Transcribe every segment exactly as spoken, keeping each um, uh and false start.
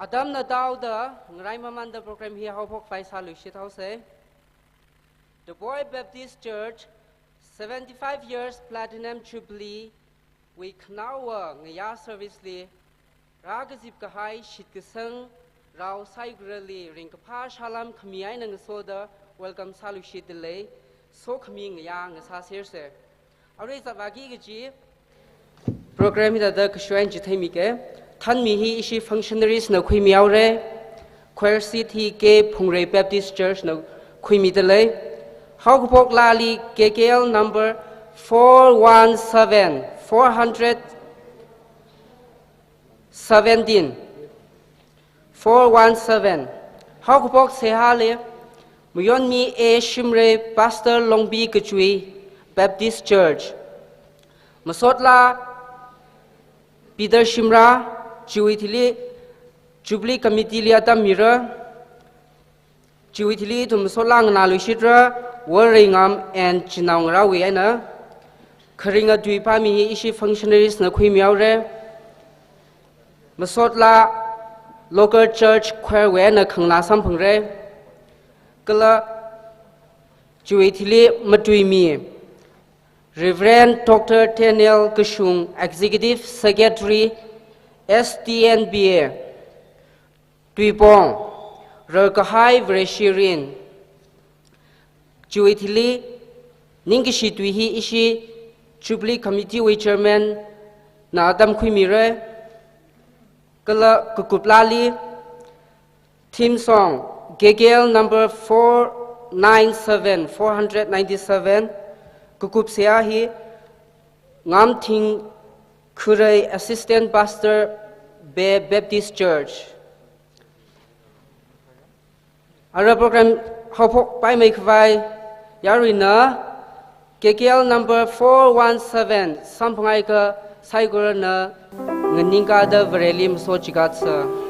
Atam nataoda ngarai mamanda program hi haophok pai sāluishit haosa. The Boy Baptist Church seventy-five years Platinum Jubilee wui khanaowa ngayā service li rākazip kahai shitkasang rao saikorali ringkaphā salām khami eina ngasoda welcome sāluishitdalei. Sokhami ngayā ngasāsersa. Arui zat vāki kaji program hithāda kashuain chitheimika. Thanmi hi ishi functionaries na khuimihaora. Choir seat hi K Phungrei Baptist Church na khuimidalei. Haokaphok laali K K L number four one seven, four hundred seventeen, four one seven. Haokaphok seihāli Mayonmi A Shimray, Pastor Longbi Kachui, Baptist Church. Masotla Peter Shimrah, chiwui thili Jubilee Committee li atam mira. Chiwui thili ithum masotla nganāluishitra, Worreingam and Chinaongarāwui eina. Kharinga tui pāmi hi ishi functionaries na khuimihaora. Masotla local church choir wui eina khanganā samphangra. Kala chiwui thili matuimi Reverend Doctor Daniel Kashung, Executive Secretary, S T N B A, Tuipong, rarkahai Vareshi mirin. Chiwui thili ningkashi tui hi ishi Jubilee Committee wui Chairman na atam khuimira. Kala kakup laali theme song K K L number four nine seven, four hundred ninety-seven. Kakup seihā hi Ngamthing Khurei, Assistant Pastor, Bay Baptist Church. Ara program haophok paimei khavai yaruina K K L number four one seven samphangakha saikorana nganingkada Vareli masochikatsa.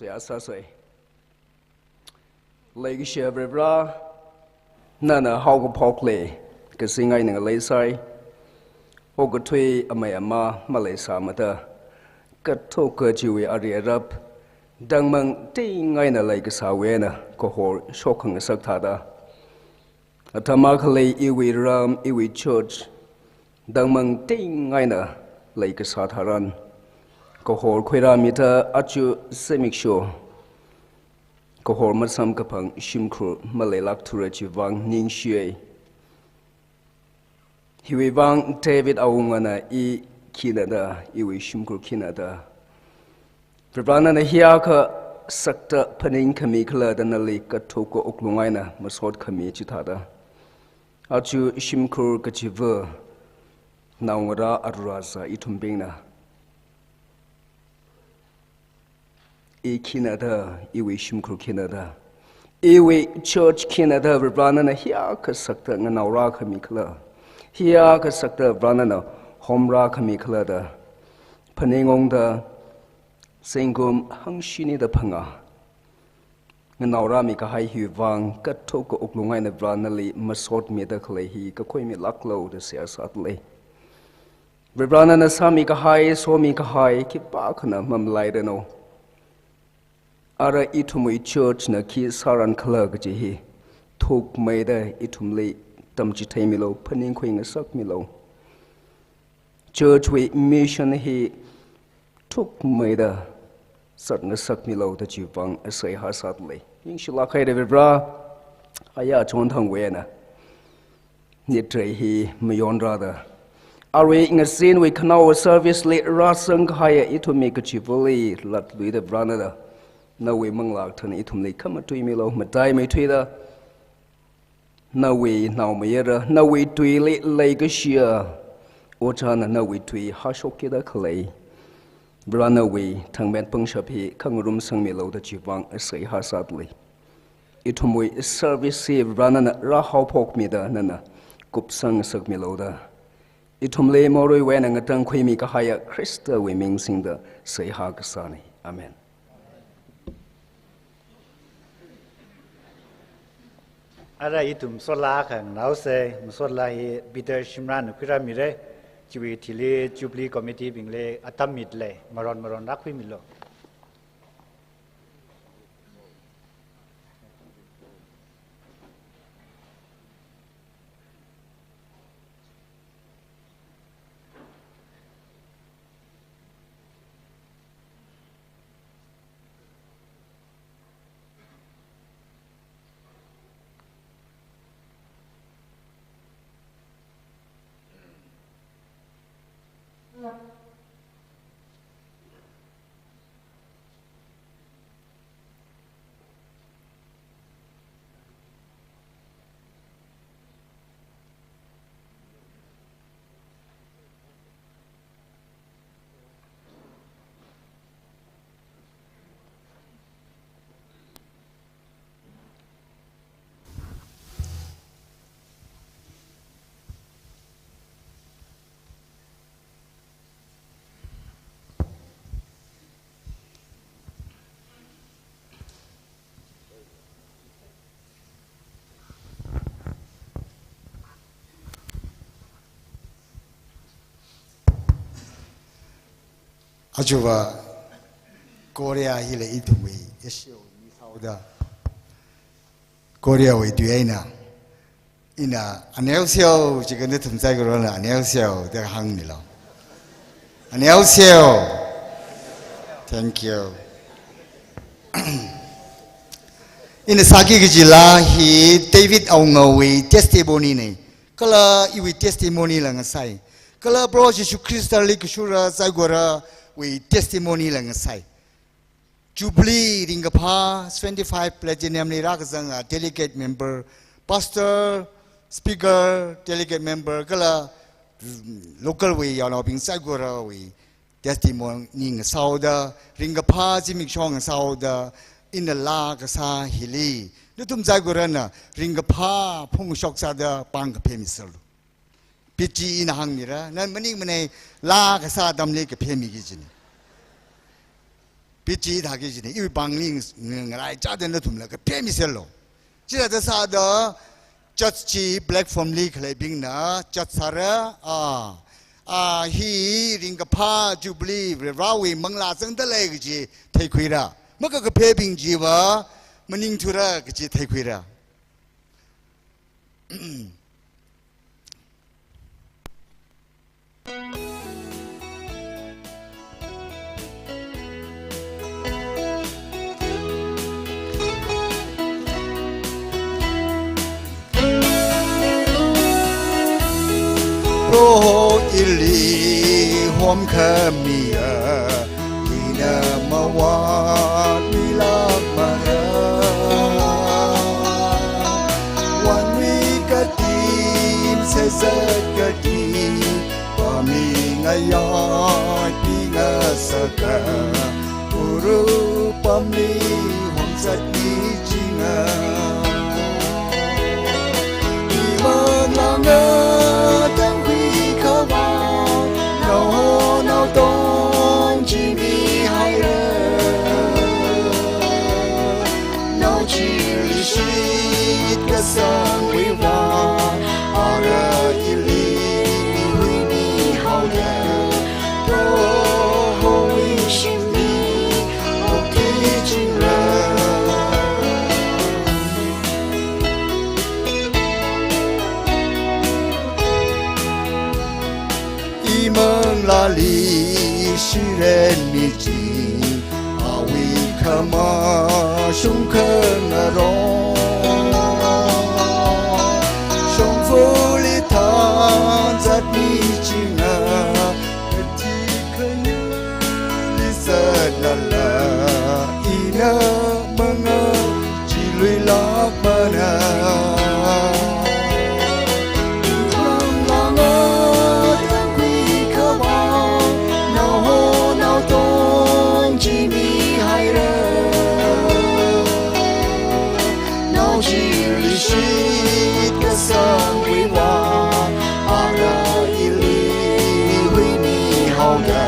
Seihā sāsei. Leikashiya Varivara, nana haokaphokli kazing eina ngaleisai. Okathui amei ama maleisāmada, kathoka chiwui ari arap, tangmangting eina leikasāwui eina kahor shokngasak thāda, atam akhali iwui ram, iwui church, tangmangting eina leikasā tharan, kahor khuirāmida aja zimiksho kahor masamkaphang shimkhur maleilākthura chiwui vang ningshiyei. Hiwui vang David awungana i khinada, iwui shimkhur khinada, Varivara nana hiyākha sakta phaningkhami khala da nali kathoka wuklung eina masot khami chithāda, aja shimkhur kachiva naongarā arurāza ithumbingna, i khinada, iwui shimkhur khinada, iwui church khinada Varivara nana hiyākha sakta nganaorākhami khala, hiyākha sakta Varivara nana homrākhami khala da phaningungda, zingkum hangshinida phangā nganaorāmi kahai hiwui vang kathoka wuklung eina Varivara nali masotmida khalei hi kakhuimilāklu da seihā sādalei. Varivara nana sāmi kahai, somi kahai khipākhana mamalairanu. Ara ithumwui church na khi sāran khala kaji hi thukmeida ithumli tamchitheimilu, phaningkhui ngasakmilu. Church wui mission hi thukmeida zat ngasakmilu da chiwui vang seihā sādalei. Ningshilāk haira Varivara, aya chonthangwui eina nitrei hi mayonrāda, arui ngazinwui khanaowa service li rāzang kahaiya ithumwui kachivali latluida Varivara nana, nawui manglā kathāna ithumli khamatuimilu, mataimeithuida, nawui naomayara, nawui tuili leikashiya ojāna nawui tui hāshok kida khalei, Varivara nawui thangmet pangshap hi khangarum sangmilu da chiwui vang seihā sādalei. Ithumwui service hi Varivara nana rāhaophokmida nana kupsang ngasakmilu da, ithumli moruiwui eina ngatangkhuimi kahaiya Khristawui ming singda seihā kasānei. Amen. Ara ithum sotlā khangausei, masotlā hi Peter Shimrana khuirāmira, chiwui thili Jubilee Committee bingli atam mitlei, maron maron rākhuimilu. Aja va Korea hila ithumwui Asia wui mi sāhaoda, Korea wui tui eina, ina "안녕하세요" jiakha nathum saikorana "안녕하세요" da hāngmilu. "안녕하세요." Thank you. Ina sāki kaji laa hi David Awungawui testimony nei. Kala iwui testimony la ngasai. Kala Proho Jishu Khristali kashura saikorawui testimony la ngasai. Jubilee ringkaphā seventy-five platinum li rākazanga delegate member, pastor, speaker, delegate member, kala, mm, local wui yaonaobing saikorawui testimony ngasāhaoda, ringkaphā zimiksho ngasāhaoda, ina laa kasā hili nathum saikorana ringkaphā phungshok sāda pāng kaphemiserlu. Pichi ina hāngmira, na maningmanei laa kasā atamli kaphemiki kajina. Pichi thaki jini, iwui pāngli ng-, ng-, ngaraichāda nathumla kaphemiserlu. Chithāda sāda, judge chi platform li khaleibingna judge sāra, a, a, hi ringkaphā Jubilee Varivarāwui manglā zangda lei kaji theikhuira. Makakaphebing chiva maningthura kaji theikhuira. Proho ili homkhamiya, ina mavātmilākmara. Vānwui katim sāzat kaji, pamingayai pingasaka, uru pamli homzatmi chinga. Imanglānga tangkhuikhavai, naoho naotong chi mihaira. Nao chili shitkasangwui vang, ara ili huimihaoda, Prohowui shimli okthuichingra. Imanglāli shiren michi, awui khamashung khangarong, shongfali thanzatmi chinga, kachikhayurli zatlala, ina manga chiluilākmana. Imanglānga tangkhuikhavai, naoho naotong chi mihaira. Nao chili shitkasangwui vang, ara ili huimihaoda,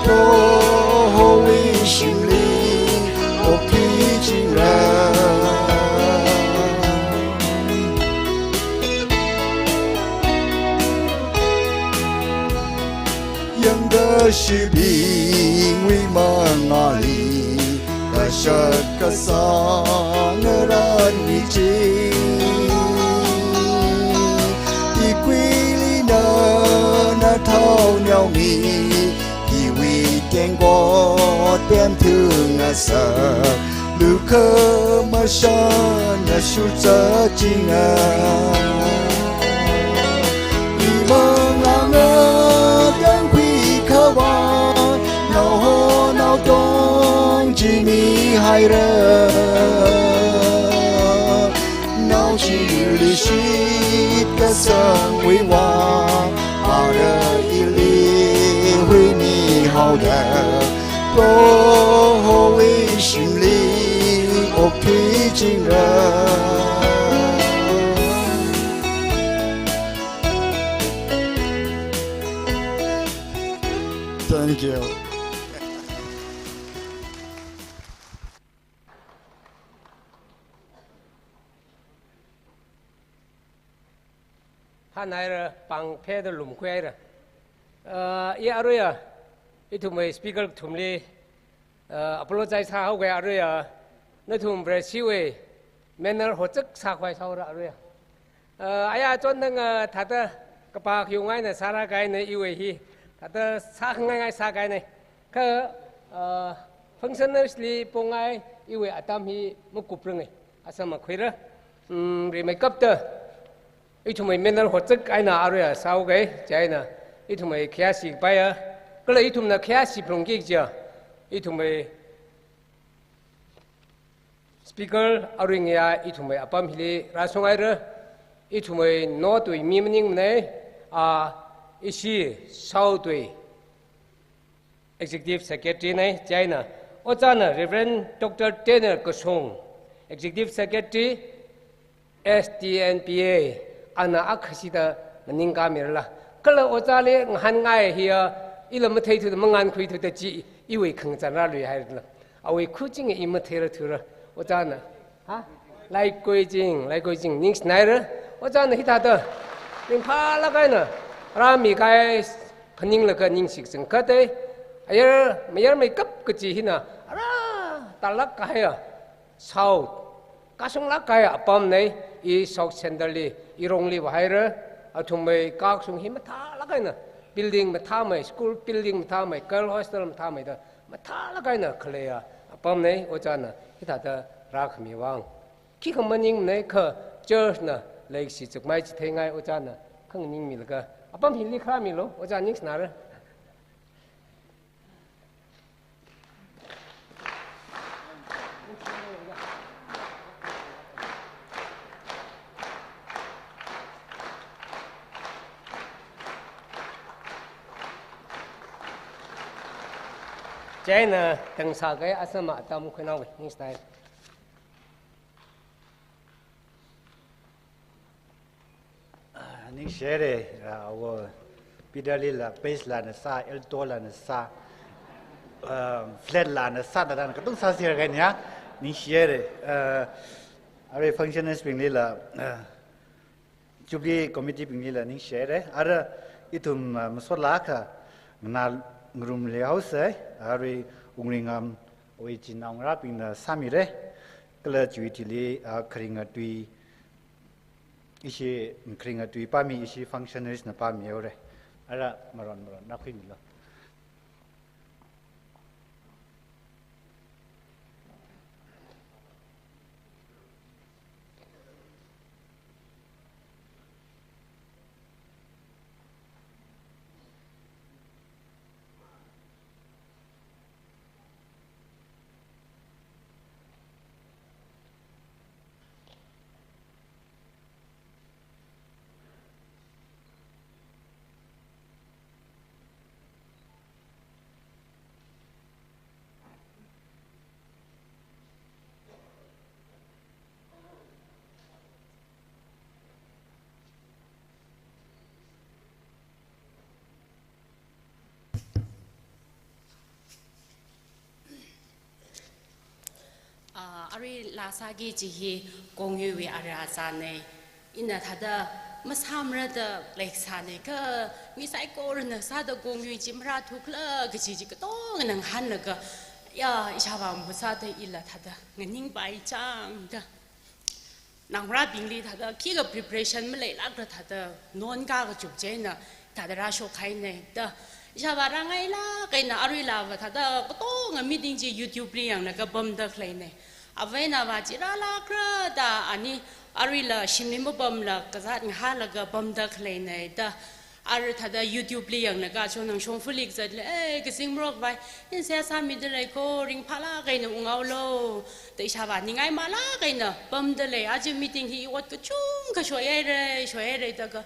Prohowui shimli okthuichingra. Yangkashibingwui mangāli, kashak kasang ngaran michi. Ikuili nana thao neomi, iwui tengkot pemthungasak, lukhamashanna shurza chinga. Imanglānga tangkhuikhavai, naoho naotong chi mihaira. Nao chili shitkasangwui vang, ara ili huimihaoda, Prohowui shimli okthuichingra. Thank you. Hānhaira, pāng pheda lumkhuihaira. Ah, i aruiya, ithumwui speaker kathumli, ah, apologize sāhaoga aruiya, nathum Varewui manner hotzak sākhavai sāhaora aruiya. Ah, aya chonnang, ah, thāda kapā kayung eina sāra kahaina iwui hi, thāda sākhangai ngai sākahaina. Kha, ah, functionaries li pongai iwui atam hi makupranga, asam makhuira. Mm, rimeikapta, ithumwui manner hotzak eina aruiya sāhaoga, chieina ithumwui khayāshi kapaiya, kala ithumna khayāshi phalungki kajiya, ithumwui speaker aruiya ithumwui apam hili rāshunghaira, ithumwui North wui mi maningmana, a, ishi South wui Executive Secretary na, chieina, ojāna Reverend Doctor Daniel Kashung, Executive Secretary, S T N P A, ana akhashida maningkāmirala. Kala ojāli ngahānngai hiya, Ila matheithuda, mangānkhuithuda chi iwui khangachān rāluihaira. Awui khuching i matheira thura. Ojāna, ha? Laikoiching, laikoiching, ningshinaira. Ojāna hithāda ringphālāk eina rāmi kahai phaninglaga ningshi kachangkhat e. Ayar, mayarmeikap kachi hina, ara, tālāk kahaiya South, kashunglāk kahai apamna. I South Central li, irongli vāhaira. Athumwui kashung hi mathālāk eina, building mathāmei, school building mathāmei, girl hostel mathāmei da mathālāk eina khaleiya apamna. Ojāna hithāda rākhami vang, khikha maningmana, kha church na leikashi chukmei chitheingai. Ojāna khanganingmilaga apam hili kharāmilu. Ojā ningshinara. Chieina tangsā kahai Assam atam khuinaowui, ningshinai. Ah, ningshihaira, ah, awo, pedal lila, bass lana sā, alto lana sā, ah, flat lana sā, da dan katung sāser kanya, ningshihaira. Ah, arui functioners bing lila, ah, Jubilee Committee bing lila ningshihaira. Ara ithum, ah, masot lāka, nganā ngarumli haosa, arui wungri ngamwui chinaongarābingna sāmira, kala chiwui thili, ah, kharinga tui, ishi kharinga tui pāmi, ishi functionaries na pāmihaora. Ara maron maron na khuimilu. Ah, arui laa sāki kaji hi kongyuiwui ara zāna. Ina thāda masāmara da leisāna, kha mi saikorana sāda kongyui chi marāthu khala kaji chi katongana ngahānlaga, ya, ishāvā mahut sāda ila thāda nganingpai changda, naongarābingli thāda khikha preparation maleilākla thāda non kachup chieina thāda rāshokhaina da. Ishāvā rāngailāk eina aruilava thāda katonga meeting chi YouTube li yanglaga pamda khaleina. Avā eina avā chi rālākra da, ani aruila shimli mapamla kazāt ngahālaga pamda khaleina da. Ara thāda YouTube li yanglaga chonang shongfali kazat lei, eh, kazing marokvai, ina seihā sāmida lei ko, ringphālāk eina unghaolu da ishāvā ningai malāk eina pamda lei. Aja meeting hi ot kachungkha shoihaira, shoihaira da kha,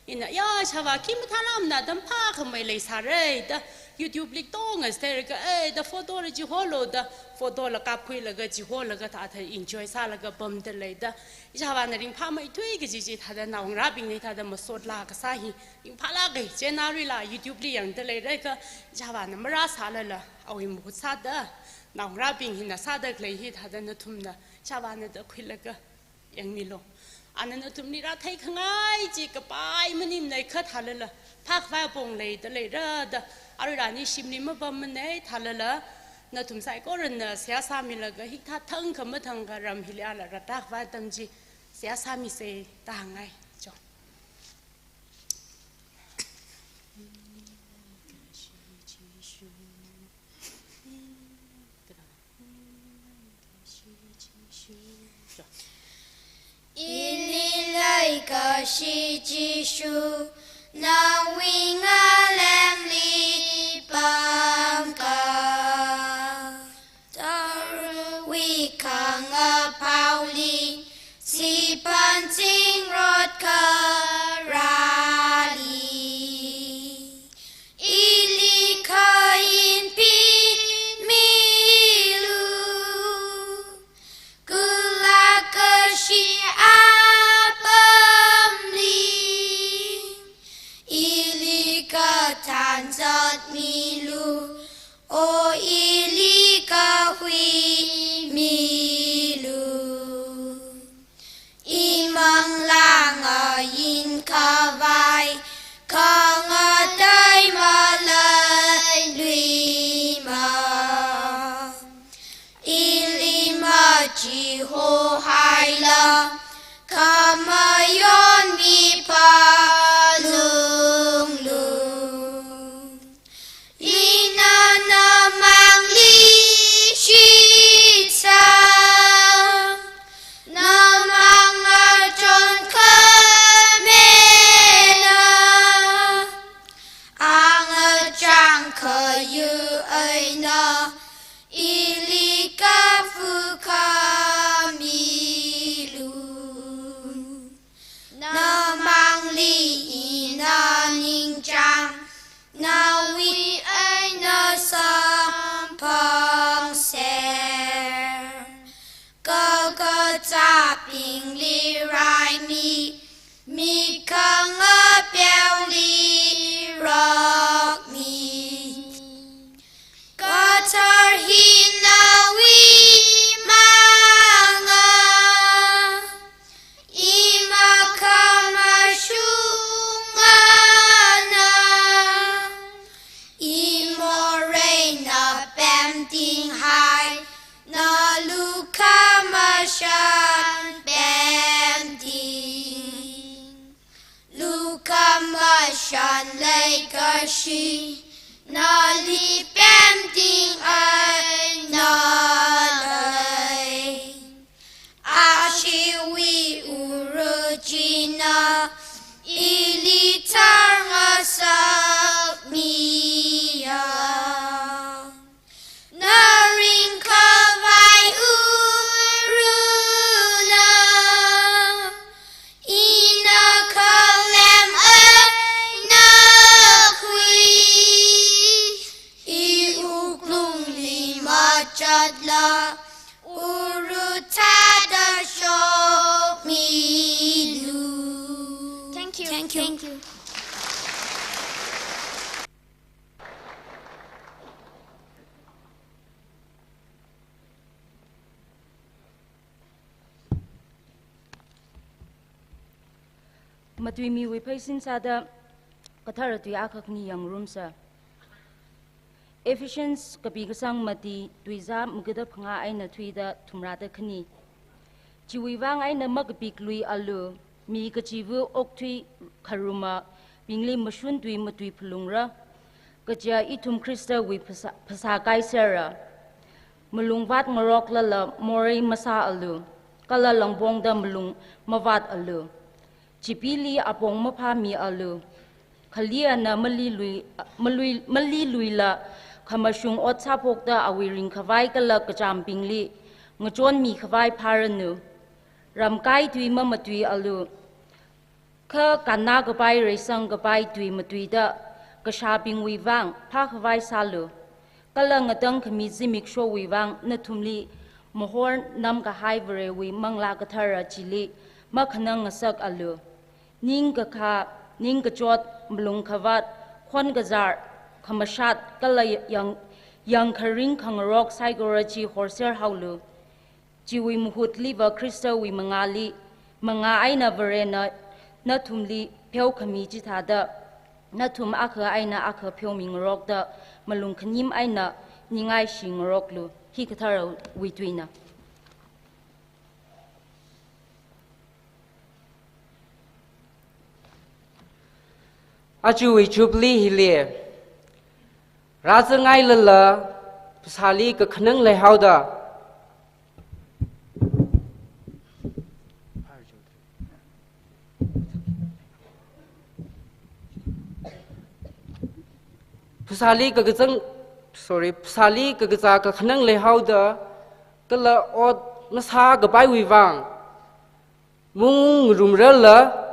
ina, ya, ishāvā khi mathālākmana, atam phākhamei leisāra da, YouTube li katonga sāra kha, eh, da photo la chiholu da, photo la kapkhuilaga chiholaga thāda enjoy sālaga pamda lei da. Ishāvāna ringphāmeithui kaji chi thāda naongarābingna thāda masot laa kasā hi ringphālāka. Chieina aruila YouTube li yangda leira kha, ishāvāna marāsālala awui mahut sāda, naongarābing hina sāda khalei hi thāda nathumna ishāvāna da khuilaga yangmilu. Ana nathumli rātheikhangai chi kapai maningmana, kha thālala phākhavai apong leida leira da. Aruila ani shimli mapammana, thālala nathum saikorana seihā sāmilaga hikathā thangkha mathangkha ram hili ala rātākhavai atam chi seihā sāmisa da hāngngai. Cho. Ili leikashi Jishu, nawui ngalem li pamkha. Tara wui khangapaoli, siphan zingrot kharāli. Ili khayin pimilu, kala kashi apamli. Ili milu, O ili kahui milu. Imang langa yin khavai, khangatei malai luima. Ili machiho haila, khamayon mipalunglu. Ina namangli shitsa, namang achon khamena, angachang khayu eina, ili kafu khamilu. Namangli ina ningchang, nawui eina samphangser. Kakazābingli raimi, mikhang apeoli rokmi. Kathar hi nawui manga, ima khamashungana, imoreina pemting hai, nalu khamashan pemting. Lukhamashan leikashi, nali pemting eina lei. Ashiwui uru china, ili tharngasak miya. Naring khavai uruna, ina khalem eina khui, i wuklungli machatla, uru thāda shokmilu. Thank you. Thank you. Thank you. Matuimiwui pheisin sāda kathara tui akha khani yangrumsa. Ephesians kapi kasang mati tuizā magada phangā eina thuida thumrāda khani. Chiwui vang eina makapiklui alu, mi kachiva okthui kharuma bingli mashun tui matui phalungra, kaja ithum Khristawui phasā, phasā kaisera. Malung vat ngaroklala morei masā alu, kala langpongda malung mavat alu. Chipili apong maphāmi alu. Khaliana malilui, malui, maliluila khamashung ot sāphokta awui ringkhavai kala kachambingli ngachonmi khavai phāranu. Ramkai tui mamatui alu. Kha kannā kapai reisang kapai tui matuida kashābingwui vang phākhavai sālu. Kala ngatang khami zimikshowui vang nathumli mahor namkahai Varewui Manglā Kathara chili makhanang ngasak alu. Ningkakha, ningkachot, malung khavat, khon kazar, khamashat, kala yang, yangkharing khangarok saikora chi horser haolu. Chiwui mahutliva Khristawui mangāli, mangā eina Varena nathumli pheokhami chithāda, nathum akha eina akha pheomi ngarokda, malung khanim eina ningaishi ngaroklu, hi katharawui tuina. Ajawui Jubilee hili, rāzangailala, phasāli kakhanang leihaoda, phasāli kakazang, sorry, phasāli kakazā kakhanang leihaoda, kala ot masākapaiwui vang, mung rumrala,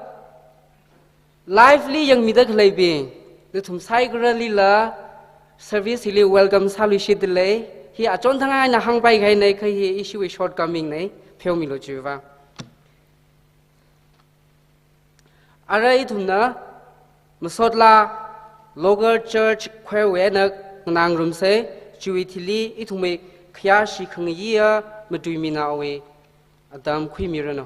live li yangmida khaleibing, nathum saikoralila, service hili welcome sāluishitdalei, hi achon thang eina hāngpai kahainei kha hi ishiwui shortcoming nei, pheomilu chiwui vang. Ara ithumna, masotla, Local church choirwui eina nganārumsa. Chiwui thili ithumwui khayāshi khangayiya matuiminaowui atam khuimiranu.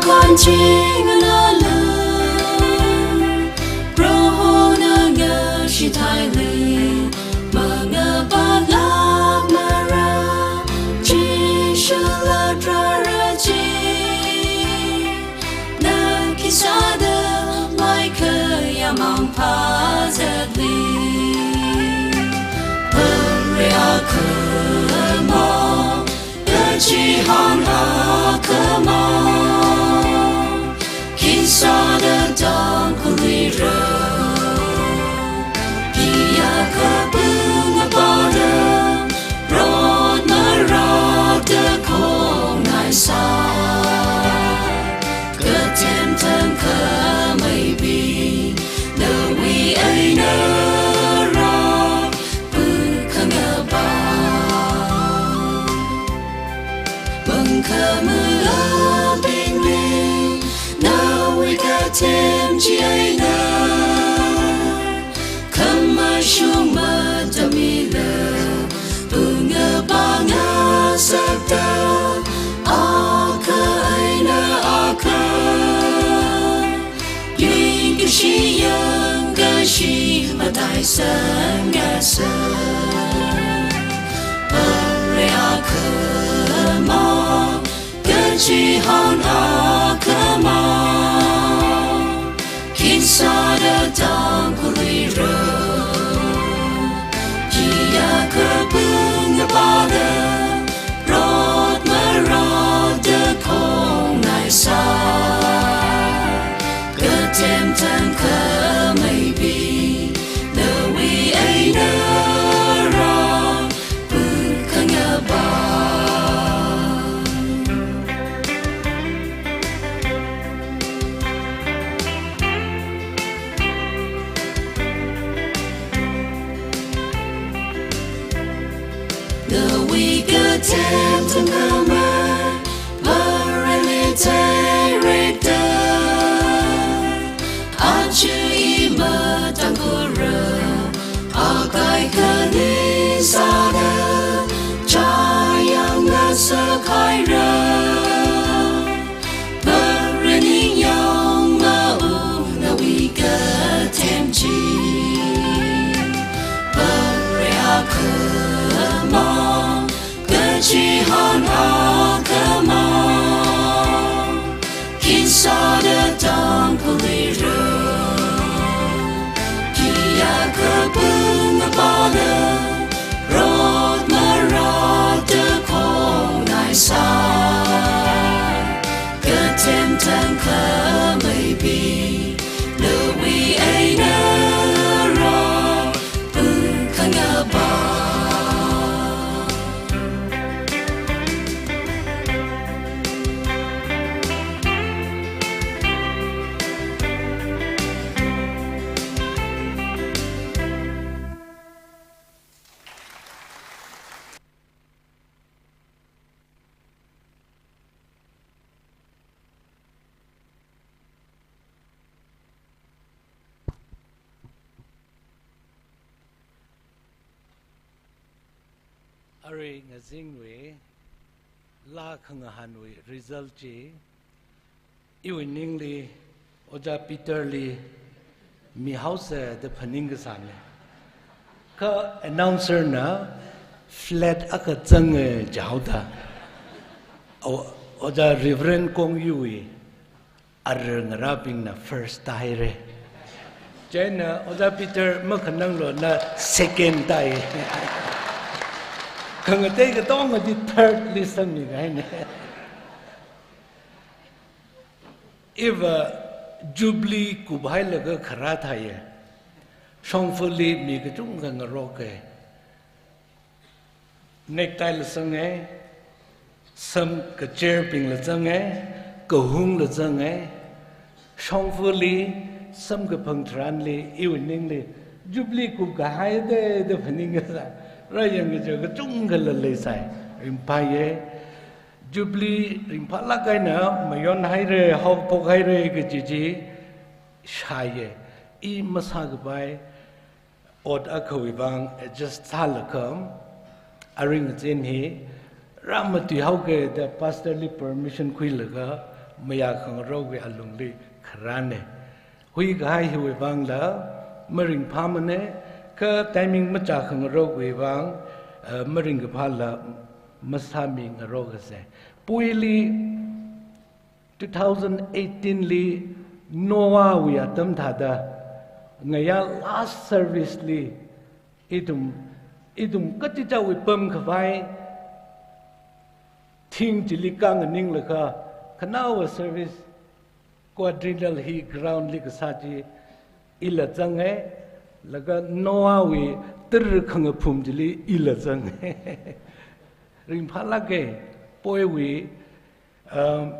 Kanching nala, Prohona ngashithaili, mangapatlak mara, Jishu latrara chi, na khisāda maikhayā mangphāzatli. Pare akhama, kachihān akhama, khisāda tangkhuirā. Iya kapung apada, rot marāda khongnai sā. Kathemthang khameipi, nawui eina rā, pukangapa. Mangkhama apingli, nawui kathem chi eina, khamashung matamila, pungapa ngasakta, akha eina akha, yangkashi yangkashi mataisangasa. Pare akhama, kachihān akhama, khisāda tangkhuirā. Iya kapung apada, rot marāda khongnai sā. Kathemthang khameipi, nawui eina rā, pukangapa. Nawui kathemthang khamei, Vareli theirekta, aja i matangkhura, akai khani sāda, chayang ngasakhaira. Pare ningyāng maung nawui kathem chi. Pare akhama, kachihān akhama, khisāda tangkhuirā. Iya kapung apada, rot marāda khongnai sā. Kathemthang khameipi, nawui eina rā, pukangapa. Arui ngazingwui laa khangahānwui result chi, iwui ningli Ojā Peter li mihaosa da phaning kasāna. Kha announcer na flat akha zanga jihaoda, O-, Ojā Reverend Kongyuwui ara ngarābingna first tāhaira. Chieina Ojā Peter makhananglo na second tāi. Khangatei katongadi third li sangmi kahaina. Iva Jubilee kuphailaga kharā thāya. Shongfali mi kachungkha ngaroka. Necktie la zanga, sam kacherbing la zanga, kahung la zanga, shongfali samkaphang tharanli, iwui ningli, Jubilee kupkahaida da phaning kasā, rāyang kaja kachungkha la leisai, ringphāya. Jubilee ringphālāk eina mayonhaira, haophokhaira kaji chi shāya. I masākapai ot akhawui vang adjust sālaga, arui ngazin hi rāmatuihaoga da pastor li permission khuilaga, mayākhangarawui alungli kharāne. Huikahai hiwui vangla maringphāmane, kha timing machākhangarawui vang, eh, maringkaphāla masāmingarokase. Puili two thousand eighteen li Noahwui atam thāda ngayā last service li ithum, ithum kachichāwui pamkhavai thing chili khanganinglaga khanaowa service quadrennial hi ground li kasā chi ila zange, laga Noahwui tara khangaphum chili ila zange. Ringphālāke, poiwui, um,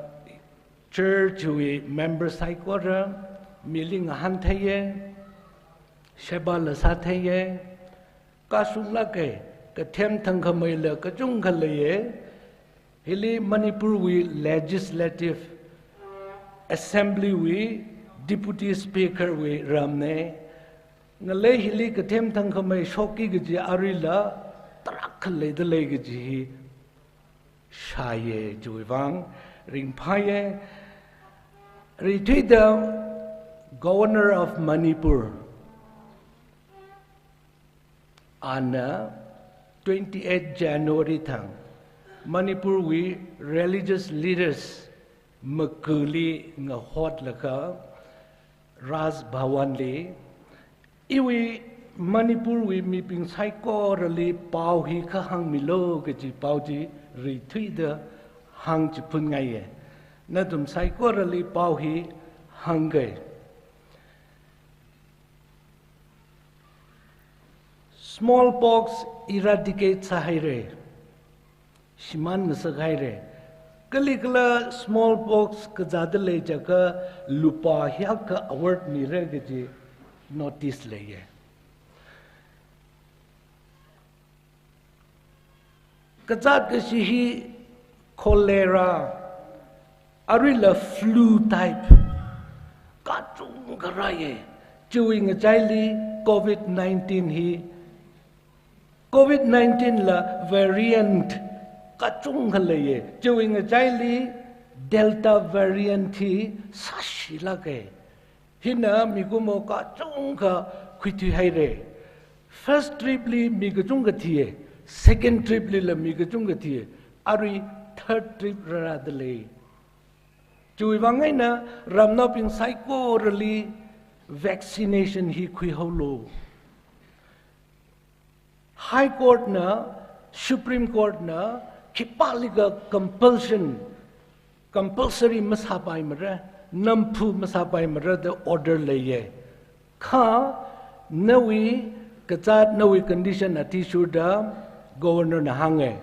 church wui member saikora mili ngahāntheiye, shebala sātheiye, kashunglāke, kathem thangkhameila kachungkha leiye. Hili Manipurwui Legislative Assembly wui Deputy Speaker wui ramne. Ngalei hili kathem thangkhamei shokki kaji aruila tarākha leidalei kaji hi shāye, chiwui vang ringphāye. Rithuida Governor of Manipur, ana twenty-eight January thang Manipurwui religious leaders makuli ngahotlaga Raj Bhavan li, iwui Manipurwui mibing saikorali pao hi kha hāngmilu kaji pao chi rithuida hāngchiphunngai ye. Nathum saikorali pao hi hāngke. Smallpox eradicate sāhaire. Shimān ngasakhaire. Kalikhala smallpox kazāda lei jiakha lupā hiyākha award mira kaji notice leiye. Kazāt kashi hi cholera, aruila flu type kachungkha rāye. Chiwui ngachaili covid nineteen hi, covid nineteen la variant kachungkha leiye. Chiwui ngachaili Delta variant hi sāshilāke. Hina mikumo kachungkha khuithuihaire. First trip li mi kachungkha thiye, second trip lila mi kachungkha thiye, arui third trip rārāda lei. Chiwui vang eina ramnaobing saikorali vaccination hi khuihaolu. High Court na, Supreme Court na, khipālikha compulsion, compulsory masāpaimara, namphu masāpaimara da order leiye. Kha, nawui kazāt, nawui condition athishurda Governor na hānge.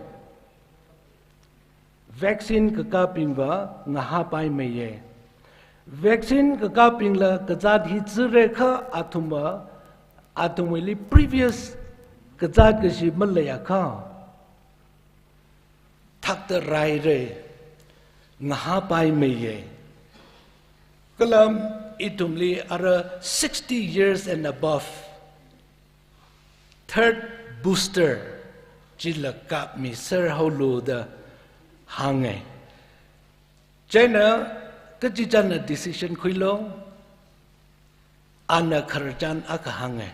Vaccine kakāpingva ngahāpaimeiye. Vaccine kakāpingla kazāt hi zire kha athumva, athumwuili previous kazāt kashi maleiakha, thakta raire, ngahāpaimeiye. Kala ithumli ara sixty years and above, third booster chila kapmiserhaolu da hānge. Chieina kachichāna decision khuilu, ana khararchan akha hānge.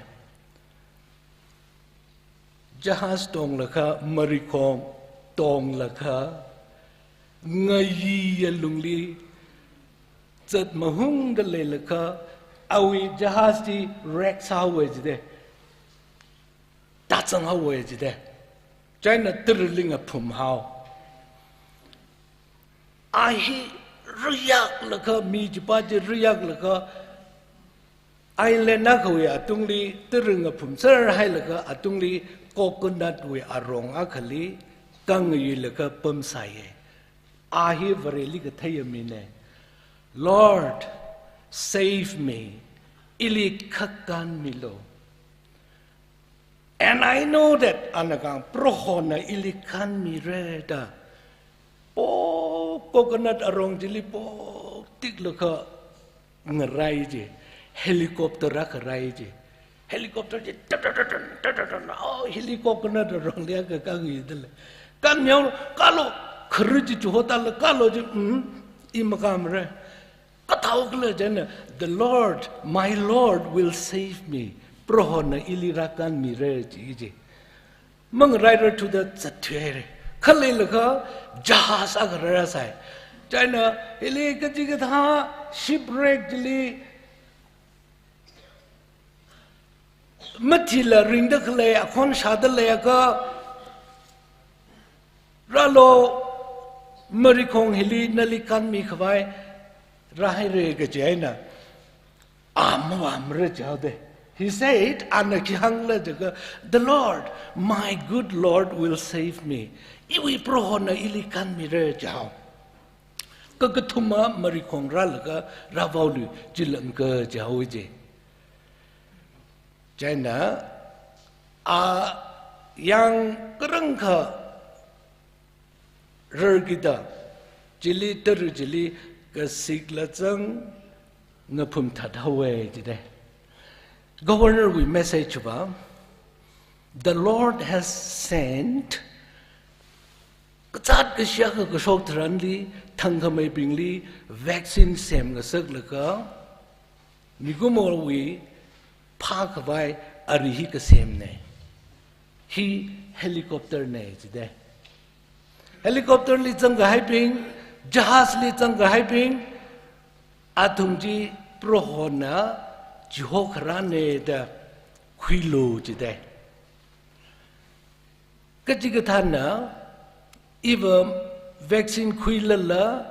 Jahaz tonglaga, marikhong tonglaga, ngayiya lungli zat mahungda leilaga, awui jahaz chi wreck sāhaowe jide. Tāzanghaowe jide. Chieina tarali ngaphumhao. A hi rayaklaga, mi chipa chi rayaklaga, island akhawui atungli tara ngaphumserhailaga atungli coconut wui arong akhali kangayuilaga pamsāye. A hi Vareli katheiya mine. Lord, save me. Ili khakanmilu. And I know that, ana kang, Prohona ili khanmire da. Po coconut arong chili po tiklaga ngarai ji, helicopter akha rai ji. Helicopter chi, ta, ta, ta, ta, ta, ta, ta, oh, hili coconut arongli akha kangayuida lei. Kanmihaolu, kalo, khara chi chihotāla, kalo chi, mm, I makāmara. Kathāokhala chieina, "The Lord, my Lord will save me." Prohona ili rākānmira chi chi. Mangarairar thuda zatthuihaira. Khaleilaga jahaz akha rāsai. Chieina hili kachikathā shipwreck chili mathila ringda khalei, akhon shāda leiakha, rālu, marikhong hili nali kānmi khavai rāhaira kaji eina, a mavāmara jihaoda. He said, ana khi hāngkhala jiakha, "The Lord, my good Lord will save me." Iwui Prohona ili kānmira jihao. Kakathuma marikhong rālaga rāvaolu chilangka jihao ji. Chieina, a yang karangkha rarkida, chili tara chili kasikla zang ngaphum thathaowa jida. Governor wui message va, "The Lord has sent," kazāt kashi akha kashok tharanli, thangkhameibingli vaccine semngasaklaga, mikumowui phākhavai ari hi kasemna. Hi helicopter na jida. Helicopter li zangkahaibing, jahaz li zangkahaibing, athum chi Prohona chihokharāna da khuilu jida. Kachikathāna, iva vaccine khuilala,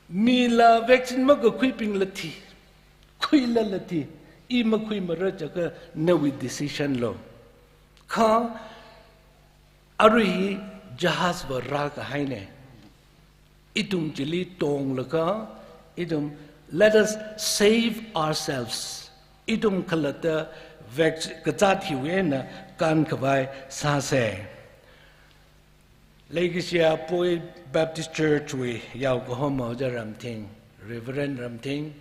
mila vaccine makakhuibingla thi, khuilala thi, i makhuimara jiakha nawui decision lo. Kha arui hi jahaz va rākahaina. Ithum chili tonglaga, ithum, let us save ourselves. Ithum khalatta vac-, kazāt hiwui eina kānkhavai sāsa. Leikashiya Poi Baptist Church wui yaokahoma Ojā Ramthing, Reverend Ramthing,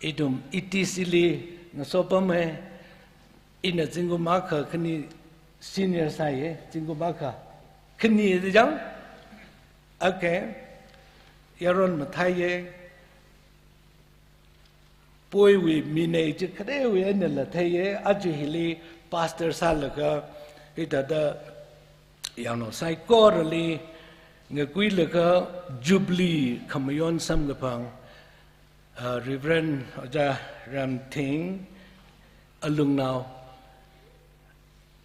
ithum E T C li ngasopamma, ina zingkum akha khani senior sāya, zingkum akha khani da jang. Okay. Yaron mathāya, Poiwui mina chi kharewui einala theiya, aja hili pastor sālaga, hithāda yanglu saikorali ngakuilaga Jubilee khamayon samkaphang, ah, Reverend Ojā Ramthing, alungnao,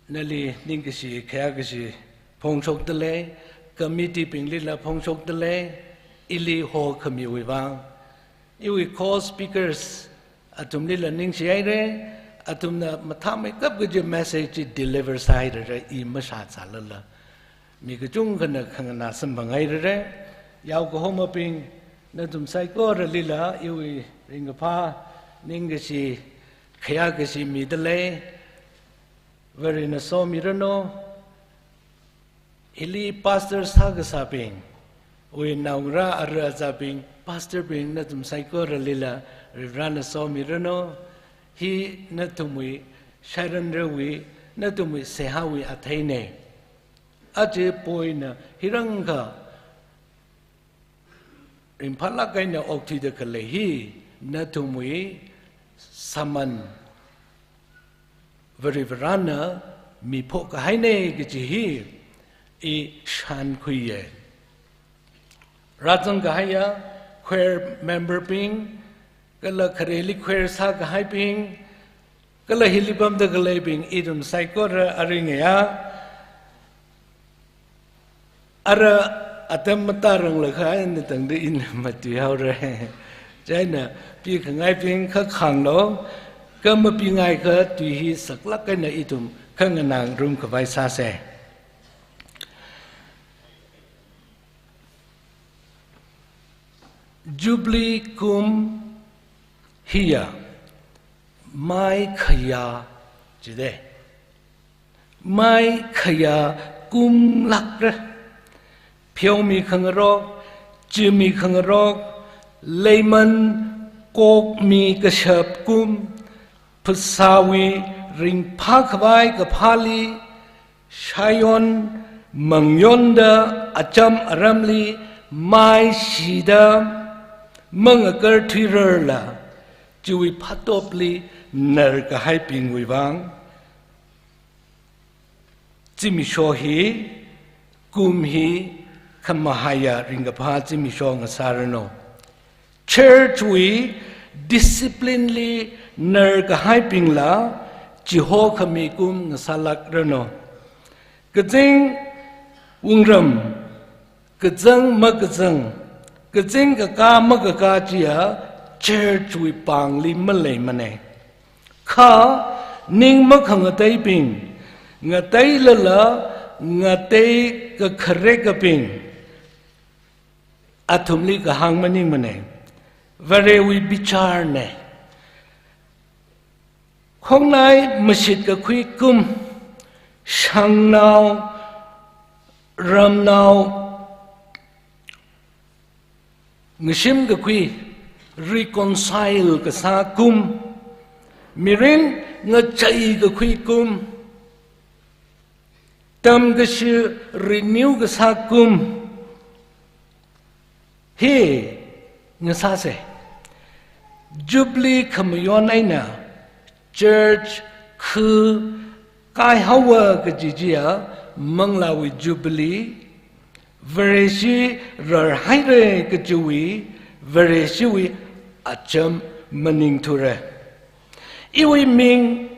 nali ningkashi, khayākashi phongshokdalei, committee binglila phongshokdalei, ili hokhamiwui vang. Iwui co-speakers athumlila ningshihaira, athumna mathāmeikap kaji message chi deliver sāhairara, i mashāsālala. Mi kachungkhana khanganā samphanghairara, yaokahomabing, nathum saikoralila iwui ringkaphā, ningkashi, khayākashi midalei, Varena somiranu. Hili pastor sākasābingwui naongarā ara azābing, pastor bing nathum saikoralila Varena somiranu. Hi nathumwui, shairanrawui, nathumwui seihāwui atheina. Aja Poina hirangkha ringphālāk eina okthuida khalei hi, nathumwui sāman Varivarana miphok kahaina kaji hi i shānkhuiya. Rāzang kahaiya choir member bing, kala khareli choir sākahaibing, kala hili pamda khaleibing, ithum saikora aringaya. Ara atam matāranglakha eina tangda ina matuihaora. Chieina pikhangaibing khakhanglu, kha mapingaikha tui hi saklāk eina ithum khanganā ngarumkhavai sāsa. Jubilee kum hiya, mai khayā jida. Mai khayā kumlākra. Pheomi khangarok, chimi khangarok, leiman kokmi kashap kum, phasāwui ringphākhavai kaphāli, shayon mangyonda acham aramli maishida mangakarthuirarla, chiwui phatopli narkahaibingwui vang, zimiksho hi, kum hi, khamahaiya ringkaphā zimiksho ngasāranu. Church wui discipline li narkahaibingla, chihokhami kum ngasālākranu. Kazing wungram, kazang makazang, kazing kakā makakā chiya church wui pāngli maleimana. Kha ning makhangateibing, ngateilala ngatei kakharekabing, athumli kahāng maningmana. Varewui bicharna. Khongnai mashitkakhui kum, shangnao, ramnao, ngashimkakhui, reconcile kasā kum, mirin ngacheikakhui kum, tamkashi renew kasā kum hi ngasāsa. Jubilee khamayon eina church khu kaihaowa kaji chiya manglāwui jubilee, Vareshi rarhaira kajiwui, Vareshiwui acham maningthura. Iwui ming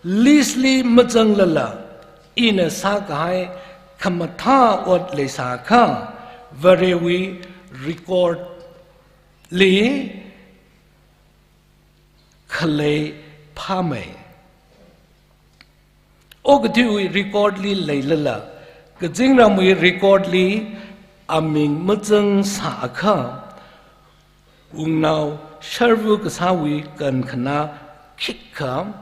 list li mazanglala, ina sākahai khamathā ot leisākha, Varewui record li khalei phāmei. Okathuiwui record li leilala, kazingramwui record li aming mazangsākha, wungnao sharvu kasāwui kankhana khikha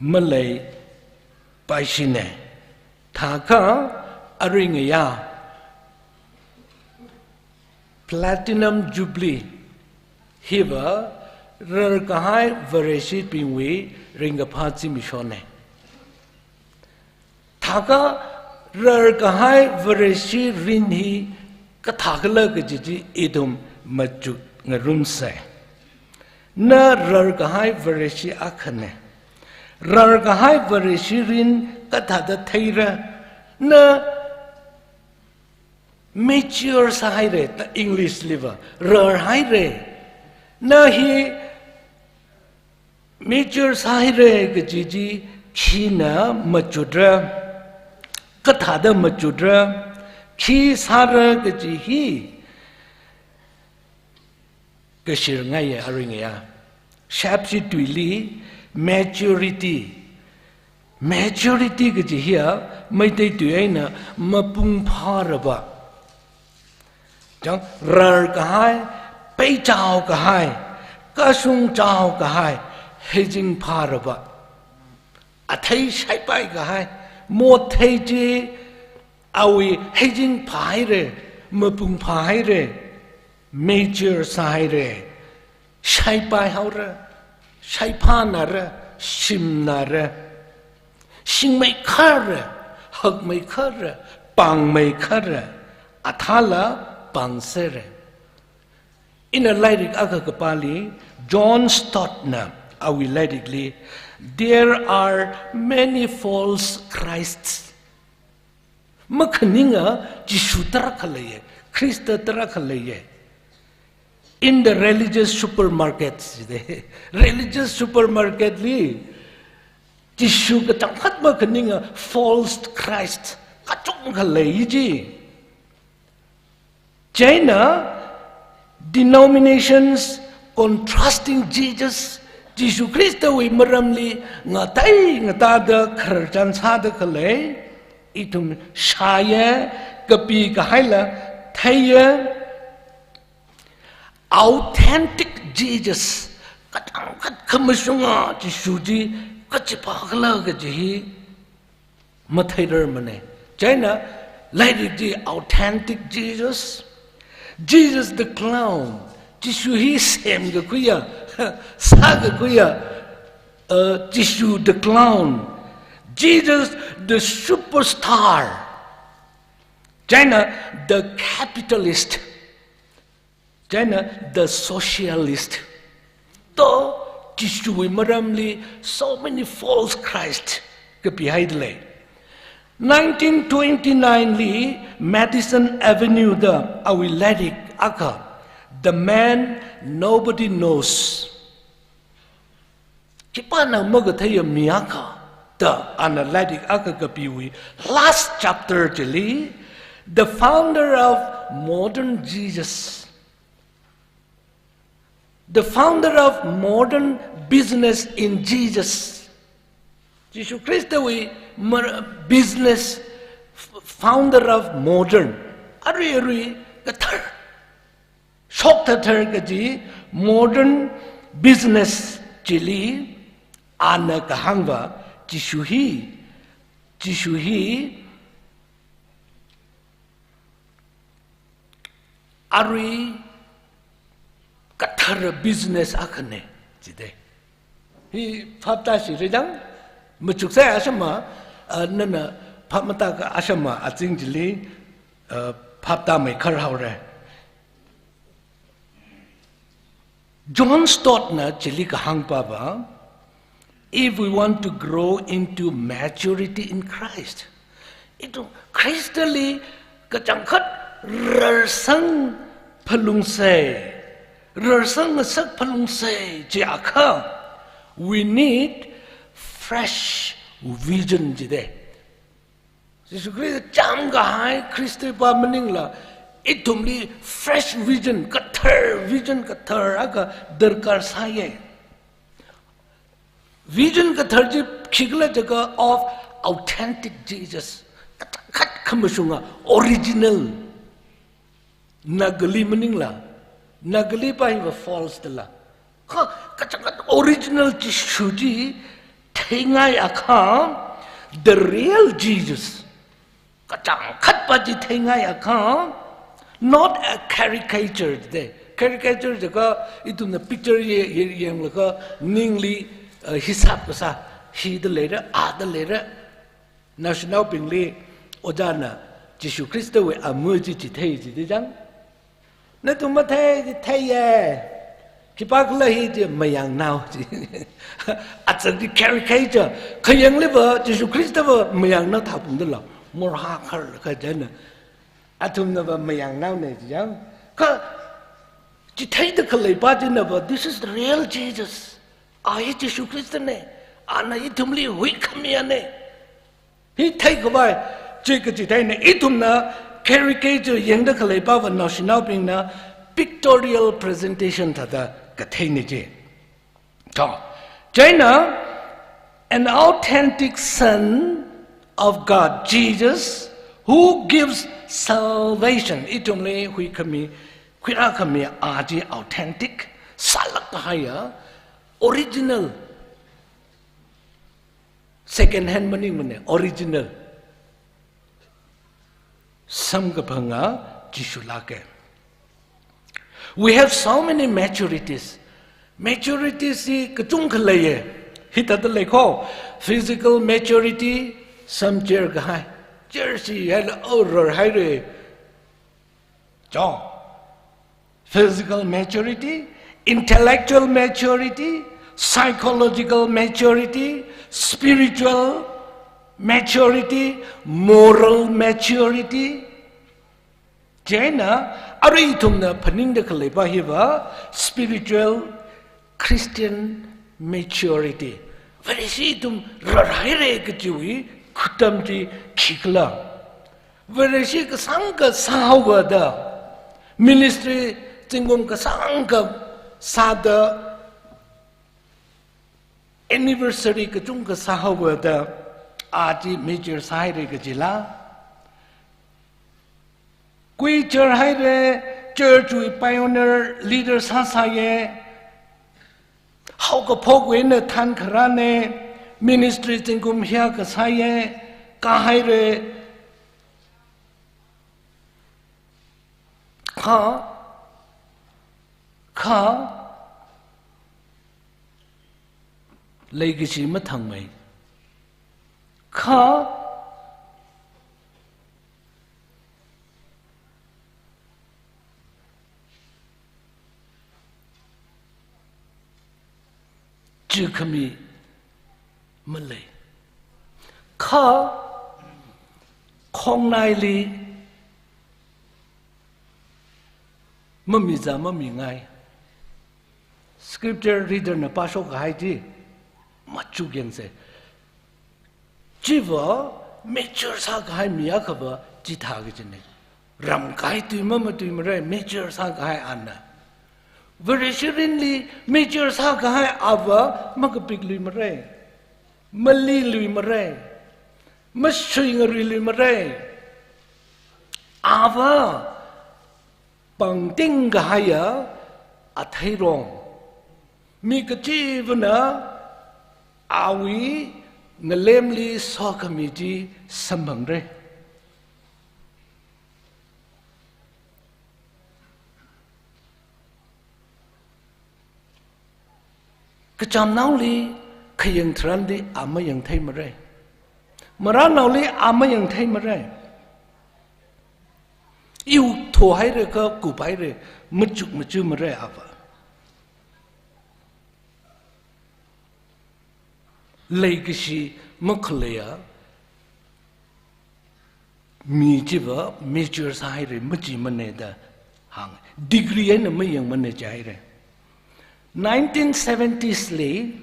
maleipaishina. Thākha aringaya Platinum Jubilee hiva rarkahai Vareshibingwui ringkaphā zimikshona. Thākha rarkahai Vareshi rin hi kathākhala kaji chi ithum machukngarumsa. Na rarkahai Vareshi akhana. Rarkahai Vareshi rin kathāda theira? Na mature sāhaira, ta English liva, rarhaira. Na hi mature sāhaira kaji chi khina machutra, kathāda machutra, khi sāra kaji hi kashirngaiya aringaya. Shepshi tuili maturity. Maturity kaji hiya Meitei tui eina mapung phārava. Chang rarkahai, peichaokahai, kashungchaokahai, heijing phārava. Athei shaipaikahai, mothei chi awui heijing phāhaira, mapung phāhaira, mature sāhaira, shaipai haora, shaiphānara, shimnara, shingmeikhara, hakmeikhara, pāngmeikhara, athāla pāngsera. Ina lairik akha kapāli, John Stott na awui lairikli, "There are many false Christs." Makhaninga Jishu tarākha leiya, Khrista tarākha leiya. In the religious supermarkets, religious supermarket li, Jishu kachangkhat makhaninga false Christ kachungkha lei ji. Chieina denominations contrasting Jesus, Jishu Khristawui maramli ngatei ngatāda khararchan sāda khalei, ithum shāya, kapi kahaila theiya. Authentic Jesus, kachangkhat khamashunga Jishu chi kachi phākhala kaji hi matheirarmana. Chieina lairik chi Authentic Jesus, Jesus the Clown, Jishu hi semkakhuiya, sākakhuiya, uh, Jishu the Clown, Jesus the Superstar, China the capitalist, China the socialist. To Jishuwui maramli so many false Christ kapihaida lei. Nineteen twenty-nine li Madison Avenue da awui lairik akha, The Man Nobody Knows. Khipāna makatheiya mi akha da ana lairik akha kapiwui last chapter chili, the founder of modern Jesus, the founder of modern business in Jesus. Jishu Khristawui mar-, business f-, founder of modern. Arui arui kathar, shoktathar kaji modern business chili ana kahāngva, Jishu hi, Jishu hi arui kathar business akhane, jide. Hi phaptāshira chang, machuksai ashama, ah, nana phap matāka ashama azing chili, ah, phaptāmeikhar haora. John Stott na chili kahāngpava, if we want to grow into maturity in Christ, ithum Khristali kachangkhat rarsang phalungsei, rarsang ngasak phalungsei jiakha, we need fresh vision jide. Jishu Khrista chāmkahai Khristapa maningla, ithumli fresh vision, kathar vision, kathar akha darkar sāye. Vision kathar chi khikhala jiakha of authentic Jesus. Kachangkhat khamashunga, original. Nakli maningla, naklipa hiva false dala. Kha, kachangkhat original Jishu chi theingai akha, the real Jesus. Kachangkhatpa chi theingai akha, not a caricature de. Caricature jiakha ithumna picture ye, ye, yanglaga ningli, uh, hisap kasā, hida leira, ada leira. Naoshinaobingli ojāna Jishu Khristawui amu chi chithei jida chang. Nathum mathei, theiye. Khipākhala hi chi mayangnao chi. Azak chi caricature. Khayangliva Jishu Khristava mayangnao thāpungdala. Morhā kharlaga china. Athumnava mayangnaone chi chang. Kha chitheida khaleipa chinava, this is the real Jesus. A hi Jishu Khristane. Ana ithumli huikhamiyane. Hi theikhavai, chi kaji theine, ithumna caricature yangda khaleipava naoshinaobingna pictorial presentation thāda katheine chi. To, china, an authentic Son of God, Jesus, who gives salvation. Ithumli huikhami, khuirākhami a chi authentic, sālāk kahaiya, original. Second hand maningmane, original. Samkaphanga Jishu lāke. We have so many maturities. Maturities hi kachungkha leiye. Hithāda leikho, physical maturity, samcher kahai. Chershi haila, oh, rarhaire. Chong. Physical maturity, intellectual maturity, psychological maturity, spiritual maturity, moral maturity. Chieina, arui ithumna phaningda khaleipa hiva, spiritual Christian maturity. Vareshi ithum rarhaire kajiwui khutam chi khikhala. Vareshi kasāngkha sāhaoda, ministry zingkum kasāngkha sāda, anniversary kachungkha sāhaoda, a chi mature sāhaire kajila. Kuichar haire, church wui pioneer leader sāsāye, haokaphokwui eina thānkharāne, ministry zingkum hiyākha sāye, kāhaire, kha, kha, leikashi mathangmei. Kha, chi khami malei. Kha khongnaili mamiza mamingai. Scripture reader na pāshok kahai chi machuk yangse. Chiva mature sākahai mi akhava chithā kajine. Ramkahai tui mamatuimarai, mature sākahai ana. Vareshi mirinli mature sākahai ava makapikluimarai, maliluimarai, masuingaruiluimarai. Ava pangting kahaiya atheirong. Mi kachivana awui ngalemli sokhami chi samphangre. Kachamnaoli khayang tharanli a mayangtheimarai. Maranaoli a mayangtheimarai. Iwuk thohaira kha kuphaira, machuk machumarai ava. Leikashi makhaleiya mi chiva mature sāhaira, machimana da hāng. Degree eina mayangmana jihaira. Nineteen seventies li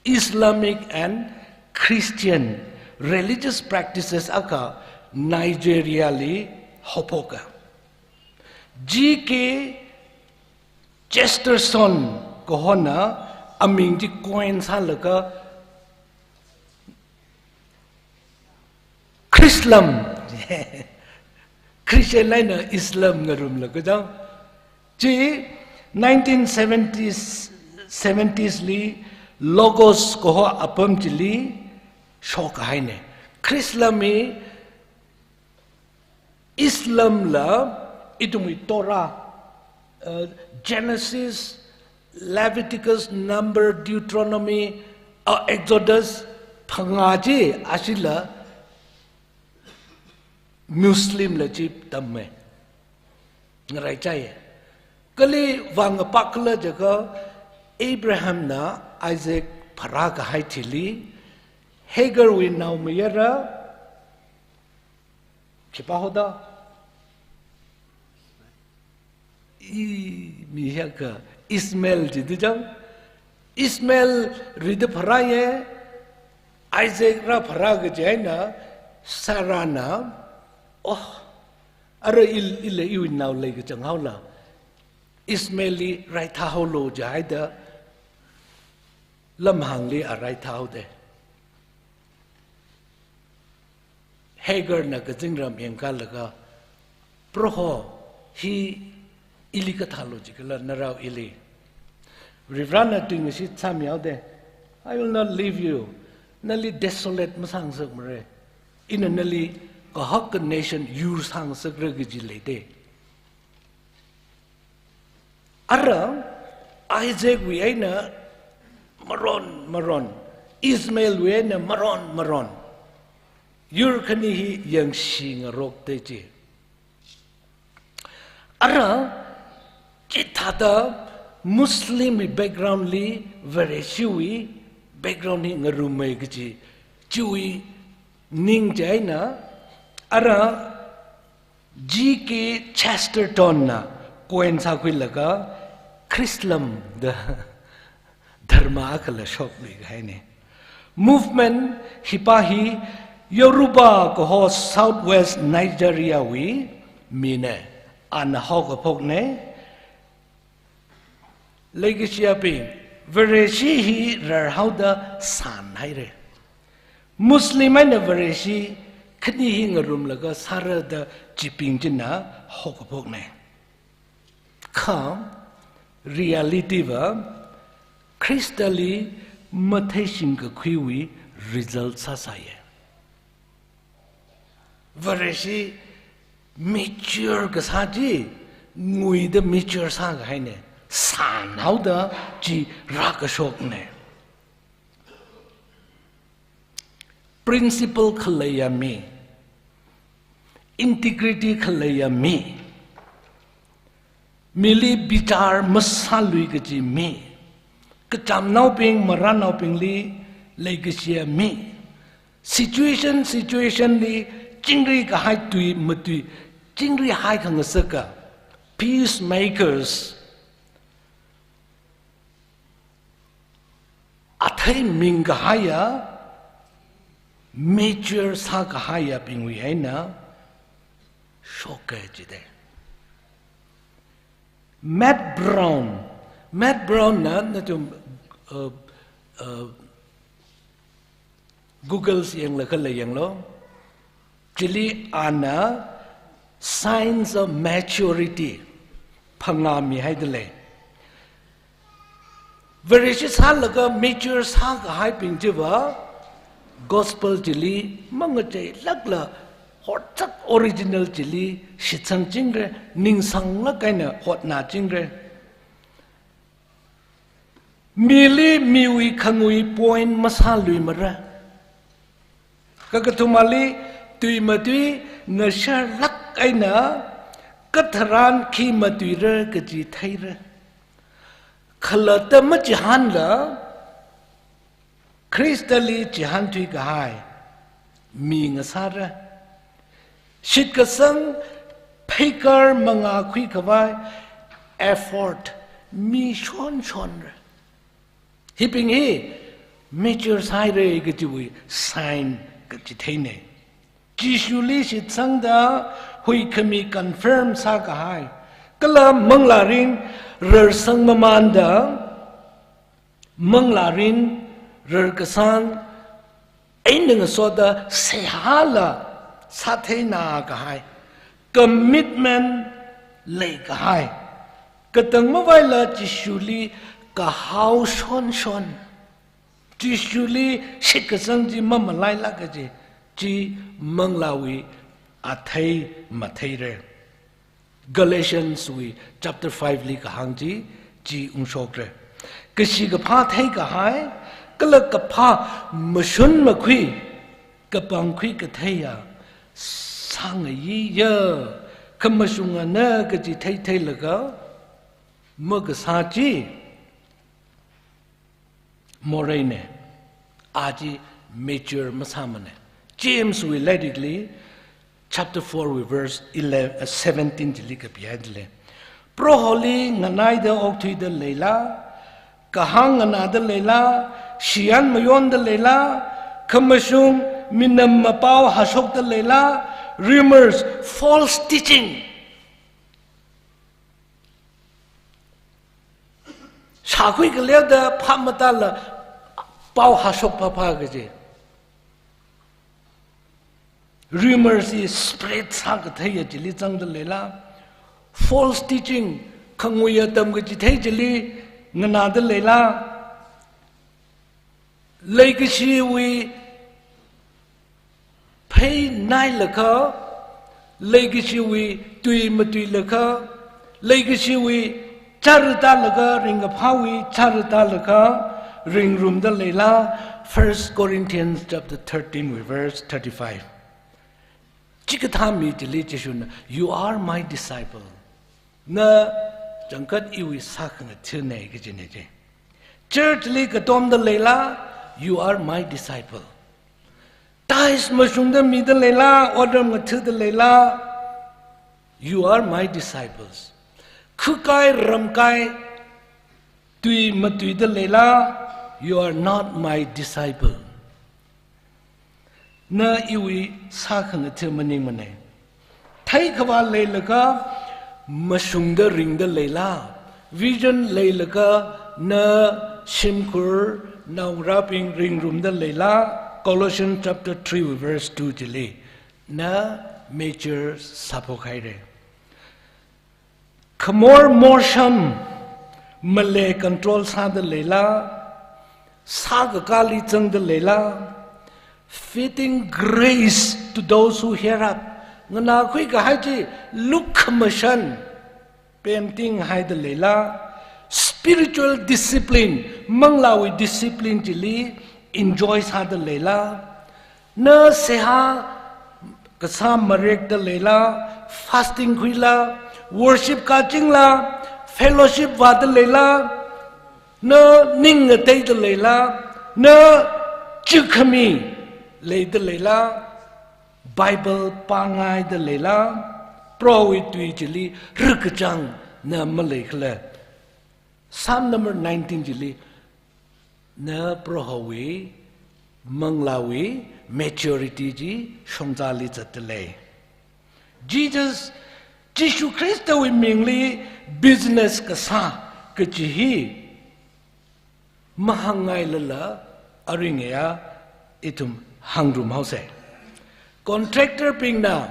Islamic and Christian religious practices akha Nigeria li haophoka. G K Chesterton kahona aming chi coin sālaga Chrislam, Christian eina Islam ngarumlaga dang. Chi nineteen seventies, seventies li Lagos kaho apam chili shokhaina. Chrislam hi Islam la ithumwui Torah, uh, Genesis, Leviticus, Number, Deuteronomy, uh, Exodus, phangā chi ashila Muslim la chi tamme. Ngaraichai. Kali vang apakla jaga Abraham na Isaac pharākahai thili, Hagar wui naomayara, khipā hoda? I, mi hiyākha Ishmael jida jang. Ishmael rida pharāya, Isaac rāpharā kaji eina Sarah na, oh, ara il, ila iwui nao leikachang haola, Ishmael li raithahaolu jihaida, lamhāngli a raithahaoda. Hagar na kazingram yangkalaga, Proho, hi ili kathālu jikhala narao ili. Varivarana tuingashit sāmihaoda, "I will not leave you." Nali desolate masāngasakmara. Ina nali kahaka nation yur sāngasakra kaji leida. Ara Isaac wui eina maron maron, Ishmael wui eina maron maron. Yur khani hi yangshi ngarokda chi. Ara chithāda Muslim wui background li Vareshiwui background hi ngarumai kaji chiwui ning chieina, ara G K Chesterton na coin sākhuilaga Chrislam da dharma akhala shokluikahaina. Movement hipa hi Yoruba kaho Southwest Nigeria wui mina, ana haokaphokna. Leikashiyabing, Vareshi hi rarhaoda sānhaira. Muslim eina Vareshi khani hi ngarumlaga sāra da chibing china haokaphokna. Kha reality va Khristali matheishingkakhuiwui result sāsāya. Vareshi mature kasā chi, nguida mature sākahaina, sānhaoda chi rākashokna. Principle khaleiya mi, integrity khaleiya mi, mili bichar masālui kaji mi, kachamnaobing, marānaobingli leikashiya mi. Situation, situation li chingri kahai tui matui, chingri hai khangasaka. Peacemakers. Athei ming kahaiya, mature sā kahaiyabingwui eina shoka jida. Matt Brown, Matt Brown na, nathum, uh, uh, Google si yanglaga lei yanglu. Chili ana signs of maturity phangā mihaida lei. Vareshi sālaga mature sā kahaibing chiva gospel chili mangacheilākla hotsak original chili shitsangchingra, ningsanglāk eina hotnāchingra. Mili miwui khangui point masāluimara. Kakathumali tui matui ngasharlāk eina katharan khi matuira kaji theira. Khalatta machihānla, Khristali chihānthui kahai mi ngasāra. Shitkasang pheikar mangākhui khavai effort mi shonshonra. Hibing hi mature sāhaira kajiwui sign kachitheina. Jishuli shitsangda huikhami confirm sākahai, kala manglārin rarsang mamānda, manglārin rarkasang eina ngasoda seihāla sātheinā kahai, commitment leikahai, katang mavaila Jishuli kahao shonshon, Jishuli shitkasang chi mamalailāk kaji chi manglāwui athei matheira. Galatians wui chapter five li kahāng chi, chi ungshokra. Kashi kaphā theikahai, kala kaphā mashun makhui, kapangkhui katheiya sāngayiya, khamashungana kaji theitheilaga makasā chi moreina, a chi mature masāmana. James wui lairikli chapter four wui verse eleven, uh, seventeen chili kapihaida lei. Proholi nganaida okthuida leila, kahāng nganāda leila, shiyan mayonda leila, khamashung minam mapao hashokda leila, rumors, false teaching. Shākhui kaleoda phap matāla pao hashok phapha kaji. Rumors hi spread sākatheiya chili zangda leila, false teaching, khanguiya tamkachithei chili nganāda leila, leikashiwui phei nailaga, leikashiwui tui matuilaga, leikashiwui chara tālaga, ringkaphāwui chara tālaga ringrumda leila, First Corinthians chapter thirteen wui verse thirty-five. Chikathā mi chili Jishuna, "You are my disciple." Na changkat iwui sākhangatha̱na kajina chi. Church li katomda leila, "You are my disciple." Tithes mashungda mida leila, otram ngathada leila, "You are my disciples." Khukai ramkai tui matuida leila, "You are not my disciple." Na iwui sākhangatha maningmana. Theikhavā leilaga, mashungda ringda leila, vision leilaga, na shimkhur naongarābing ringrumda leila, Colossians chapter three verse two chili, na mature sāphok haira. Khamor morsham, malei control sāda leila, sākakāli zangda leila, fitting grace to those who hear up. Nganākhui kahai chi lukhamashan, pemting haida leila, spiritual discipline, manglāwui discipline chili enjoy sāda leila, na seihā kasā marekda leila, fasting khuila, worship kachingla, fellowship vāda leila, Na ning ngateida leila, na chikhami leida leila, Bible pāngaida leila, Prohowui tui chili rikachang na maleikhala. Psalm number nineteen chili, na Prohowui manglāwui maturity chi shongzali zatdalei. Jesus, Jishu Khristawui mingli business kasā kaji hi mahāngngailala aringaya ithum hāngrumhaosei. Contractor bingna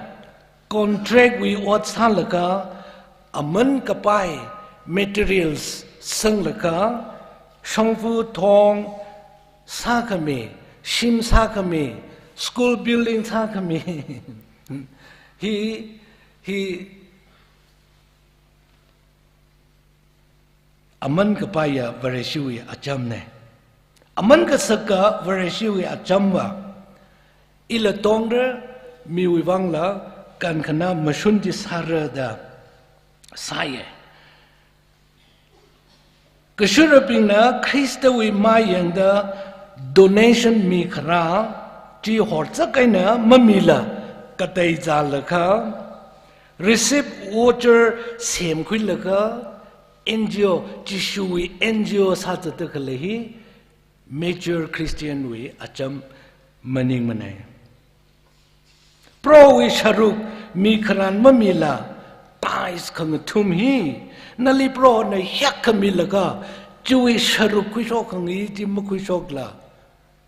contract wui ot sālaga, aman kapai materials sanglaga, shongfa thong sākhami, shim sākhami, school building sākhami. Hi, hi aman kapaiya Vareshiwui achamnei. Aman kasaka Vareshiwui achamva, ila tongra, miwui vangla kankhana mashun chi sāra da sāye. Kashurabingna Khristawui mayangda donation mikharā chi hortsak eina mamila, katei zālaga, receipt voucher semkhuilaga, N G O, Jishuwui N G O sāzatda khalei hi mature Christian wui acham maningmanei. Prohowui sharuk mikharān mamila, tithes khangathum hi nali Prohona hiyākha milaga, chiwui sharuk khuishok khangai chi makhuishokla,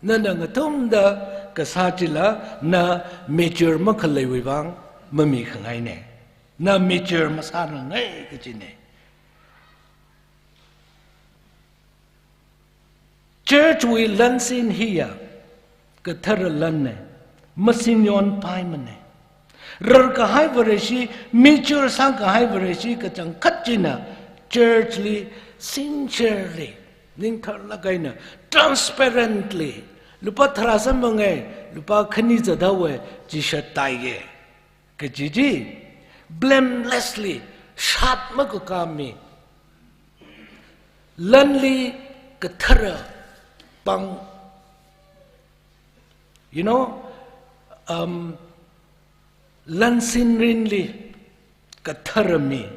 nana ngathumda kasā chila, na mature makhaleiwui vang mamikhangainei. Na mature masārangnei kajinei. Church wui lansin hiya kathara lannei, masinyon paimanei. Rarkahai Vareshi, mature sākahai Vareshi kachangkhat china church li sincerely, ningtharlāk eina, transparently, lupā tharā samphangei, lupā khani zathaowei, chi shat taiye kaji chi, blamelessly, shat makakā mi, lanli kathara pāng, you know, um, lansin rinli kathara mi,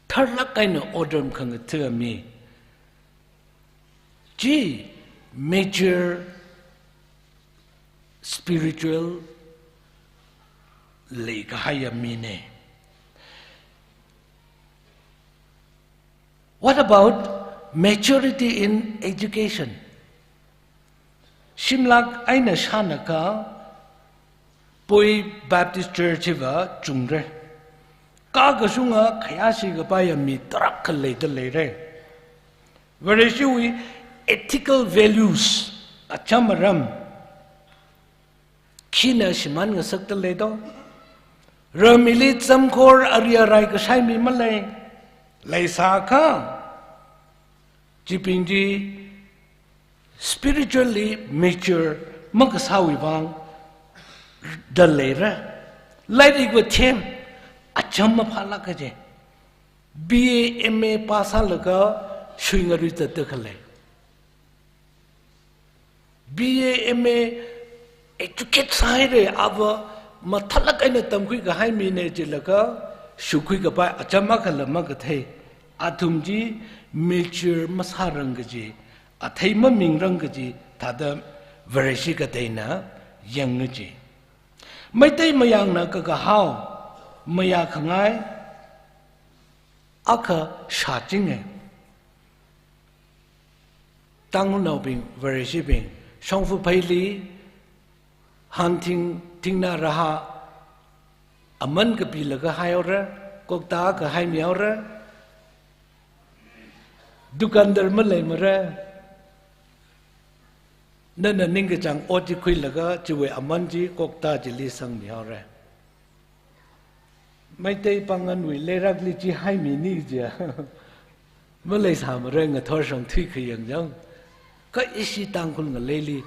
tharlāk eina otram khangatha mi, chi mature spiritual leikahaiya minei. What about maturity in education? Shimlāk eina shānakha, Poi Baptist Church hiva chungra. Kakashunga khayāshi kapaiya mi tarākha leida leira. Vareshiwui ethical values, acham aram, khina shimān ngasakda leido? Ram hili zamkhor ari arai kashai mi malei. Leisākha, chibing chi spiritually mature makasāwui vang da leira. Lairikva them, acham maphālāk kaje. B A, M A pass sālaga shuingarui zatda khalei. B A, M A educate sāhaira, ava mathālāk eina tamkhui kahai minei jilaga, shukhui kapai acham akhala makathei. Athum chi mature masārang kaji, athei mamingrang kaji thāda Vareshi kateina yangngaji. Meitei mayangna kakahao mayākhangai akha shāchinge. Tangkhulnaobing, Vareshibing, shongfa pheili, hanthing, thingna raha, aman kapilaga haihaora, kokta akha haimihaora, dukandar maleimara, nana ningkachāng ot chi khuilaga, chiwui aman chi kokta chili sangmihaora. Meitei pāngānwui leirakli chi haimini jiya. Maleisāmara ngathor shong thuikayang jang. Kha ishi Tangkhul ngaleili,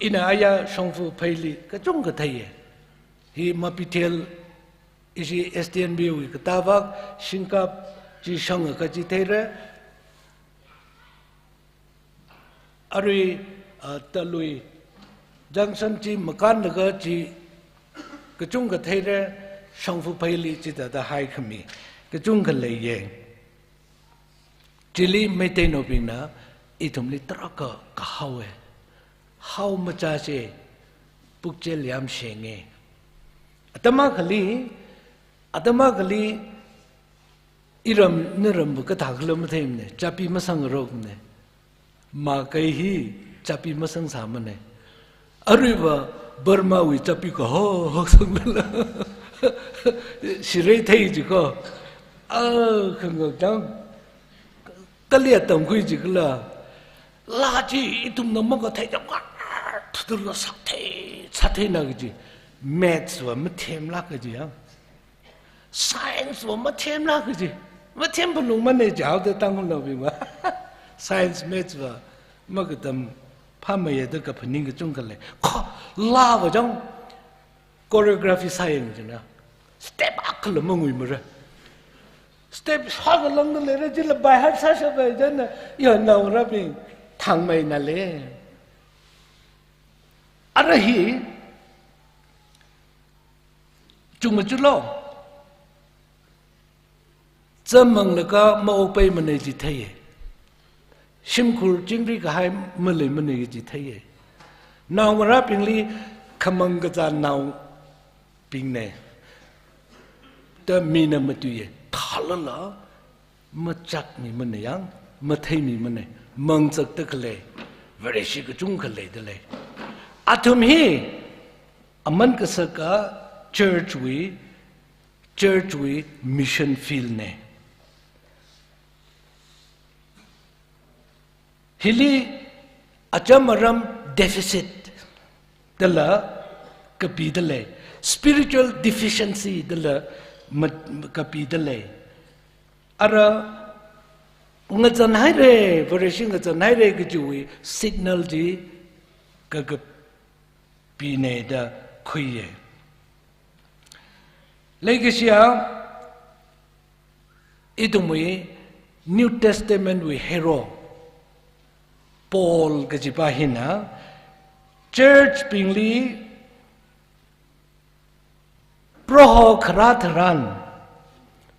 ina aya shongfa pheili kachungkha theiye. Hi Mapithel, ishi S T N B wui katā vak, shingkap, chi shang kaji theira. Arui, ah, Talui junction chi makānlaga chi kachungkha theira, shongfa pheili chithāda haikhami kachungkha leiya. Chili Meiteinaobingna ithumli tarākha kahaowa. Hao machāsa, pukchel yamshenga. Atam akhali, atam akhali iram naramva kathākhala matheimana, chapee masangrokmana. Makai hi chapee masangsāmana. Aruiva Burmawui chapee kaho ho sanglala. Shirei thei jiko. Ah, khangak dang. Kali atam khui jikhala. Laa chi ithumna makathei dam ka. Thuthurla sāthei, sātheina kaji. Maths va mathemlāk kaji ya. Science va mathemlāk kaji. Mathemphalungmana jihaoda Tangkhulnaobingva. Science, maths va makatam phāmeiya da kaphaning kachungkha lei. Kha, laava jang choreography sāyang jina. Step akhala manguimara. Step sākha langda leira, chila by heart sāshappai jina. Ya naongarābing thangmeinala. Ara hi chungmajalo. Chāmanglaga maopheimana ji theiya. Shimkhur chingri kahai maleimana ji theiya. Naongarābingli khamang kazā naobingna da mina matuiya. Thālala machakmimana yang, matheimimana, mangchakda khalei Vareshi kachungkha leida lei. Athum hi aman kasaka church wui, church wui mission field na. Hili acham aram deficit dala kapida lei, spiritual deficiency dala mat-, kapida lei. Ara ngazan haira, Vareshi ngazan haira kajiwui signal chi kakapina da khuiya. Leikashiya, ithumwui New Testament wui hero Paul kajipa hina church bingli Proho kharā tharan,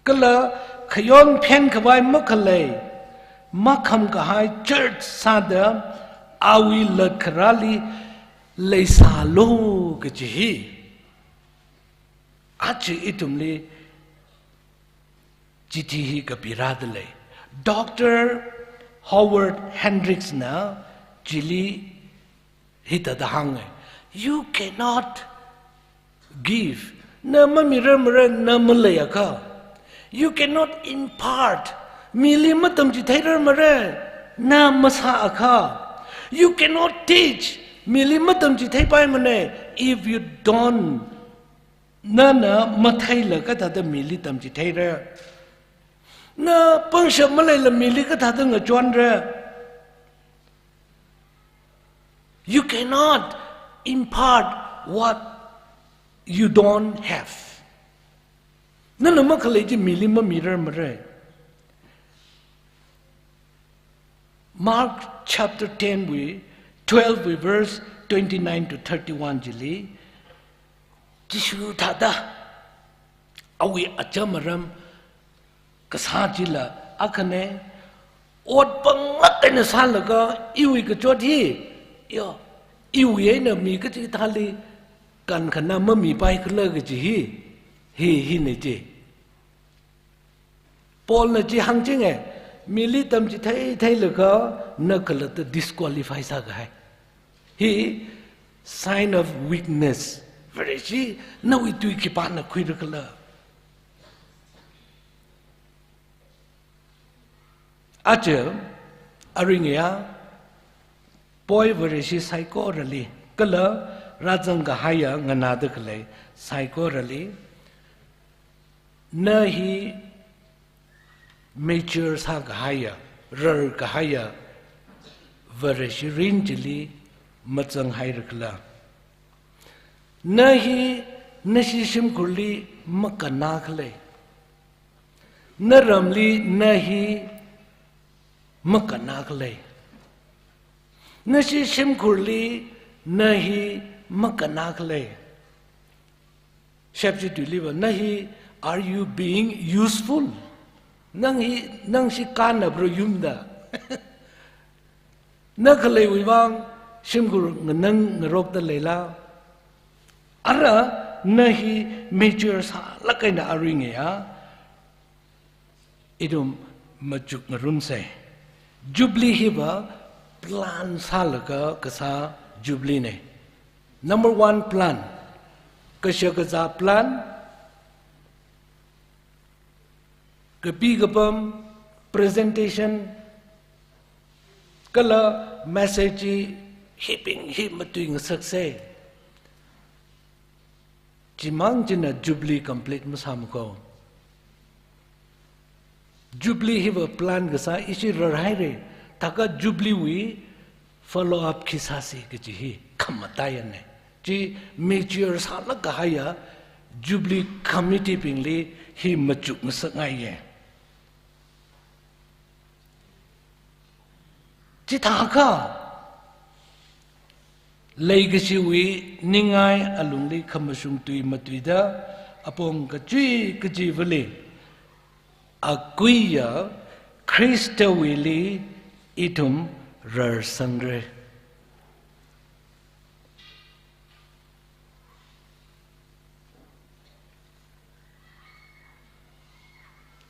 kala khayon phenkhavai makhalei, makham kahai church sāda awui latkharāli leisālu kaji hi. Aja ithumli chithi hi kapirāda lei. Doctor Howard Hendricks na chili hithāda hānga. You cannot give. Na mamirarmara, na maleiakha. You cannot impart. Mili matamchitheirarmara, na masāakha. You cannot teach. Mili matamchitheipaimana. If you don't, nana matheila kathāda mili tamchitheira? Na pangshap maleila mili kathāda ngachonra? You cannot impart what you don't have. Nana makhalei chi mili mamirarmara. Mark chapter ten wui, twelve wui verse twenty-nine to thirty-one chili, Jishu thāda awui acham aram kasā chila akhana, ot pangmat eina sālaga iwui kachot hi, yo, iwui eina mi kachikathāli kankhana mamipaikhala kaji hi, hi, hina ji. Paulna chi hāngchinga, mili tamchithei theilaga na khalatta disqualify sākahai. Hi sign of weakness. Vareshi, nawui tui khipāna khuirakhala? Aja, aringaya, poi Vareshi saikorali, kala rāzang kahaiya nganāda khalei saikorali, na hi mature sākahaiya, rarkahaiya, Vareshi rin chili mazanghairakhala? Na hi nashi shimkhurli makannā khalei, Naramli na hi makana khalei. Nashi shimkhurli na hi makana khalei. Shepshi tuiliva, na hi, are you being useful? Nang hi, nang shi kanabro yumda. Na khaleiwui vang shimkhur nganang ngarokda leila? Ara na hi mature sālāk eina aring eina ithum machuk ngarumsei. Jubilee hiva plan sālaga kasā Jubilee nei. Number one plan. Kashakazā plan, kapi kapam, presentation, kala message hi hibing hi matuingasaksei. Chimang china Jubilee complete masāmako. Jubilee hiva plan kasā ishi rarhairei, thākha Jubilee wui follow up khi sāsi kaji hi khamataiya nei. Chi mature sālāk kahaiya Jubilee committee bingli hi machuk ngasakngaiye. Chithākha leikashiwui ningai alungli khamashung tui matuida apong kachui kachivali akuiya Khristawuili ithum rarsangrei.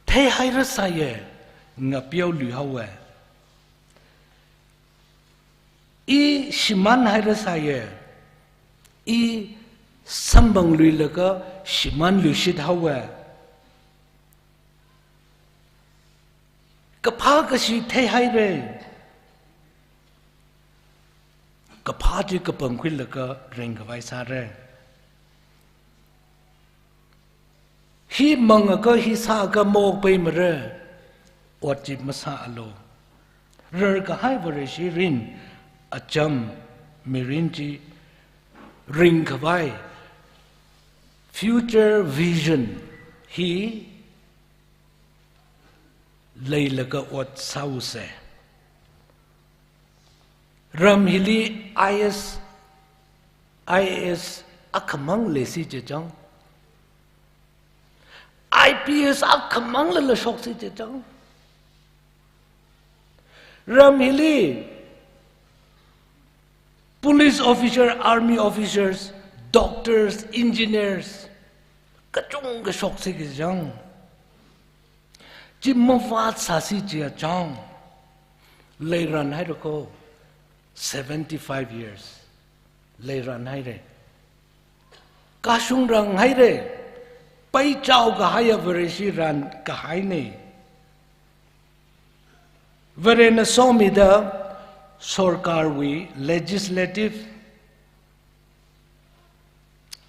Theihairasaiye, ngapeolui haowe. I shimānhairasaiye, i samphangluilaga shimānluishit haowe. Kaphā kashi theihairei. Kaphā chi kapangkhuilaga ringkhavai sārei. Hi mangakha hi sāakha maokpaimarei. Ot chi masāalu. Rarkahai Vareshi rin, acham mirin chi ringkhavai, future vision hi leilaga ot sāusei. Ram hili I A S, I A S akhamang leisi jichang. I P S akhamang lala shoksi jichang. Ram hili police officer, army officers, doctors, engineers, kachungkha shoksi jichang. Chi mavātsāsi jichang. Leiranhairako, seventy-five years. Leiranhairei. Kashungranghairei. Paichao kahaiya Vareshi rankahainei. Varena somida sorkarwui legislative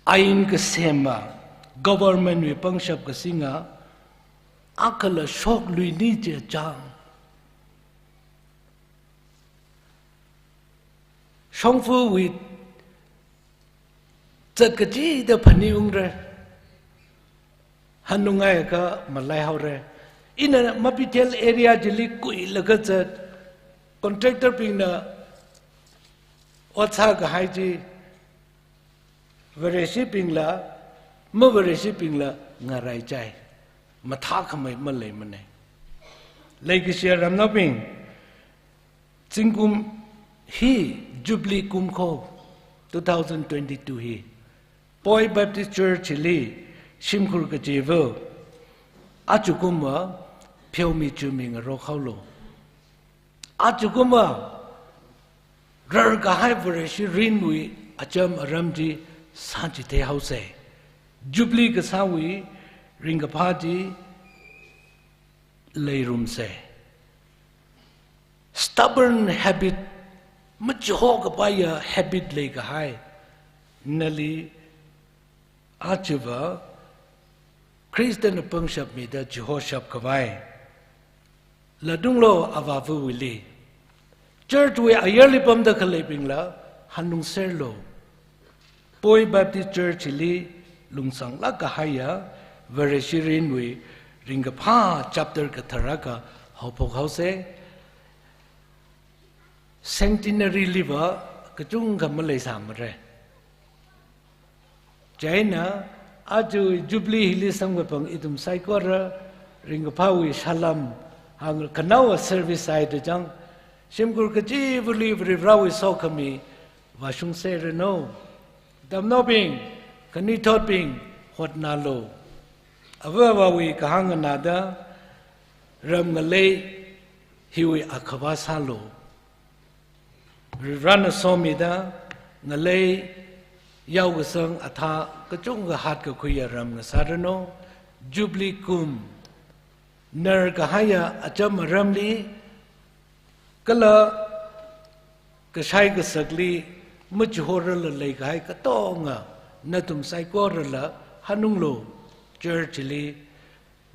ain kasema, government wui pangshap kasinga, akhala shokluini jichang. Shongfawui zat kachida phaningungrei. Hanungaiakha malaihaorei. Ina Mapithel area chili kuilaga zat, contractor bingna ot sākahai chi, Vareshibingla, mavareshibingla ngaraichai. Mathākhamei maleimanei. Leikashiya ramnaobing, zingkum hi Jubilee kumko, two thousand twenty-two hi, Poi Baptist Church hili shimkhur kachiva̱, achukumva pheomi chumi ngarok haolu. Achukumva rarkahai Vareshi rinwui acham aram chi sāchithei haosei. Jubilee kasāwui ringkaphā chi leirumsei. Stubborn habit, machihokapaiya habit leikahai nali achiva Khristana pangshap mida chihoshap khavai. Latunglo avāva̱wuili. Church wui ayarli pamda khaleibingla hanungserlo. Poi Baptist Church hili lungsanglāk kahaiya Vareshi rinwui ringkaphā chapter kathar akha haophok haosa. Centenary liva kachungkha maleisāmara. Chieina aja Jubilee hili samkaphang ithum saikora ringkaphāwui salam hāng khanaowa service sāhaida chang, shimkhur kachivali Varivarāwui sokhami vāshungserranu. Tamnaobing, khanuithotbing, hotnālu. Ava avāwui kahāng nganāda, ram ngalei hiwui akhavā sālu. Varivarāna somida, ngalei yaokasang athā kachungkha hatkakhuiya ram ngasāranu. Jubilee kum narkahaiya acham aramli, kala kashai kasakli machihorala leikahai katonga nathum saikorala hanunglu, church li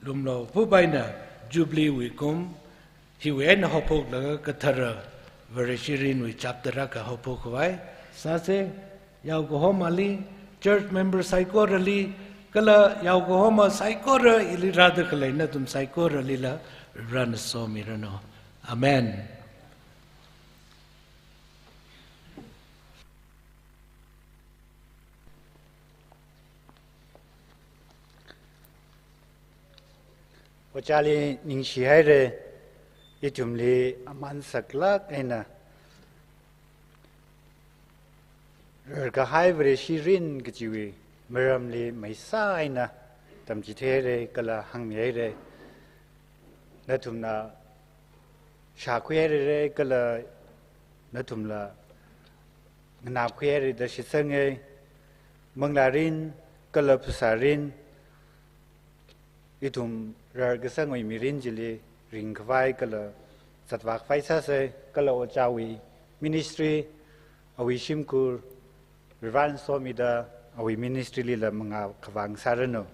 lumlu. Phupaina Jubilee wui kum hiwui eina haophoklaga kathara Vareshi mirinwui chapter akha haophok khavai sāsa. Yaokahomali, church member saikorali, kala yaokahoma saikora hili rāda khalei nathum saikoralila Varivarāna somiranu. Amen. Ojāli ningshihaira, ithumli aman saklāk eina rarkahai Vareshi mirin kajiwui maramli maisā eina tamchitheira kala hāngmihaira. Nathumna shākhuihaira kala nathumla nganākhuihaira da shitsanga. Manglā mirin kala phasā mirin, ithum rarkasangwui mirin chili ringkhavai kala zatvākhavai sāsa, kala ojāwui ministry, awui shimkhur, Varivarāna somida awui ministry lila mangā khavā ngasāranu.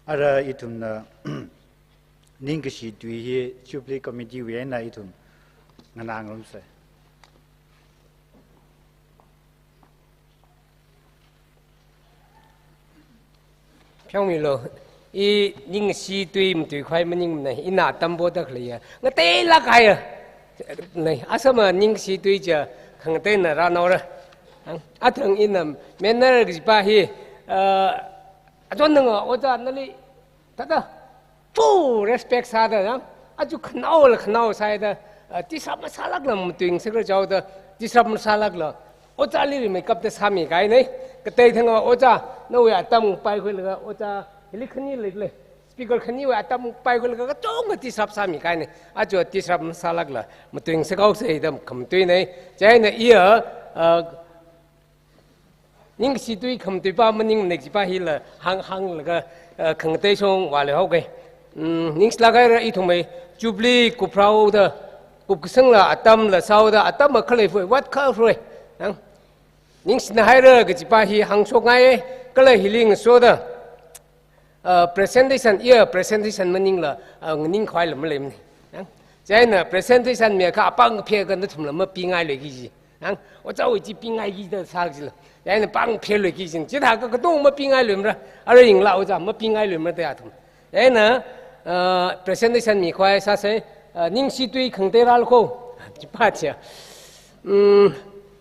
Ara ithumna ningkashi tui hi Jubilee Committee wui eina ithum nganāngarumsa. Pheomilu, i ningshi tui matuikhavai maningmana, ina tambo da khaleiya ngateilāk kahaiya. Nai, asama ningshi tui chi khangateina rānaora. Ang, athang ina manner kajipa hi, ah, achon nanga ojā nali, thāda, full respect sāda, ya. Aja khanaola khanao sāhaida, ah, disrupt masālākla matuingasakra jihaoda, disrupt masālākla ojāli rimeikapta sāmikahaina. Katei thanga ojā, nawui atam paikhuilaga ojā, hili khani leilei. Speaker khaniwui atam paikhuilaga kachungkha disrupt sāmikahaina. Aja disrupt masālākla matuingasakhaosa da khamatuina. Chieina iya, ah, ningshi tui khamatuipa maningmana kajipa hila hāng, hānglaga, eh, khangatei shong vāluihaoga. Mm, ningshilāk haira, ithumwui Jubilee kupharāhaoda, kupkasangla atamla sāhaoda, atam akha leifui, vātkhavai. Nang, ningshina haira kajipa hi hāngshokngai, kala hili ngasoda, ah, presentation, iya presentation maningla, ah, nganingkhavaila maleimana. Nang, chieina presentation mi akha apāng pheka nathumla mapingailuiki ji. Nang, ojāwui chi pingaiki da sā jila. Chieina pāng pheluiki jin. Chithākha katonga mapingailuimara. Arui yanglu ojā, mapingailuimara da athum. Chieina, ah, presentation mikhavai sāsa, ah, ningshi tui khangatei rālu ko. Chipa chiya. Mm,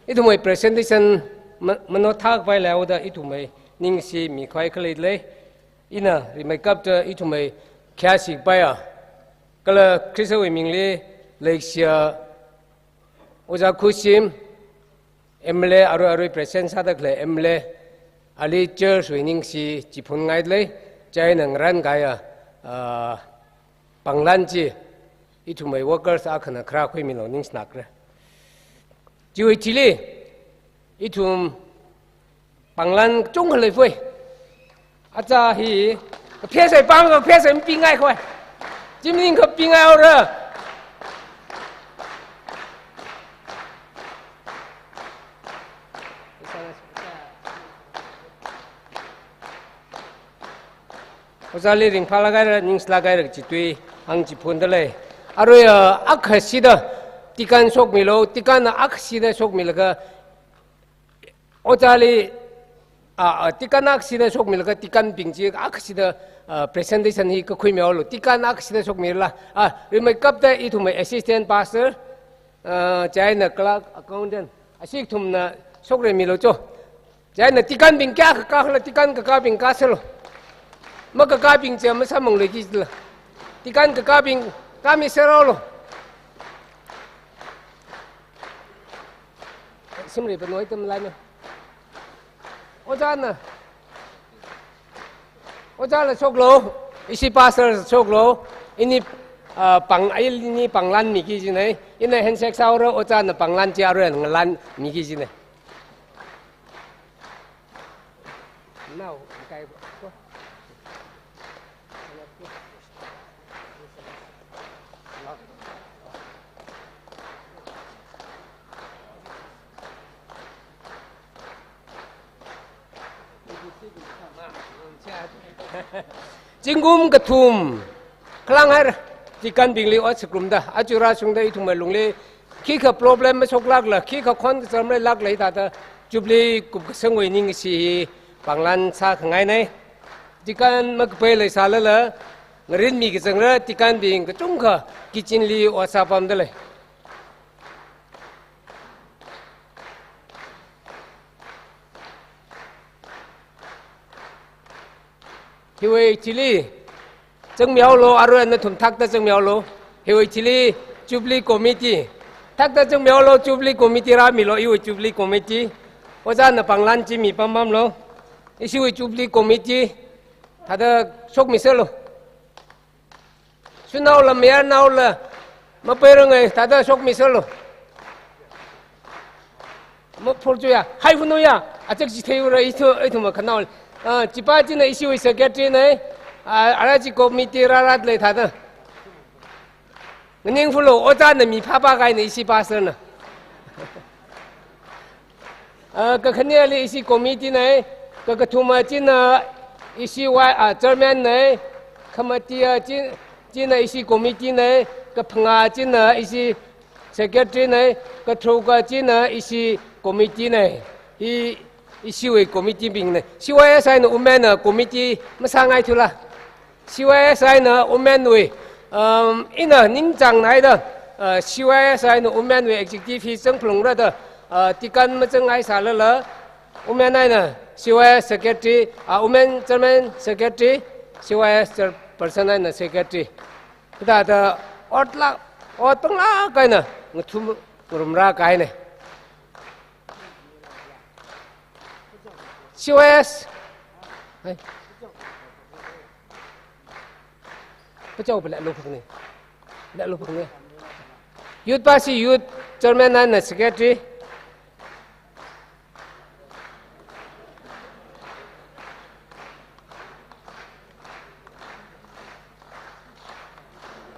ithumwui presentation ma-, manothākhavai leihaoda ithumwui ningshi mikhavai khalei lei. Ina rimeikapta ithumwui khayāshi kapaiya, kala Khristawui mingli leikashiya Ojā Khushim, M L A, arui arui present sāda khalei M L A, ali church wui ningshi chiphunngailei, chieina ngarānkahaiya, ah, pānglan chi, ithumwui workers akhana kharā khuimilu, ningshinakra. Chiwui thili, ithum pānglan kachungkha leifui. Ojā hi, kaphesai pāng, kaphesai mapingaikhoi. Chi maningakha pingaihaora. Ojāli ringphālāk haira, ningshilāk haira kaji tui hāngchiphundalei. Arui, ah, akhashida, deacon shokmilu, deacon akhashida shokmilaga, ojāli Ah, ah, tikan akhashida shokmilaga tikanbing chi akhashida, ah, presentation hi kakhuimihaolu. Tikan akhashida shokmila. Ah, rimeikapta ithumwui assistant pastor, ah, chieina clerk, accountant, ashi kathumna shokreimilu cho. Chieina tikanbing kayākha kakhala tikan kakābing kasālu. Makakābing chi masāmanglu kajila. Tikan kakābing kāmiserhaolu. Simri panoi tam laina. Ojāna. Ojāla shoklu, ishi pastor shoklu, ini, ah, pāng, ini pānglanmiki kajina, ina handshake sāhaora, ojāna pānglan chi aruina ngalanmiki kajina. Now, kai. Zingkum kathum khalānghaira, tikanbingli ot sāngarumda, aja rāshungda ithumwui lungli khikha problem mashoklākla, khikha khon kachām leilākla hithāda Jubilee kupkasangwui ningshi hi pānglan sākhangaina. Tikan makapai leisālala, ngarinmi kazangra, tikanbing kachungkha kitchenli ot sāpamda lei. Hiwui thili zangmihaolu, aruina nathum thakta zangmihaolu. Hiwui thili Jubilee Committee. Thakta zangmihaolu, Jubilee Committee rāmilu, iwui Jubilee Committee. Ojāna pānglan chi mipamlu. Ishiwui Jubilee Committee. Thāda shokmiserlu. Shanaola, mayarnaola, mapairanga, thāda shokmiserlu. Maphurchuya, haihunluya, achak chitheiura, ithu, ithum makhanao. Ah, chipa china ishiwui secretary na, ah, ara chi committee rāra lei thāda. Nganingfulu, ojāna mi phāphā kahaina ishi pastor na. Ah, kakhaneli ishi committee na, kakathuma china ishi wa, ah, chairman na, khamatiya chi, china ishi committee na, kaphangā china ishi secretary na, katharuka china ishi committee na. Hi ishiwui committee bing na. C Y S eina women na committee masāngaithula. C Y S eina women wui, um, ina ningchānghaida, uh, C Y S eina women wui executive hi zangphalungra da, uh, tikan mazanghai sālala, women eina C Y S secretary, uh, women chairman secretary, C Y S chairperson eina secretary. Thāda otlāk, ot panglāk eina ngathumngarumra kahaina. C Y S. Hai. Pachao pala lo phakne. La lo phakne. Youth pasi youth chairman eina secretary.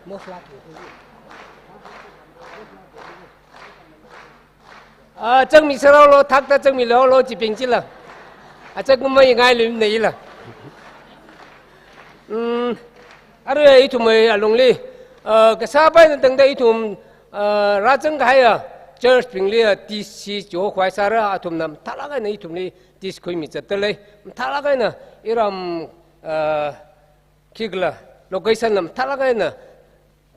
Most likely. Ah, zangmiserhaolu, thakta zangmilu, lo chibing chila. Achak ngumai ngailumna ila. Hmm, arui ithumwui alungli, ah, kasā paina tangda ithum, ah, rāzanghaiya church bingli, ah, T C chihokhai sāra, athumna mathālāk eina ithumli T C khuimi zatda lei. Mathālāk eina iram, ah, khikhala location lam mathālāk eina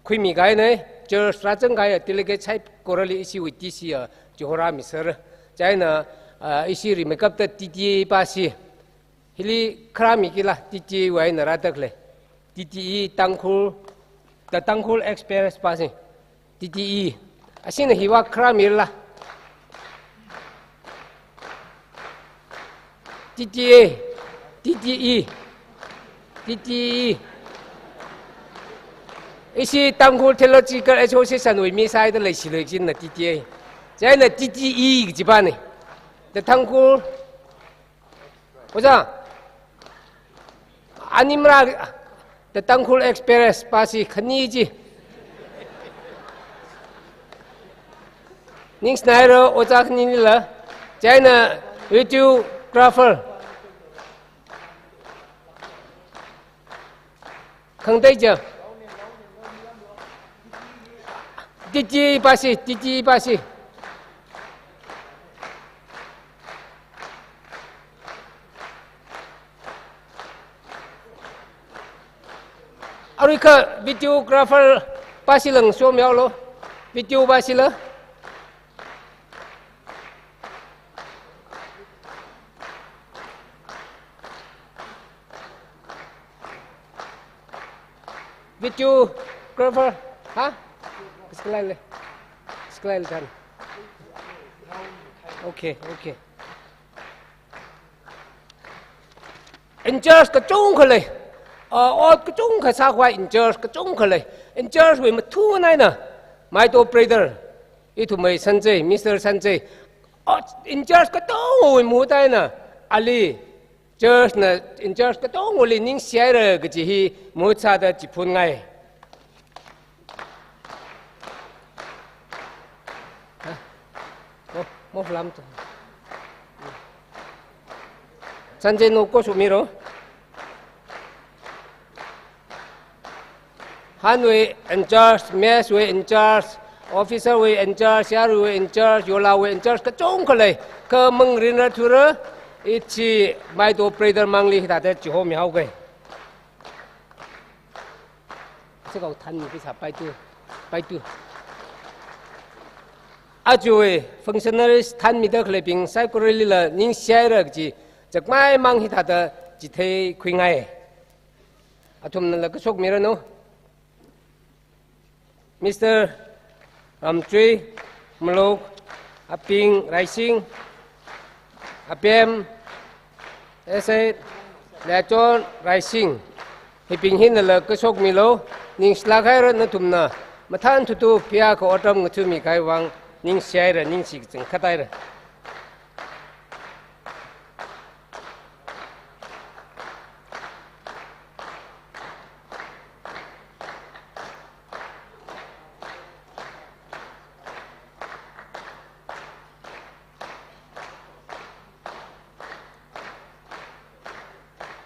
khuimi kahaina, church rāzanghaiya delegate saikorali ishiwui T C ya chihorāmiser. Chieina, ah, ishi rimeikapta T T A pasi. Hili kharāmikila T T A wui eina rāda khalei. T T E Tangkhul, The Tangkhul Express pasi. T T E. Ashina hiva kharāmila. T T A, T T E, T T E. Ishi Tangkhul Theological Association wui mi sāhaida leishilui kajina T T A. Chieina T T E kajipana. The Tangkhul, ojā, animra, The Tangkhul Express pasi khani chi. Ningshinaira ojā khanila. Chieina videographer. Khangatei chi. T T E pasi, T T E pasi. Kha videographer pa sila ngasomyao lo. Video pa sila. Videographer, ha? Sekalai le. Sekalai le tan. Okay, okay. In-charge kachungkha lei. Uh, ot kachungkha sākhavai in-charge kachungkha lei. In-charge wui mathun eina, Maido brother, ithumwui Sanjay, Mister Sanjay. Ot in-charge katongawui mahut eina, ali church na in-charge katongawuili ningshihaira kaji hi mahut sāda chiphunngai. Ha? Mo, mo lam tu. Sanjay no ko sumiro. Hanwui in-charge, mess wui in-charge, officer wui in-charge, yaruiwui in-charge, yolawui in-charge kachungkha lei. Kha mangarinra thura, ichi Maido brother mangli hithāda chihomihaoga. Sākao thanmi pisa paitu, paitu. Ajawui functionaries thanmida khaleibing saikoralila ningshihaira kaji chakmai mang hithāda chitheikhuingai. Athumnala kashokmiranu. Mister Ramchui Maluk, Aping Raising, Apem, S A Lechon Raising. Hibing hinala kashokmilo, ningshilāk haira nathumna mathān thutu phiyākha otram ngathami kahai vang ningshihaira, ningshi kachangkhat haira.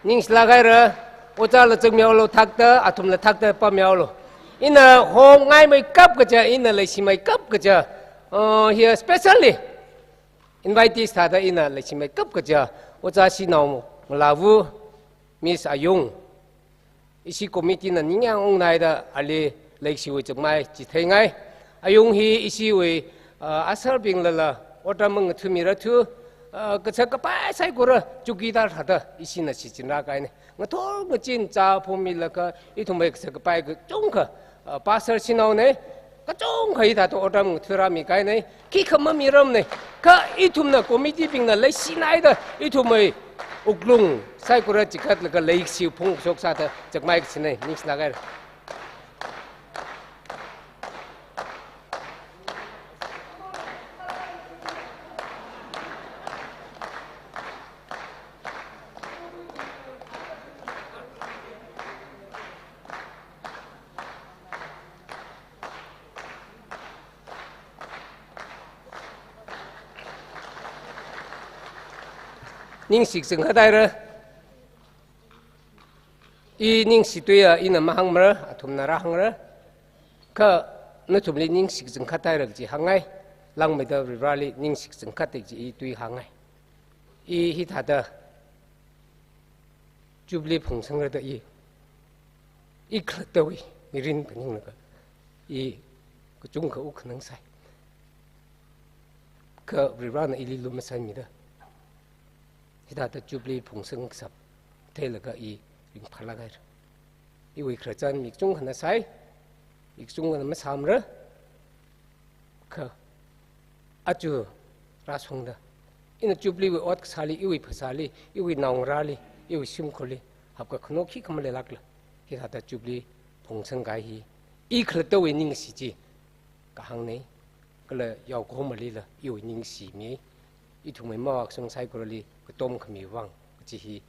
Ningshilāk haira, ojāla zangmihaolu thakta, athumla thakta pammihaolu. Ina hongngaimeikap kaja, ina leishimeikap kaja, uh, here specially invitees thāda ina leishimeikap kaja, ojā Shinao Ngalavu, Miss Ayung. Ishi committee na ningyāng ungnaida ali leishiwui chakmai chitheingai. Ayung hi ishiwui, uh, asarbinglala otram mangathamirathu, uh, kashak kapai saikora chowkidar thāda ishina shichinrākahaina. Ngathor ngachin chā phomilaga ithumwui kashak kapai kachungkha, uh, pastor Shinao na, kachungkha hithāda otram ngathārāmi kahaina, khikha mamiramna, kha ithumna committee bingna leishinaida, ithumwui wuklung saikora chikatlaga leishi phungshok sāda chakmai kachina, ningshilāk haira. Ningshi kachangkhat haira. I ningshi tuiya ina mahāngmara, athumna rāhāngra. Kha nathumli ningshi kachangkhat haira kaji hāngngai. Langmeida Varivarali ningshi kachangkhat kaji i tui hāngngai. I hithāda Jubilee phungsangra da i, i khalattawui mirin phaninglaga i kachungkha wukkhanang sai. Kha Varivarana ili lumashanmida hithāda Jubilee phungsang kashap theilaga i ringphālāk haira. Iwui khararchan mi kachungkhana sai, mi kachungkhana masāmara. Kha aja rāshungda, ina Jubilee wui ot kasāli, iwui phasāli, iwui naongarāli, iwui shimkhurli hapkakhano khikha maleilākla, hithāda Jubilee phungsangkahai hi i khalattawui ningshi chi kahāngna, kala yaokahommalila iwui ningshi mi, ithumwui mavākashung saikorali katom khami vang kaji hi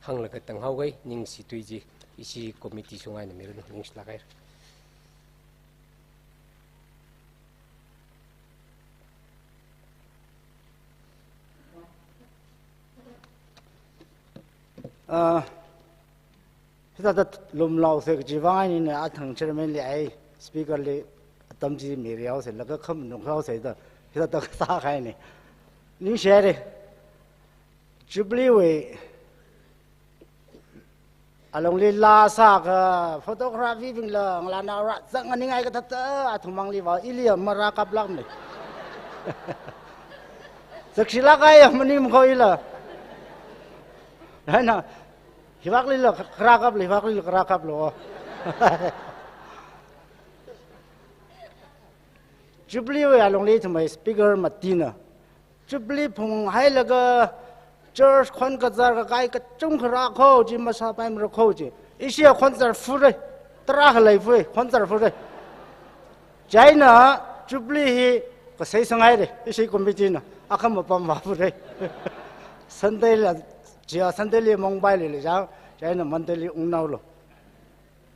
hānglaga tanghaoga, ningshi tui chi ishi committee shong eina miranu, ningshilāk haira. Ah, hithāda lumlaosa kaji vang eina athang chairman li ai speaker li atam chi mirihaosa, laga khamanung haosa da, hithāda sākahaina. Ningshi haira. Jubilee wui Alungli laa sākha photography bingla ngalāna ra zang aningai kathāda athumwui mangli va ili marākaplākmana. Zakshilāk kahai maning ko ila. Hina, hivaklila kharākaplu, hivaklila kharākaplu. Jubilee wui alungli ithumwui speaker matina Jubilee phunghailaga church khon kazar kakai kachungkha rākahai chi masāpaimara kaji. Ishi khon zarfura, tarākha leifura, khon zarfura. Chieina Jubilee hi kasei sanghaira, ishi committee na akha mapam vāfura. Sunday la, chiya Sunday li mongpai lila chang, chieina Monday li ungnaolu.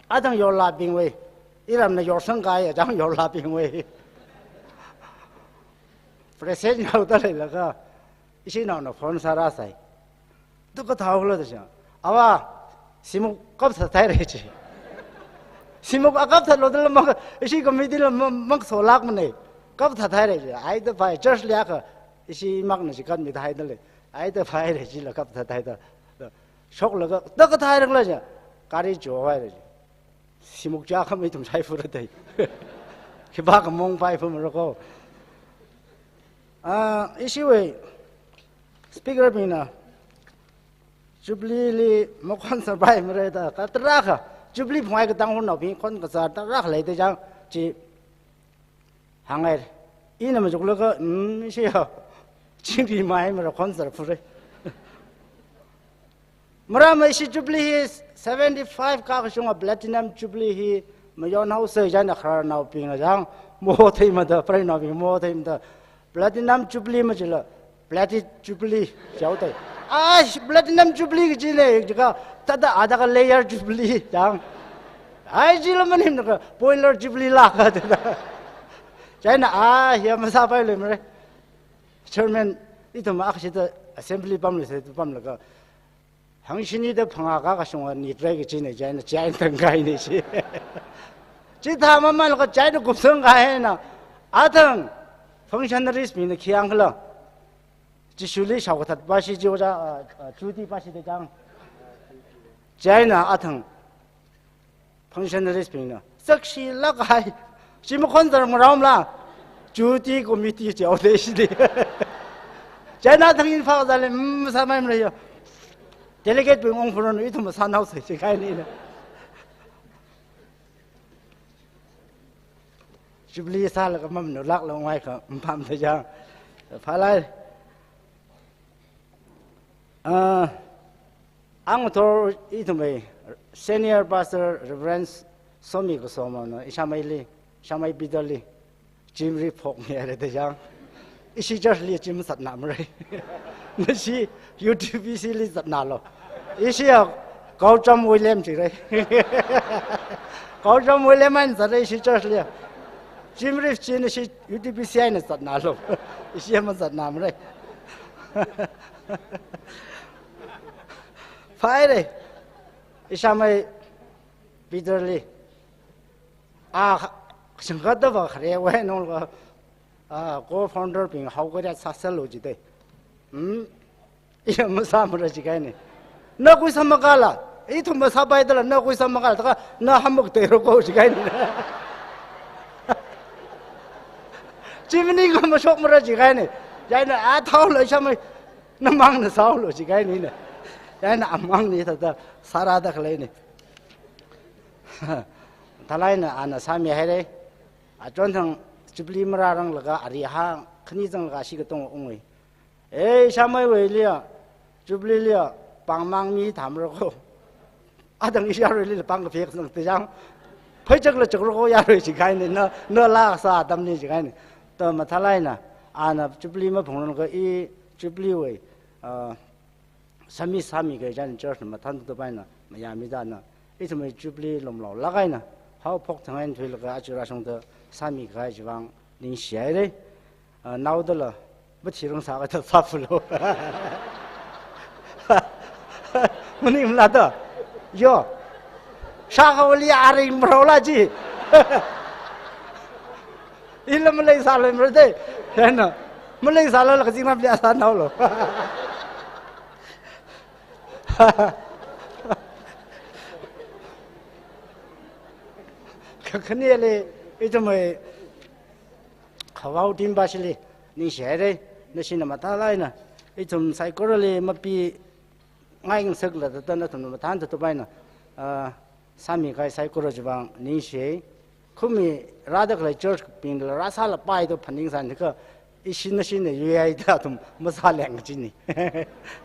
Athang yorlābingwui, iramna yorsang kahai chang yorlābingwui. Present yaoda leilaga, ishinaona phone sārāsai. Tu kathāhaolo da chang. Ava, shimuk kapthathaira chi. Shimuk akapthatlu dala mak, ishi committee la mak, maksolākmana. Kapthathaira chi. Ai da phai church li akha, ishi makna chikatmi da haida lei. Ai da phaira chila kapthathaida. Shoklaga, da kathāhairala chi. Gari chohaira chi. Shimuk chākha ithum shaifura dai. Khipākha mongpai phumara ko. Ah, ishiwui speaker bingna Jubilee li makhon sārpaimara da, kha tarākha Jubilee phunghai katang hunnaobing khon kazar tarākha leida chang chi hānghai. Ina machuklaga, mm, ishiya chingri maimara khon zarfura. Marāma ishi Jubilee hi seventy-five kakashunga Platinum Jubilee hi mayonhaosa chieina khararnaobingna chang, motheimada, preinaobing motheimada, Platinum Jubilee machila, Platinum Jubilee jihaoda. Ah, Platinum Jubilee kajina, jika, thāda adaka layer Jubilee chang. Ai, chila maningmana ka, boiler Jubilee lāka thāda. Chieina, ah, hiya masāpailuimara. Chairman, ithum akshida assembly pamli se tu pamlaga. Hangshini da phangā kakashunga nitrai kajina chieina, chieina tangkahaina chi. Chithā mamānlaga chieina kupsangkahaina. Athang functionaries bingna khi hāngkhala. Jishuli shaokathat pashi jihaoda, ah, ah, chuti pashi da chang. Chieina athang functionaries bingna, zakshilāk kahai. Chi makhon zarmara mala. Chuti committee jihaoda shili. Chieina athang ina phāzāli, mm, masāpaimara ya. Delegate bing ungphuranu ithum masānaosa jikahaina. Jubilee sālaga mamanulāklu ngaikha, mm, pamda chang. Phalai. Ah, ang thor ithumwui Senior Pastor Reverend Somi Kasomana, ishāmeili, ishāmei Peter li, gym ri phokmihaira da chang. Ishi church li gym zatnāmara. Nashi U T B C li zatnālu. Ishiya Gautam William jira. Gautam William eina zatra ishi church li. Gym ri chi nashi U T B C eina zatnālu. Ishiya mazatnāmara. Phaira. Ishāmei Peter li. Ah, shingkatda va khare wai nong ka, ah, co-founder bing haokada sāsālu jida. Hmm? Iya masāmara jikahaina. Na khuisā makāla, ithum masāpaidala, na khuisā makāla, taka na hamak teiro ko jikahaina. Chi maningakha mashokmara jikahaina. Chieina athāhaolu ishāmei, namangna sāhaolu jikahaina. Chieina amangna thāda sārāda khaleina. Thalaina ana sāmihaira. Achonthang Jubilee marāranglaga ari hāng khani zanglaga shi katonga ungwui. Eh, ishāmeiwuiliya, Jubilee liya, pāngmang mi thamra ko. Athang ishi yaruilila pāng kaphek sangda chang. Phaichakla chakra ko yarui jikahaina, na, na laa sā atamli jikahaina. Ta mathalaina, ana Jubilee maphungranglaga i Jubilee wui, ah, sāmi sāmi kahai chieina church na mathānda tupaina, mayāmida na, ithumwui Jubilee lumlaolāk eina, haophok thang eina thuilaga aja rāshungda sāmi kahai chiwui vang ningshihaira. Ah, naodala, mathirang sākada sāphalu. Maningmala da. Yo. Shākhaoli aring maraola chi. Ila maleisāluimara da. Hina. Maleisālala kazingram li sānaolu. Kakhaneli, ithumwui Khavao team bashili ningshihaira, nashina mathālāk eina ithum saikorali mapi ngai ngasaklala thāda nathumna mathān thāda paina, ah, sāmi kahai saikora chiwui vang ningshi. Khumi rāda khalei church bingla rāsālapai da phaningsan kha, ishi nashina yuihaida athum masāleng kajina.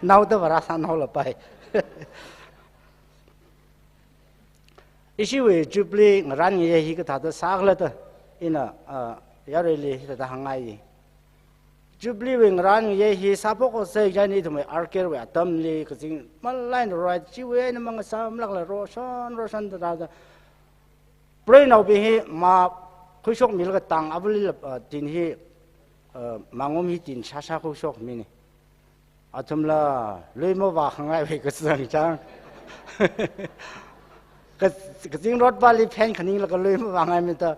Naoda vā rāsānaolapai. Ishiwui Jubilee ngarān ngayei hi kathāda sākhala da ina, ah, yaruili hithāda hāngngai. Jubilee wui ngarān ngayei hi sāphok haosai chieina ithumwui arcade wui atamli kazing malai eina roi, chiwui eina mangasāmlākla roshan, roshan da da. Preinaobing hi makhuishokmilaga tang avalila, ah, tin hi, ah, mangum hi tin shāshā khuishokmina. Athumla lui mavākhangaiwui kazang chang. Ka, kazingrot pali phen khaninglaga lui mavāngaimida,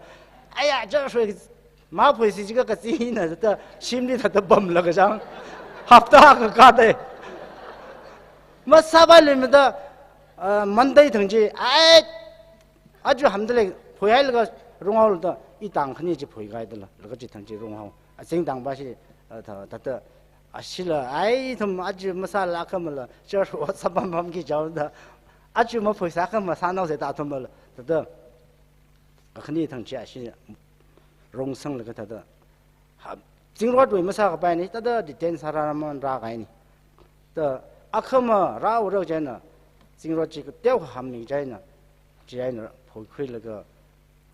aya, church wui maphuisi jiakha kazingna da shimli thāda pamlaga chang. Hapta kakā dai. Masāpailuimada, ah, Monday thang chi, ai, aja hamda lei, phuihailaga runghaoda, i tang khani chi phuikahaida la, laga chithang chi runghao. Azing tang bashi, ah, thā, thāda, ashila, ai, ithum aja masāla khamala, church ot sāpam pamki jaoda, aja maphuisa kha masānaosai da athumla, thāda, kakhani thang chi ashi rungsanglaga thāda, ha, zingrotwui masākapaina, thāda detain sārāra man rākahaina. Da, akhama rāura chieina, zingrot chi kateokha hammi chieina, chieina phuikhuilaga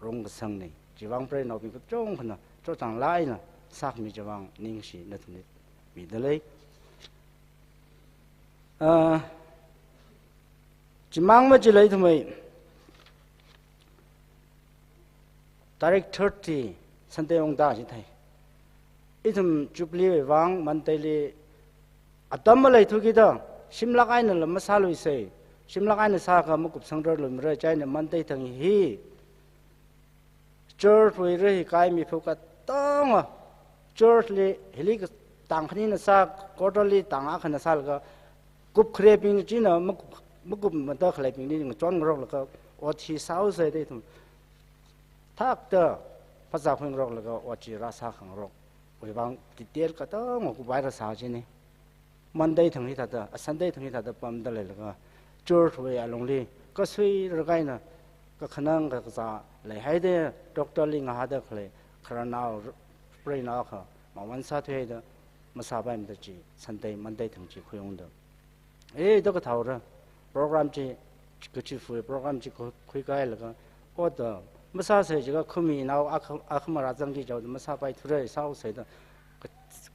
rungkasangna. Chiwui vang preinaobing kachungkhana chotchānglāk eina sākhami chiwui vang ningshi nathumli mida lei. Ah, chimang machila ithumwui tarik thirty Sunday ungda chithāi. Ithum Jubilee wui vang Monday li atam maleithuki da, shimlāk einala masāluisai. Shimlāk eina sākha makupsangrarluimara chieina Monday thang hi church wui rahikai miphu katonga, church li hili ka tang khanina sā, quarterly tang akhana sālaga, kup kharebing china makup, makupmada khaleibingli ngachon ngaroklaga, ot hi sāhaosai da ithum thakta phazā khuingaroklaga, ot chi rāsākhangarok. Wui vang detail katonga kup vai rāsā china. Monday thang hithāda, ah, Sunday thang hithāda pamda leilaga, church wui alungli kasui rakaina, kakhanang kakazā leihaida, doctor li ngahāda khalei khararnao, preinao akha mawon sāthuihaida, masāpaimada chi Sunday, Monday thang chi khuiungda. Eh, da kathaora, program chi, kachifui program chi khu-, khuikahailaga, ot masāsai jiakha khuminao akha, akhama rāzangki jaoda masāpaithura sāhaosai da, ka,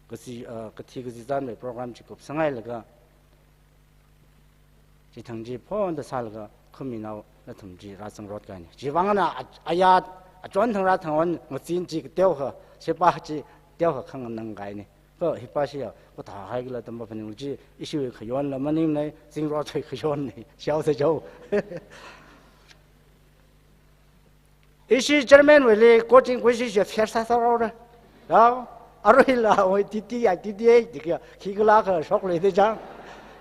kazi, ah, kathi kazi zanwui program chi kupsanghailaga, chithang chi phonda sālaga khuminao nathum chi rāzangrot kahaina. Chiwui vang eina a, aya, achon thang rāthang won ngazin chi kateokha, shepa chi teokha khanganang kahaina. Kha hipa shiya, kathā haikhala da maphaning chi, ishiwui khayonla maningmana, zingrotwui khayonna, shaosai jao. Ishi chairman wuili coaching khuishi shi fail sāsāhaora. Yao, aruila wui titi ya, titi ya, titi ya, khikhala kha shokluida chang.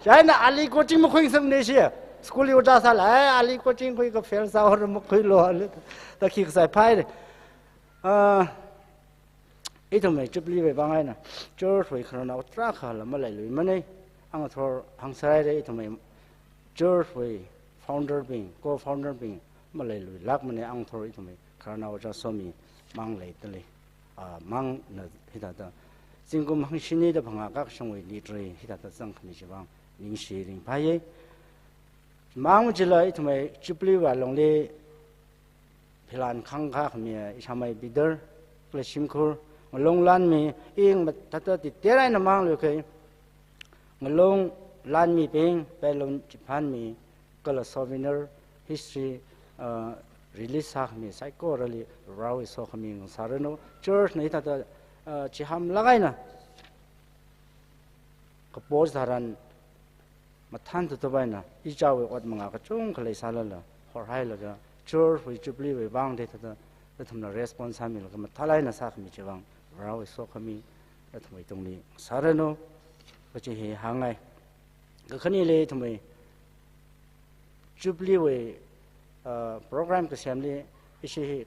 Chieina ali coaching makhuisangne shi, school li ojā sāla, ai, ali coaching khuikha fail sāhaora makhuilu ali, da khi kasāpai. Ah, ithumwui Jubilee wui vang eina, church wui khararnao tarākhala maleiluimana, ngathor hāngsāhaira ithumwui church wui founder bing, co-founder bing maleiluilākmana, ngathor ithumwui khararnao Ojā Somi mang leida lei, ah, mangna hithāda, zingkum hangshini da phangā kakashungwui leader hithāda zangkhami chiwui vang ningshi ringphāya. Mang machila ithumwui Jubilee wui alungli philan khangkā khami ishāmei Peter, kala shimkhur, ngalung lanmi, ing mathāda detail eina mangluikha, ngalung lanmibing, balloon chiphanmi, kala souvenir, history, ah, release sākhami saikorali Varewui sokhami ngasāranu. Church na hithāda, ah, chihamlāk eina kapo tharan mathān thutup eina, ichāwui ot manga kachungkha leisālala, horhailaga, church wui Jubilee wui vang da hithāda, nathumna response sāmilaga, mathālāk eina sākhami chiwui vang, Varewui sokhami, nathumwui tungli sāranu, kachi hi hāngngai. Kakhaneli ithumwui Jubilee wui, ah, program kasemli, ishi hi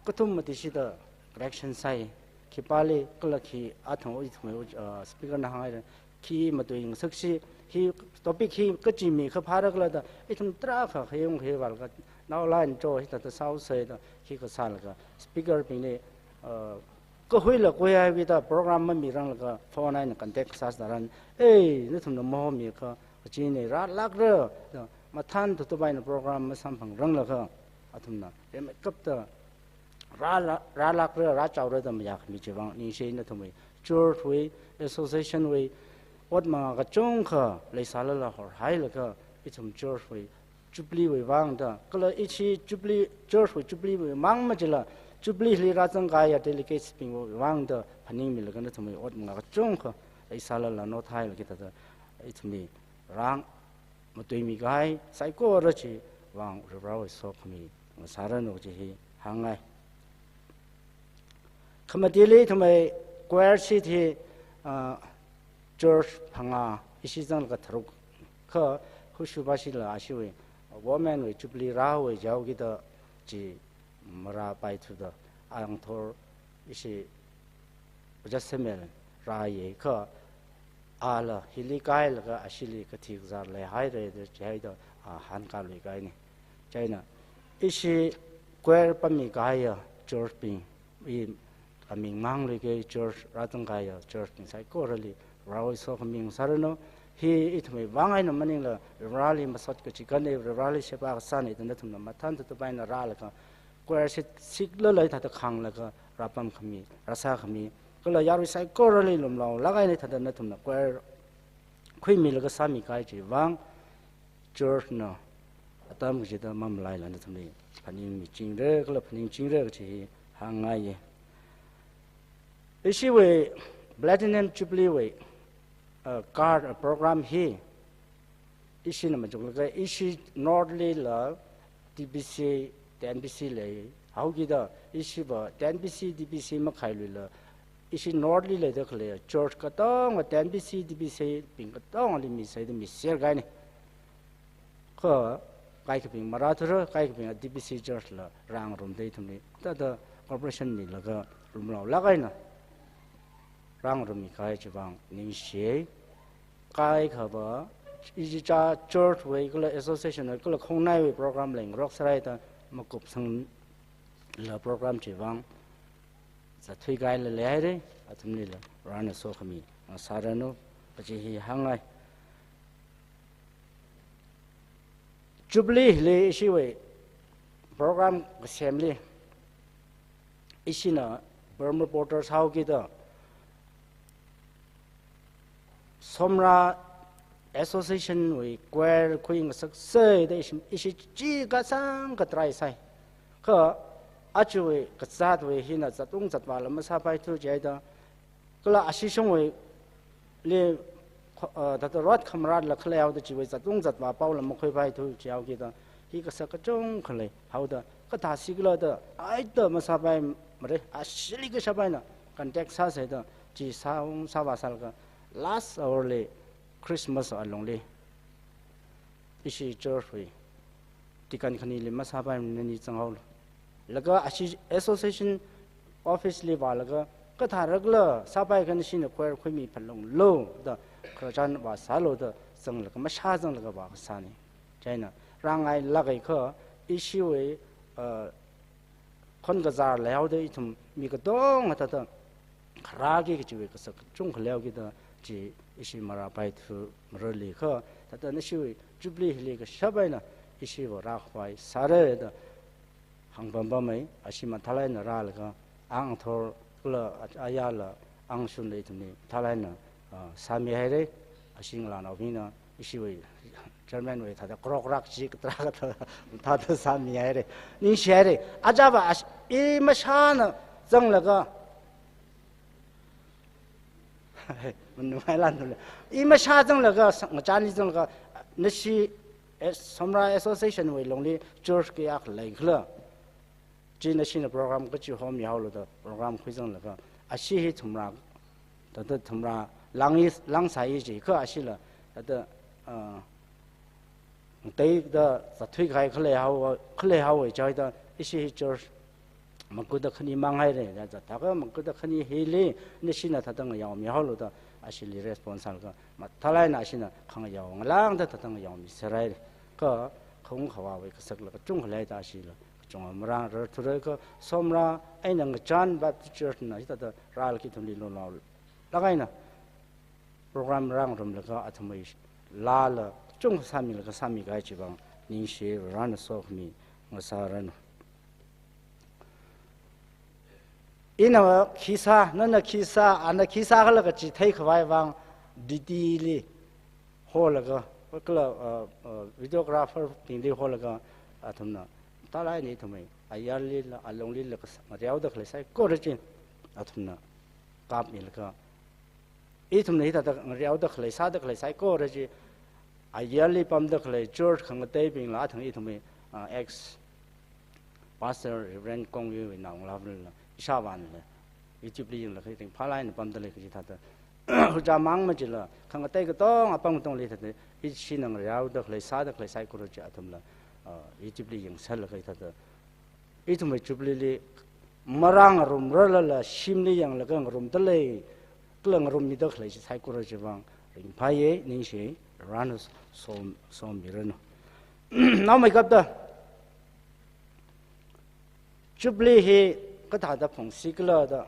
kathum mati shida correction sāi. Khipāli kala khi athang ithumwui, uh, speaker na hāngngaida khi matuingasakshi, hi topic hi kachi mi kaphāra khala da ithum tarākha khayung hi vālaga naolan cho hithāda sāusai da hi kasālaga speaker bingli, uh, kahuila kuihaiwui da program mamiranglaga phone eina contact sāsāran, "Ei, nathumna mahomikha, kachina rālākra," da mathān tutup eina program masamphangranglaga athumna remeikapta rālā-, rālākra, rāchaora da mayākhami chiwui vang ningshi. Nathumwui church wui, association wui ot mangā kachungkha leisālala horhailaga ithum church wui jubilee wui vang da, kala ishi jubilee, church wui jubilee wui mang machila, jubilee li rāzangkahaiya delegates bingwui vang da phaningmilaga nathumwui ot mangā kachungkha leisālala nothailaga thāda ithumli rāng matuimikahai saikora chiwui vang Varivarāwui sokhami ngasāranu chi hi hāngngai. Khamatili ithumwui choir seat hi, ah, church phangā, ishi zanglaga tharuk, kha Hushubashila ashiwui women wui jubilee rāhaowa jihaokida chi marāpaithuda, angthor ishi Ojā Samuel rāya kha, ala hili kailaga ashili kathi kazār leihaira da jihaida, a, hāngkaluikahaina. Chieina ishi choir pāmikahaiya church bing, i aming mangluikahai church, rāzangkahaiya church bing saikorali Varivarāwui sokhami ngasāranu. Hi ithumwui vang eina maningla Varivarāli masot kachikana, Varivarāli sheba kasāna da nathumna mathān tutup eina rālaga choir seat, seat lala hithāda khānglaga rāpamkhami, rāsākhami, kala yarui saikorali lumlaolāk eina thāda nathumna choir khuimilaga sāmikahai chiwui vang church na atam kachida mamalaila nathumli phaningmichingra kala phaningchingra kachi hi hāngngaiya. Ishiwui Platinum Jubilee wui, uh, card, uh, program hi ishina machuklaga ishi North lila T B C, T N B C leihaokida, ishiva T N B C, T B C makhailuila ishi North li leida khalei church katonga T N B C, T B C bing katongali misaida miserkahaina. Kha kaikhabing marāthura, kaikhabing T B C church la rāngarumda ithumli thāda cooperation milaga lumlaolāk eina rāngarummikahai chiwui vang ningshi. Kaikhava ichicha church wui kala association wui kala khongnaiwui program leingarok sārai da makupsangla program chiwui vang zatthuikahaila leihaira, athumlila Varena sokhami ngasāranu kachi hi hāngngai. Jubilee li ishiwui program kasemli ishina Burma Borders haokida Somra Association wui choir khuingasaksa da ishi, ishi chi kasang katrai sai. Kha achiwui kazatwui hina zatung zatvāla masāpaithu jihaida, kala ashishungwuili, uh, thāda rot khamaratla khaleihaoda chiwui zatung zatvā paola makhuipaithu jihaokida, hi kasak kachungkha leihaoda, kathā sikhala da, aida masāpaimara, ashili kashap eina contact sāsaida, chi sāung sāvāsālaga, last hour li Christmas alungli ishi church wui deacon khanili masāpaimana, nani zanghaolu. Laga ashi association office li vālaga, kathārakhala sāpaikha nashina choir khuimi phalunglu da khararchan vāsālu da zanglaga, mashā zanglaga vākasāna. Chieina rāngailāka kha ishiwui, uh, khon kazār leihaoda ithum mi katonga thāda kharāki kachiwui kasak kachungkha leihaokida chi ishi marāpaithumarali kha, thāda nashiwui Jubilee hili kashap eina ishiva rākhavai sāra da hāngpampamai. Ashi mathālāk eina rālaga angthor kala ayāla angshunla ithumli mathālāk eina, ah, sāmihaira. Ashi ngalānaobingna ishiwui chairman wui thāda krokrak chi kathara kathara thāda sāmihaira. Ningshihaira. Ajava ash-, i mashāna zanglaga, manungai lan tule. I mashā zanglaga, sa-, ngachānli zanglaga, nashi, eh, Somra Association wui lungli church kayākha leikhala, chi nashina program kachi homihaolu da program khuizanglaga, ashi hi thumrā, thāda thumrā lāngi, lāngsāi ji kha ashila, thāda, ah, ngateida zatthuikahai khaleihaowa, khaleihaowa jihaida, ishi hi church makuda khani mang haire, ya za thākha makuda khani hili, nashina thāda ngayaomi haolu da, ashili response sālaga, mathālāk eina ashina khangayao ngalāngda thāda ngayaomi sārai. Kha, khaung khavāwui kasakla kachungkha leida ashila, kachungkha marāngararthura kha, somra eina ngachān Baptist Church na hithāda rālaga ithumli lolao lāk eina program rāngarumlaga athumwui laala chungkha sāmilaga sāmikahai chivang ningshi, Varena sokhami ngasāranu. Ina khi sā, nana khi sā, ana khi sākhala kaji theikhavai vang D T li holaga, kala, uh, uh, videographer bingli holaga, athumna, talai ni ithumwui ayarlila, alonglila kasa, ngareoda khalei saikora chi, athumna kapmilaga, ithumna hithāda ngareoda khalei, sāda khalei saikora chi, ayarli pamda khalei church khangateibingla athang ithumwui, ah, ex Pastor Reverend Kongwuiwui naongalāva̱la, ishāvāla YouTube li yanglaga ringphālāk eina pamda lei kaji thāda. Huja mang machila, khangatei katonga apam katongli thāda, ishina ngareoda khalei, sāda khalei saikora chi athumla, ah, YouTube li yangsālaga thāda. Ithumwui Jubilee li marāngarumrarlala shimli yanglaga ngarumda lei, kala ngarummida khalei chi saikora chivang ringphāya, ningshi, Varena som, sommiranu. Naomeikapta, Jubilee hi kathāda phungsikhala da,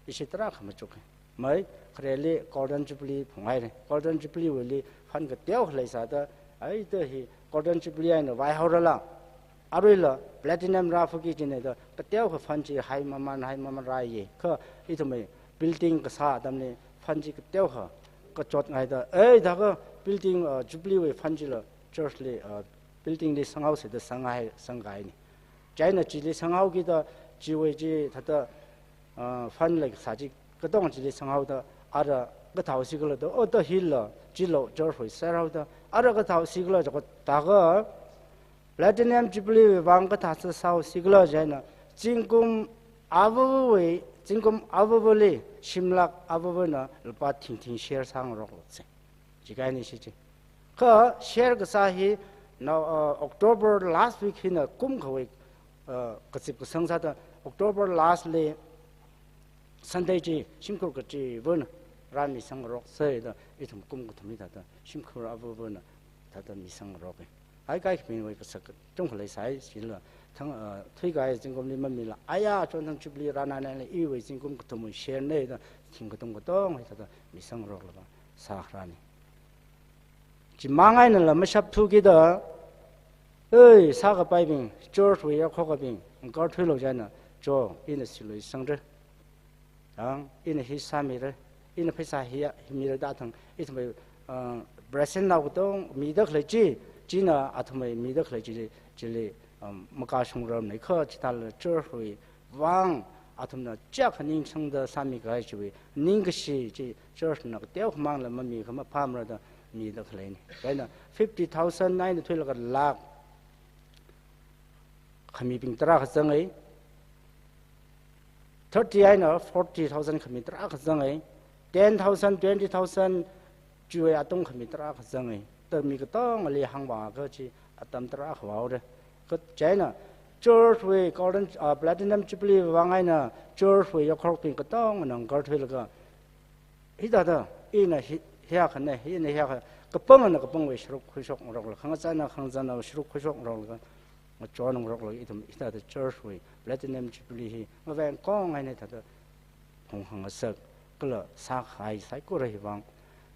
ishi tarākha machuk. Mai, khareli Golden Jubilee phunghaire. Golden Jubilee wuili fund kateokha leisāda, ai da hi Golden Jubilee eina vaihaorala, aruila Platinum rāphuki kajina da, kateokha fund chi high maman, high maman rāye. Kha ithumwui building kasā atamli fund chi kateokha kachotngaida, ai thākha building, uh, Jubilee wui fund chila church li, uh, building li sanghaosa da sanghai, sangkahaina. Chieina chili sanghaokida, chiwui chi thāda, ah, fund leisā chi katonga chili sanghaoda, ara kathāhaosikhala da, oh da hila, chilo church wui sārhaoda, ara kathāhaosikhala jiakha thākha, Platinum Jubilee wui vang kathāda sāhaosikhala chieina, zingkum avāva̱wui, zingkum avāva̱li, shimlak avāva̱na lupā thingthing share sāngaroklo se. Chikahaina ishi chi. Kha share kasā hi nao, uh, October last week hina kumkhawui, uh, kazip kasang sāda October last li Sunday chi shimkhur kachiva̱na rāmisangroksa da ithum kum kathum hithāda shimkhur avāva̱na thāda misangroka. Ai kaikhamiwui kasak kachungkha leisai, chila thang, uh, thuikahai zingkumli mamila, aya chonthang Jubilee rānānāli iwui zingkum kathumwui share na da thing katung katonga hithāda misangroklaga sākharāna. Chimang einala mashapthukida, ei, sākapaibing, church wui yakhokabing, ngakarthuilu chieina, cho, ina silui sangra. Ang, ina hi sāmira, ina pheisā hi, hi mira da thang, ithumwui, ah, present nao katong mida khalei chi, china athumwui mida khalei chi, chili, um, makashungrarmana kha chithāla church wui vang, athumna chiyākha ningsangda sāmikahai chiwui ningkashi chi church na kateokhamangla mamikha maphāmara da mida khaleina. Chieina fifty thousand eina thuilaga lakh khamibing tarākha zangai, thirty eina forty thousand khami tarākha zangai, ten thousand, twenty thousand chiwui atung khami tarākha zangai. Tarā mi katongali hāngvākha chi atam tarākha vāhaora. Kha chieina church wui Golden, ah, Platinum Jubilee vang eina church wui yakhokbing katongana ngakarthuilaga, hithāda, ina hi, hiyākhana, ina hiyākha, kapangana kapangwui sharuk khuishokngarokla, khangachāna khangachāna sharuk khuishokngarokla, ngachonngarokla, ithum hithāda church wui Platinum Jubilee hi ngaveng kong eina thāda phungkhangasak kala sākahai saikora hi vang,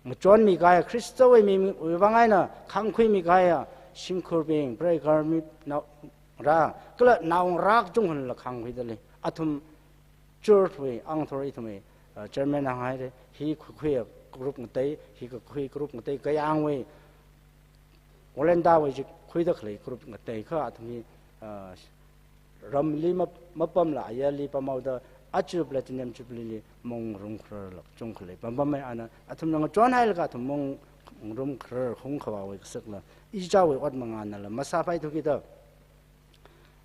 ngachonmikahai Khristawui mingwui vang eina khāngkhuimikahai shimkhurbing, preikarmi nao, ra, kala naongarā kachungkhana khāngkhuida lei. Athum church wui, angthor ithumwui, uh, chairman hānghaira, hi khuikhuiya group ngatei, hi kakhui group ngatei, kayāngwui, volunteer wui chi khuida khalei group ngatei kha athum hi, uh, ramli map-, mapamla ayarli pamhaoda, aja Platinum Jubilee li maong ngarumkhararla kachungkha lei. Pampamai ana, athumna ngachonhailaga athum maong ngarumkharar hungkhavāwui kasakla, ichāwui ot mangānala masāpaithukida,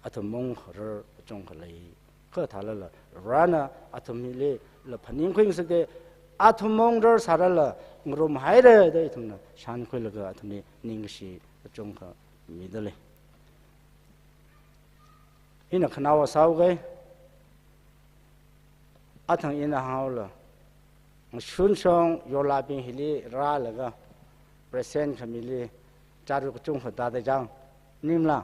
athum maongkharar kachungkha lei. Kha thālala, Varena athum hili la phaningkhuingasakda, athum maongrar sārala ngarumhaira da ithumna shānkhuilaga athumli ningkashi kachungkha mida lei. Ina khanaowa sāhaoki. Athang ina hānghaolu. Ngashun shong yorlabing hili rālaga present khamili chāra kachungkha tāda chang. Maningla.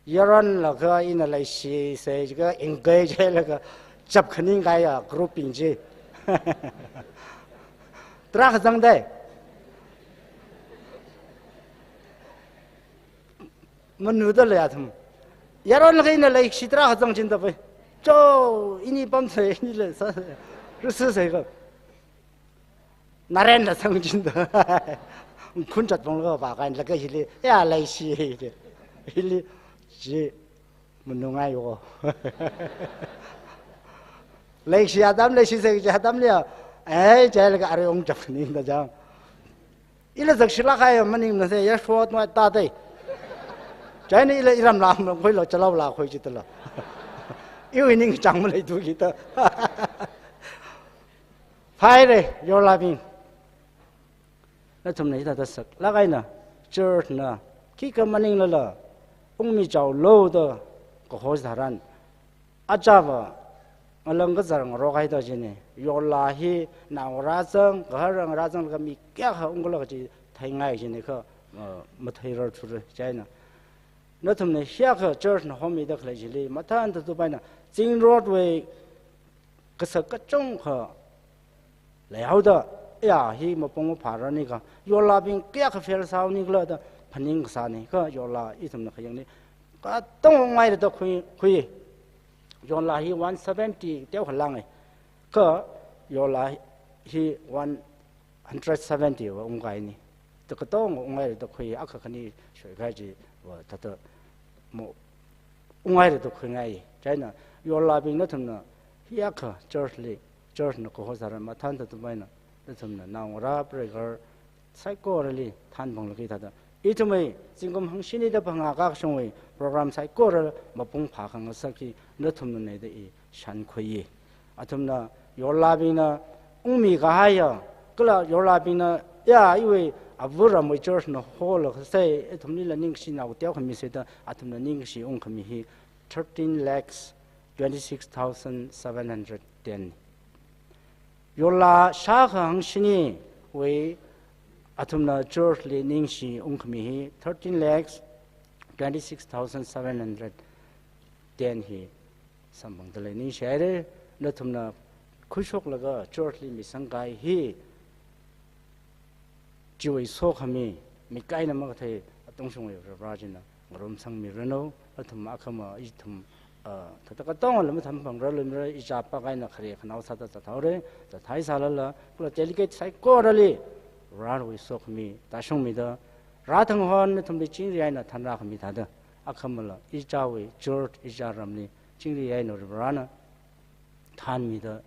Yaronlaga ina leishisai jiakha engage hailaga chap khaningkahai groupbing chi. Tarākha zangdai. Manuda lei athum. Yaronlaga ina leishi tarākha zangchinda pai. Cho, ini pamsai, ini leisā. Rususai kha. Narenla zangchinda. Khun chat ponglaga vākān laga hili. Ya leishi. Hili. Chi. Manungai yo. Leishi atam, leishisai chi atam liya. Ai, chai laga arui ung chap khaningda chang. Ila zakshilāk kahai maningmana sai, ya short no ta dai. Chieina ila iram lam khuilo, chalaola khui chitala. Iwui ningchāng maleithu kita. Phaire, yorlabing. Nathumna hithāda saklāk eina, church na, khikha maninglala, ungmi chaolu da, kaho tharan, achāva, ngalang kazar ngarok haida chine, yorla hi, naongarā zang, gahar ngarā zanglaga mi kayākha ungkhala kaji theingai chine kha, uh, matheirar thura chieina. Nathumna hiyākha church na homida khalei chili, mathāda thupaina, Zing Road wui kasak kachungkha leihaoda, ya, hi mapung maphāra ni kha, yorlabing kayākha fail sāhaoni khala da phaning kasāni, kha yorla ithumna khayangli, katong ngairada khui, khui. Yorla hi one seventy teokha lāngai. Kha yorla hi one hundred seventy va ungkahaini. Ta katong ungngairada khui, akha khani shoikahai chiva thāda mo ungngairada khuingai. Chieina yorlabing nathumna hiyākha church li, church na kaho tharan mathāda thupaina, nathumna naongarā preigahar saikorali thanphanglaga thāda, ithumwui zingkum hangshini da phangā kakashungwui program saikora mapung phākhangasak hi nathumnana da i shankhui. Athumna yorlabingna ungmi kahaiya, kala yorlabingna, ya, iwui avāramwui church na holaga sai, athumlila ningkashi nao teokha misai da, athumna ningkashi ungkhami hi thirteen lakhs twenty-six thousand seven hundred ten. Yorla shākha hangshiniwui athumna church li ningshi ungkhami hi thirteen lakhs twenty-six thousand seven hundred ten hi samphangda lei. Ningshihaire, nathumna khuishoklaga church li misangkahai hi chiwui sokhami, mik eina makathei atungshungwui Varivarā china ngarumsangmiranu. Athum akhama ithum, ah, thāda katongla mathāmphangrarluimara, ichā pak eina khare khanao sāda zathaore, zathai sālala, kala delegate saikorali Varewui sokhami tāshungmida, rāthang hon nathumli chingri eina thanrākhami thāda, akhamala ichāwui church, ichā ramli chingri eina Varivarāna thanmida,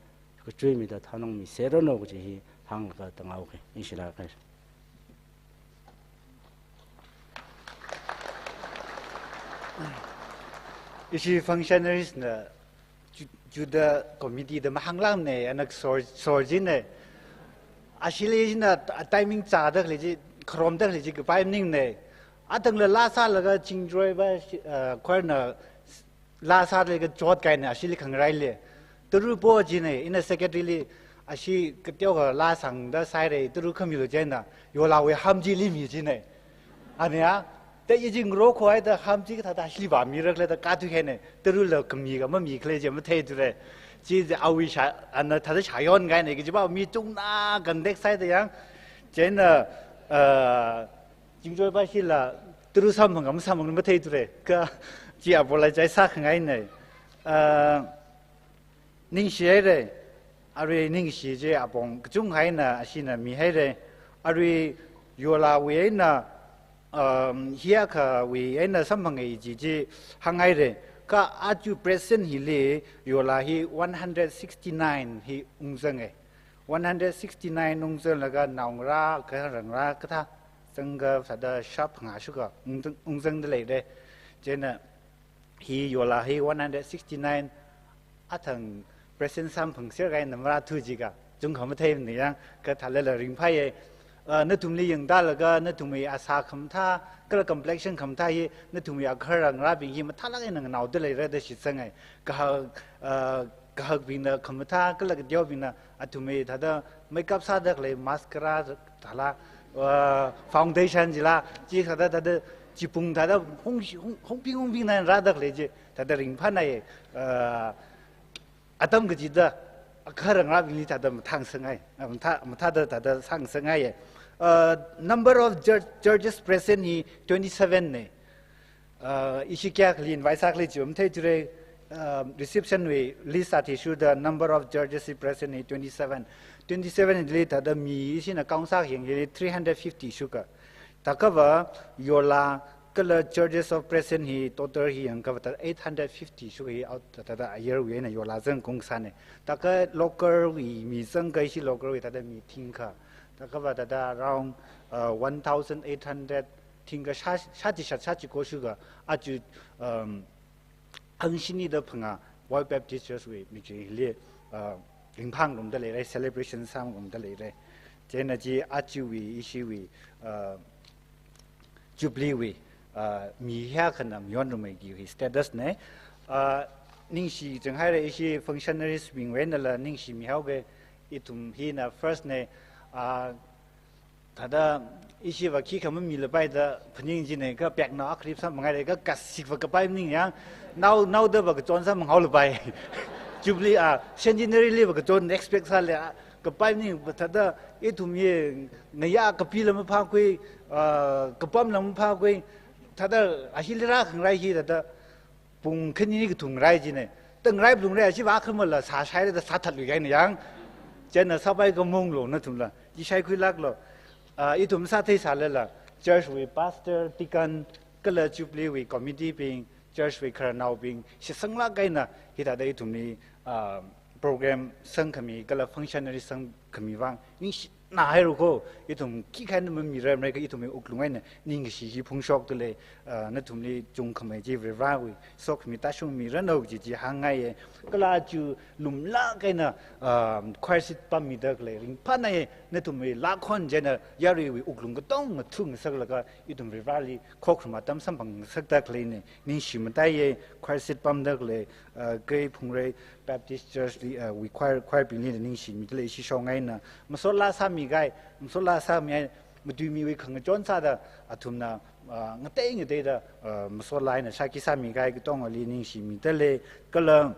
kachuimida thanungmiseranu kaji hi hānglaga tānghaoke. Ningshilāke. Ishi functionaries na Ju-, Juda committee da mahānglākne, ana sor, sorjine. Ashili jina t-, timing chāda khalei chi, kharomda khalei chi kapai maningne. Athangla laa sālaga Zingjoiva, uh, choir na laa sālaga chotkahaina, ashili khangarai lei. Tara po jine, ina secretary li, ashi kateokha laa sangda sāhaire, tara khamilu jina, yorlawui ham chili mi jine. Ania, ta i chi ngarokhaohaida ham chi kathāda ashili vāmirakhala da kathuihaine, tarala khami kha mamikhala chi matheithura. Chi chi awui shā, ana thāda shāyonkahaine, kajiva mi chungna contact sāhaida yang, chieina, uh, Zingjoiva shila tara samphang kha masamphang matheithura. Kha chi apologize sākhangaine. Ah, ningshihaire. Arui ningshi chi apong kachungkha eina ashina mihaire. Arui yorlawui eina, um, hiyākhawui eina samphangai chi chi hānghaire. Kha aja present hili yorla hi one hundred sixty-nine hi ungzange. One hundred sixty-nine ungzanglaga naongarā, kharangarā kathā zangkha sāda shāphangā shuka ungzang, ungzangda leire. Chieina hi yorla hi one hundred sixty-nine athang present samphangser kahaina marāthu jiakha chungkha matheimane yang, kha thālala ringphāye. Uh, nathumli yangtālaga nathumwui asā khamathā, kala complexion khamathā hi, nathumwui agahara ngarābing hi mathālāk eina nganaoda leira da shitsangai. Kahak, uh, kahakbingna khamathā, kala kateobingna athumwui thāda makeup sāda khalei mascara thāla, uh, foundation chila, chi thāda, thāda chipung thāda hong, hong, hongping hongpingna rāda khalei chi, thāda ringphānai, uh, atam kachida, agahara ngarābingli thāda mathāngasakngai, mathā, mathāda thāda sāngasakngai. Uh, number of judge, judges present hi twenty-seven nei. Uh, ishi kayākhali invite sākhala chi matheithura, uh, reception wui list athishurda number of judges hi present hi twenty-seven. Twenty-seven li thāda mi ishina count sāyang hili three hundred fifty shuka. Thākha va yola kala judges of present hi total hi yangkha va thāda eight hundred fifty shuka hi out thāda ayarwui eina yola zangkhaung sānei. Thākha local wui mi zangkha ishi local wui thāda mi thingkha. Thākha va thāda around, uh, one thousand eight hundred thingkha shā, shāchishat shāchiko shuka aja, um, hangshini da phangā World Baptist Church wui michili, uh, ringphāngarumda leira, celebration sāngarumda leira. Chieina chi ajawui, ishiwui, uh, Jubilee wui, uh, mi hiyākhana mayonrummeiki hi status nei. Uh, ningshi changhaira ishi functionaries bingwui einala ningshimihaoga, ithum hina first nei, uh, thāda ishi va khikha mamila pai da phaning jinei, kha pekna akhrip sāmangairai, kha kasik va kapai maningyang, nao, naoda va kachon sāmanghaolapai. Jubilee, ah, centenary li va kachon expect sālei, ah, kapai maning va thāda ithum hi ngayā kapila maphākhui, ah, kapamla maphākhui, thāda ahili rākhangarai hi thāda pung khani ni kathum ngarai jinei. Thāda ngarai phalungra, ashi va khamala sāshaira da sāthatluihaina yang. Chieina sāpai kamunglo nathumla. Chi shaikhuilāklo. Ah, ithum sātheisālala, church wui pastor, deacon, kala Jubilee wui committee bing, church wui khararnaobing, shisanglāk eina hithāda ithumli, ah, program sangkhami, kala functionary sangkhami vang, ningshina hairako, ithum khikha eina mamirarmara kha ithumwui wuklung eina ningkashi hi phungshokda lei, ah, nathumli chungkhamei chi Varivarāwui sokhami tāshungmiranu kaji chi hāngngaiya. Kala aja lumlāk eina, ah, choir seat pammida khalei ringphānai, nathumwui lākhon chieina yaruiwui wuklung katonga thungasaklaga ithum Varivarāli khokharum atam samphangngasakda khaleinei, ningshi mataiya, choir seat pamda khalei, ah, Keiphungrei Baptist Church li, ah, wui choir, choir bingli ningshimida lei, ishi shong eina masot laa sāmikahai, masot laa sāmihai, matuimiwui khangachon sāda athumna, ah, ngatei ngateida, ah, masot laa eina shākhi sāmikahai katongali ningshimida lei, kala,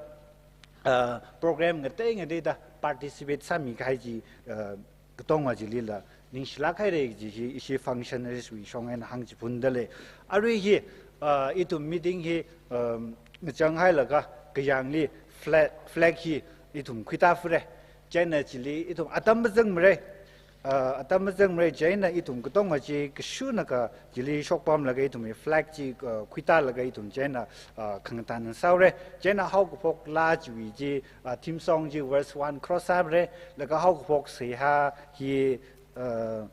ah, program ngatei ngateida participate sāmikahai chi, ah, katonga chilila ningshilāk haira kaji hi ishi functionaries wui shong eina hāngchiphunda lei. Arui hi, ah, ithum meeting hi, um, ngachang hailaga kayāngli flag, flag hi ithum khuitāfure. Chieina chili ithum atam mazangmara. Ah, atam mazangmara, chieina ithum katonga chi kashunakha chili shokpamlaga ithumwui flag chi, ah, khuitālaga ithum chieina, ah, khangatā sāhaora. Chieina haokaphok laa chiwui chi, ah, theme song chi verse one cross sāmara, laga haokaphok seihā hi, ah,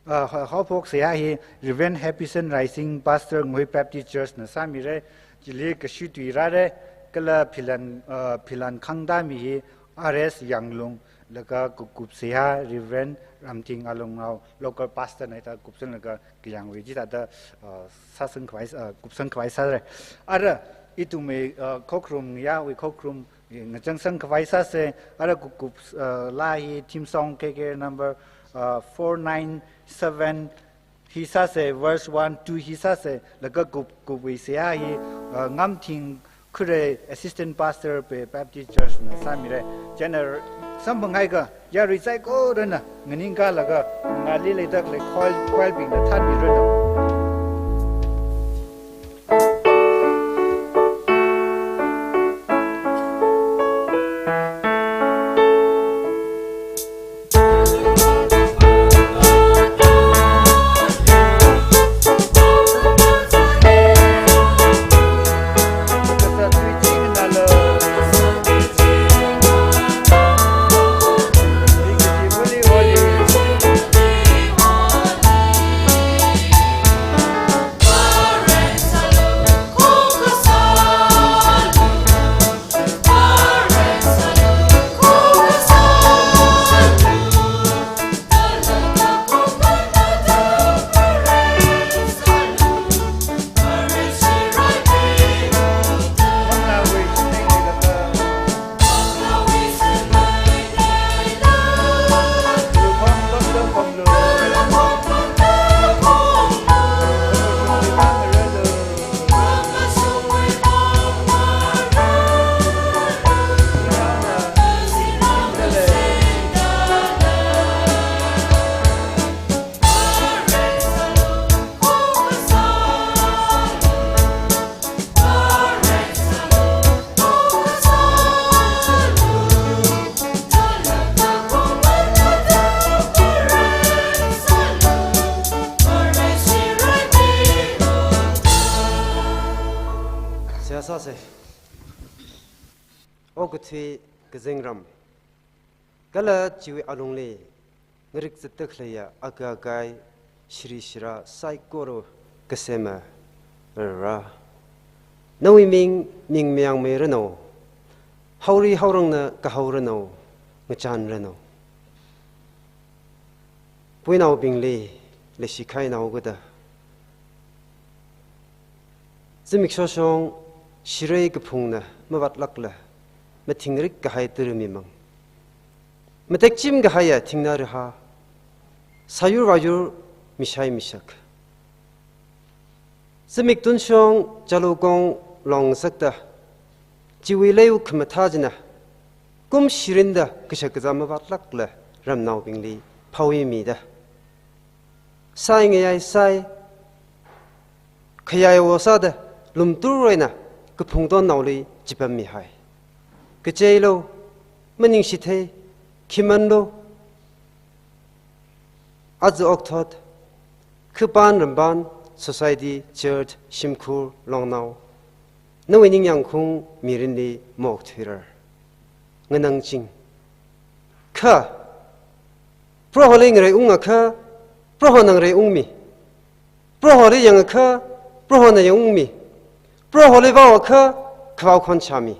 Ah, ha-, haophok seihā hi Reverend Happyson Raising, Pastor Ngui Baptist Church na sāmira, chili kashi tui rāra, kala philan, ah, philan khangda mi hi R S Yanglung, laga kup, kup seihā Reverend Ramting Alungrao, local pastor na hithā kupsanglaga kayāngwui chithāda, ah, sāsang khavai, ah, kupsang khavai sāra. Ara, ithumwui, ah, khokharum, yawui khokharum, ngachangsang khavai sāsa, ara kup, kup, ah, laa hi theme song K K number, ah, four nine seven hi sāsa, verse one, two hi sāsa, laga kup, kupwui seihā hi, ah, Ngamthing Khure Assistant Pastor Pei Baptist Church na sāmira. Chieina samphanghaikha, yarui saikorana nganingkalaga, ngali leida khalei choir, choir bingna thānmiranu. Sāsa. Okathui kazingram kala chiwui alungli ngarik zattak leiya aka akai shiri shira saikora kasema Vare. Nawui ming, ming mayangmeiranu, haori haorangna kahaoranu, ngachānranu. Puinaobingli leishikhainao kajida, zimiksho shong shirei kaphungna mavātlākla, mathingrik kahai tara mimang, matekchim kahaiya thingna raha, sāyur vāyur mishai mishak, zimik tunshong chalukong long ngasakta, chiwui leiu khamathā china kum shirinda kashak kazā mavātlākla ramnaobingli phāwui mida, sāingayai sāi, khayai wo sāda lumtur eina kaphung tonnaoli chipam mihai. Kacheilu, maningshithei, khimanlu, aja okthot, khipān rampān, society, church, shimkhur, longnao, nawui ningyāngkhaung mirinli maokthuirar. Nganangching. Kha Proholi ngareiungakha, Prohona ngareiungmi. Proholi yangakha, Prohona yangungmi. Proholi vaoakha, khavao khon shāmi.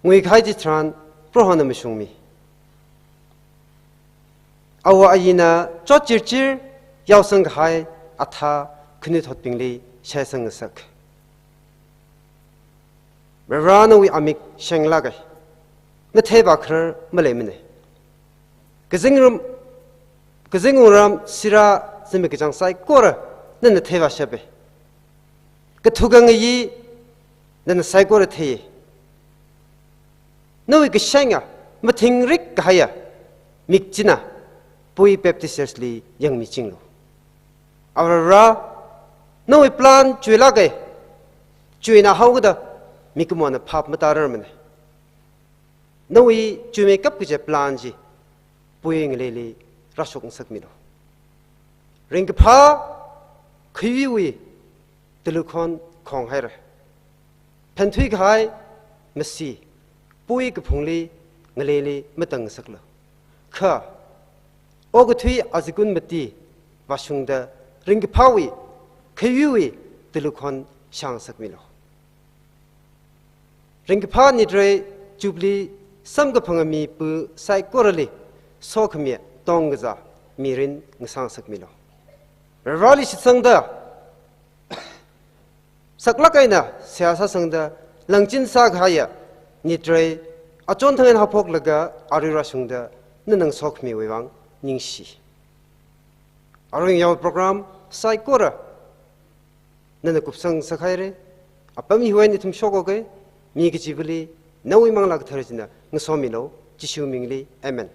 Nguikahai chitharan Prohona mashungmi. Awo ayina chotchirchir yaosang kahai athā khanuithotbingli shaisang ngasak. Vare, nawui amik shenglāka. Natheiva kharar maleimana. Kazingram, kazingram sira zimikkachāng saikora nana theivāshapa. Kathuka ngayi nana saikora theiya. Nawui kashenga mathingrik kahaiya mik china Puyi Baptist Church li yangmichinglu. Vare, nawui plan chuilāka, chuina haokida mikumona phap matararmana. Nawui chuimeikap kaji plan chi Puyi ngaleili rāshok ngasakmilu. Ringkaphā khayuiwui talukhon khonghaira. Phenthui kahai masi Puyi kaphungli ngaleili matang ngasaklu. Kha okathui azikun mati vāshungda ringkaphāwui khayuiwui talukhon shāngasakmilu. Ringkaphā nitrei Jubilee samkaphanga mipā saikorali sokhami tongkazā mirin ngasāngasakmilu. Vareli shitsangda saklāk eina seihā sāsangda langchin sākahaiya nitrei achon thang eina haophoklaga arui rāshungda nana ngasokhamiwui vang ningshi. Arui ngayao program saikora nana kupsang ngasakhaira. Apam hiwui eina ithum shokoka. Mi kachivali nawui Manglā Kathara china ngasomilu. Jishu mingli. Amen.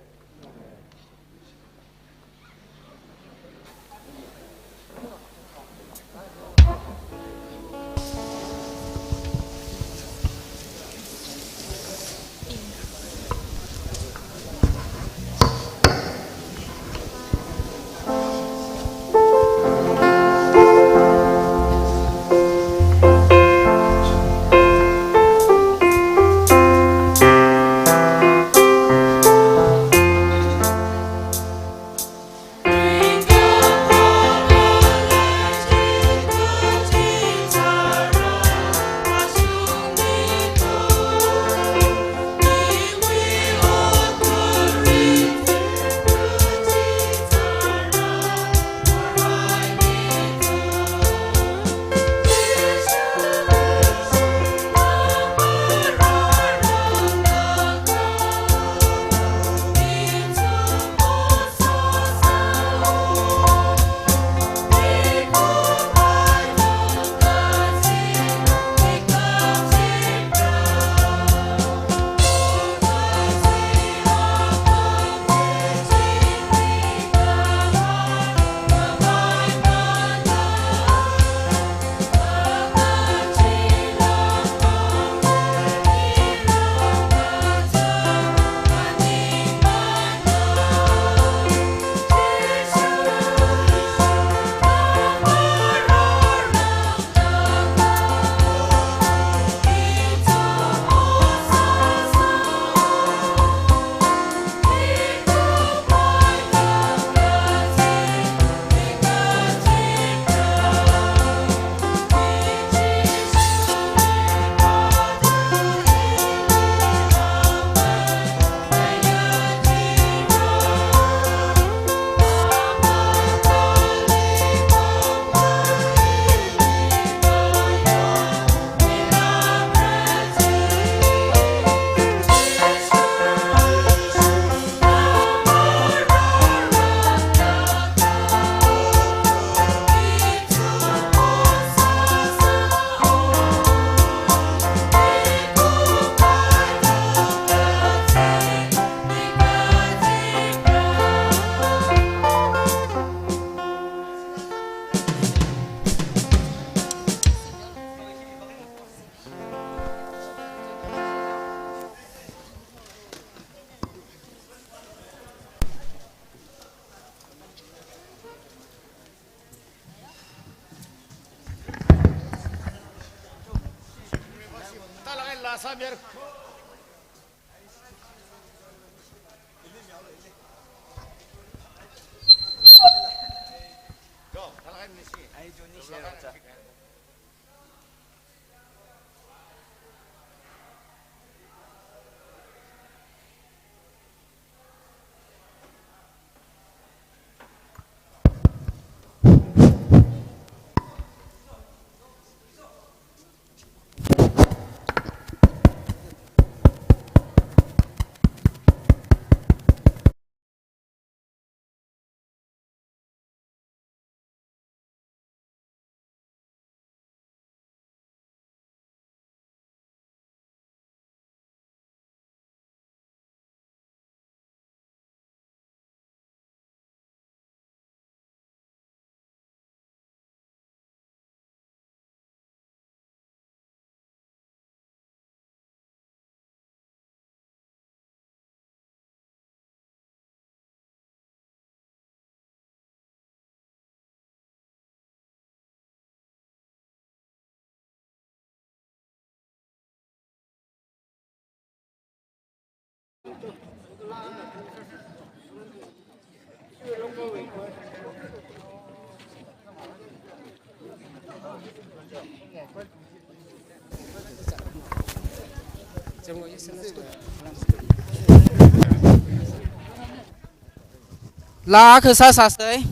Laa kasā sāsei.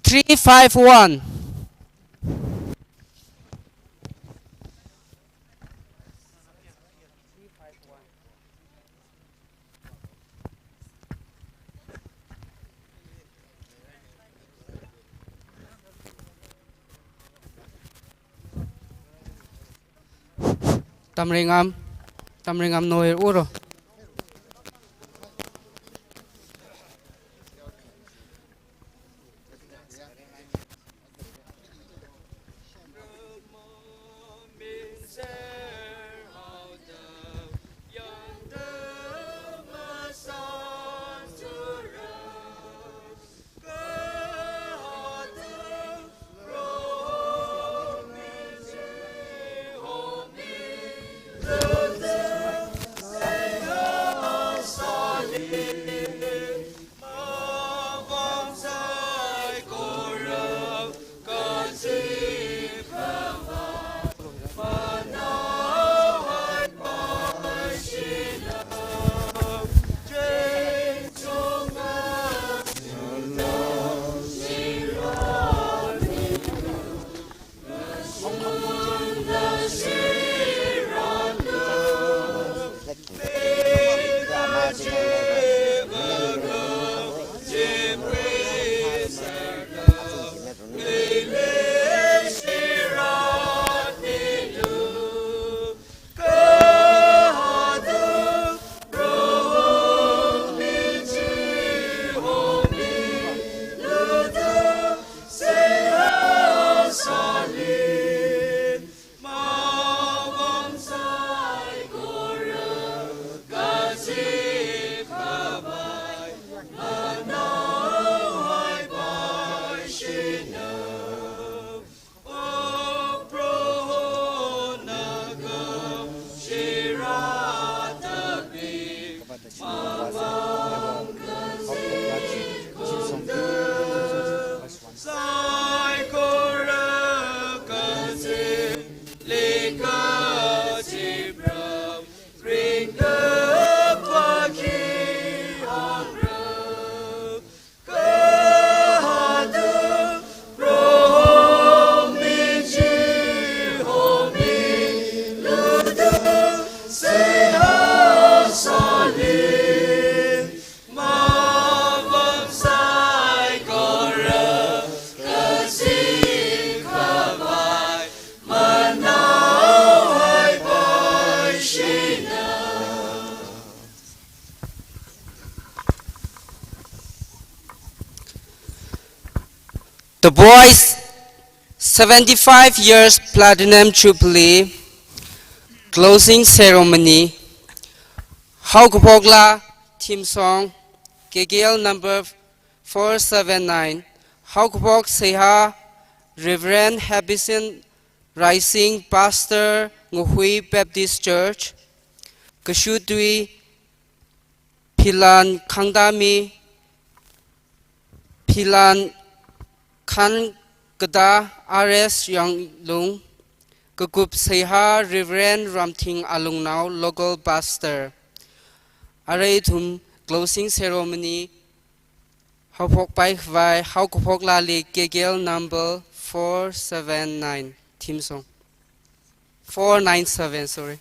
Three five one. Tamringam, Tamringam Noir uro. The Boys seventy-five years Platinum Jubilee closing ceremony. Haokaphok laa theme song, K K L number four seven nine. Haokaphok seihā, Reverend Harbison Raising, Pastor, Ngahui Baptist Church. Kashutwui, Philan Khangdami, Philan Khankada, R S Yanglung. Kakup seihā Reverend Ramthing Alungnao, local pastor. Arui ithum closing ceremony haophokpai khavai, haokaphok laali K K L number four seven nine, theme song. Four nine seven, sorry.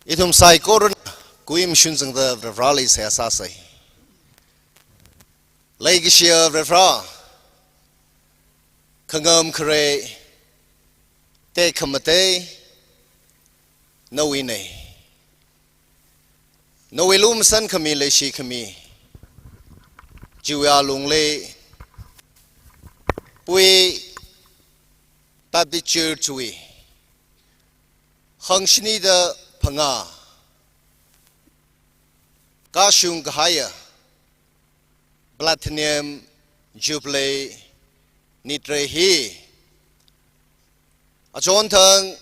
Ithum saikorana kui mashun zangda Vareli seihā sāsa. Leikashiya Vare, khangam khare, tekhamatei nawuina. Nawui lumashan khami, leishi khami chiwui alungli, Pui Baptist Church wui hangshini da phangā kashung kahaiya Platinum Jubilee nitrei hi achonthang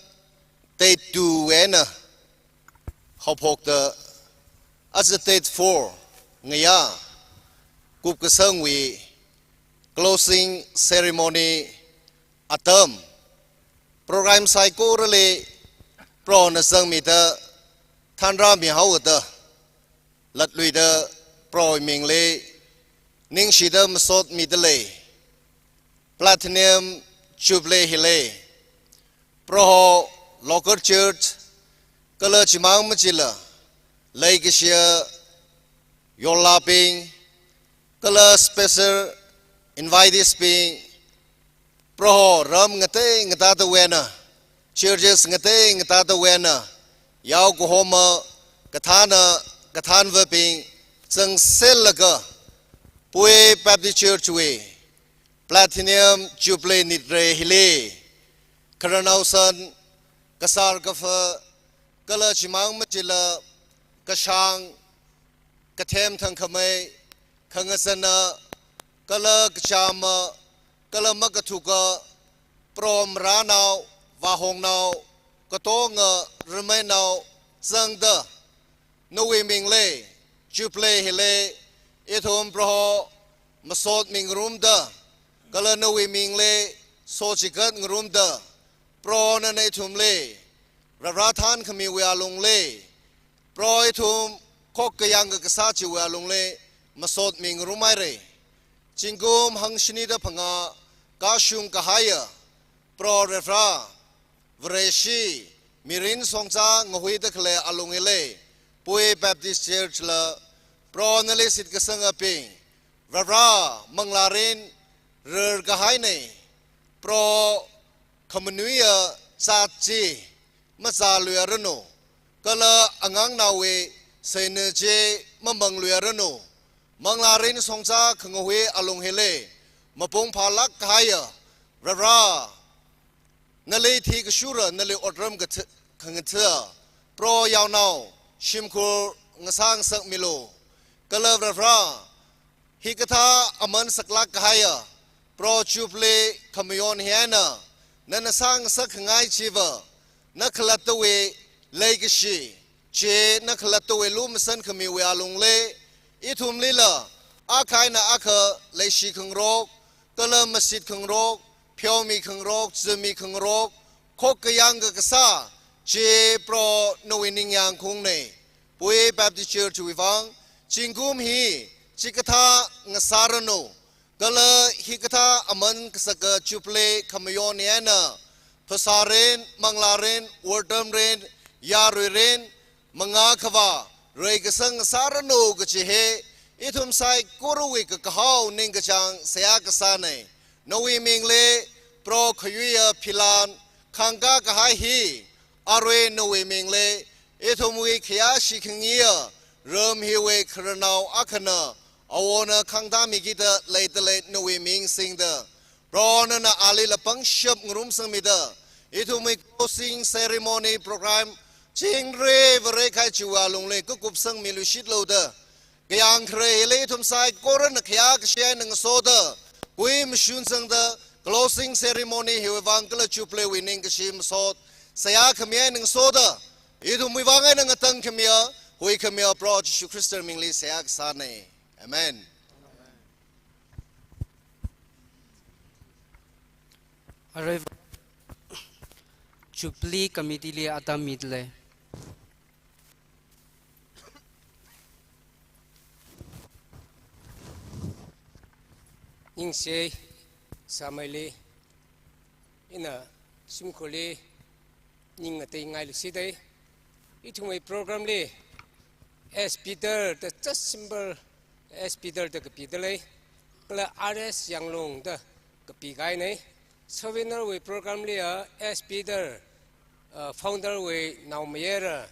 date two eina haophokta, aja date four ngayā kupkasangwui closing ceremony atam, program saikorali Prohona zangmida thanrāmihaoda, latluida Prohowui mingli ningshida masotmida lei. Platinum Jubilee hili Proho local church kala chimang machila leikashiya yorlābing kala special invitees bing, Proho ram ngatei ngatatawui eina, churches ngatei ngatatawui eina, yao kahoma, kathāna, kathānvabing zangserlaga, Pui Baptist Church wui Platinum Jubilee nitrei hili khararnao san, kasar kafa, kala chimang machila kashāng, kathem thangkhamei, khangazana, kala kachama, kala makathuka, Proho marānao, vāhongnao, katonga rameinao zangda, nawui mingli Jubilee hili ithum Proho masotmi ngarumda, kala nawui mingli sochigat ngarumda, Prohona ithumli Vare thankhamiwui alungli, Proho ithum khokkha yangkakasā chiwui alungli masotmi ngarumhaira. Zingkum hangshini da phangā kashung kahaiya Proho Reverend Vareshi, mirin songcha ngahuida khalei alung hili, Pui Baptist Church la, Proho nali shitkasangabing, Reverend manglārin rarkahaina, Proho khamanuiya zat chi mazāluiranu, kala angangnaowui seina chi mamangluiranu, manglārin songcha khangahui alung hili, mapung phālāk kahaiya, Reverend nali thikashura, nali otram kathi-, khangatha, Proho yaonao shimkhur ngasā ngasakmilu. Kala Reverend, hikathā aman saklāk kahaiya Proho Jubilee khamayon hi eina, nana sāngasakkhangai chiva, na khalattawui leikashi, chi na khalattawui lumashan khamiwui alungli, ithumlila akha eina akha leishi khangarok, kala mashit khangarok, pheomi khangarok, zimi khangarok, khokkha yangkakasā, chi Proho nawui ningyāng khaungna. Pui Baptist Church wui vang, zingkum hi chikathā ngasāranu, kala hikathā aman kasaka Jubilee khamayon hi eina, phasārin, manglārin, wortamrin, yaruirin, mangā khavā reikasang ngasāranu kachi hi, ithum saikorawui kakahao ningkachāng seihā kasāna. Nawui mingli, Proho khayuiya philan, khangkā kahai hi, arui nawui mingli, ithumwui khayāshi khangayiya, ram hiwui khararnao akhana, awona khangtāmikida leidalei nawui ming singda, Proho nana alila pangshap ngarumsangmida, ithumwui closing ceremony program, chingri vāreikahai chiwui alungli kakupsangmiluishitlu da, kayāng khare hili ithum saikorana khayākashi eina ngasoda, kui mashun sangda, closing ceremony hiwui vang kala Jubilee wui ningkashi masot seihā khami eina ngasoda, ithumwui vang eina ngatangkhamiya, huikhamiya Proho Jishu Khrista mingli seihā kasāna. Amen. Arui Jubilee Committee li atam midalei. Ningshi sāmeili, ina shimkhurli ning ngateingailui shida. Ithumwui program li S Peter da just symbol S Peter da kapidalei. Kala R S Yanglong da kapikahaina. Souvenir wui program li a S Peter, uh, founder wui naomayara.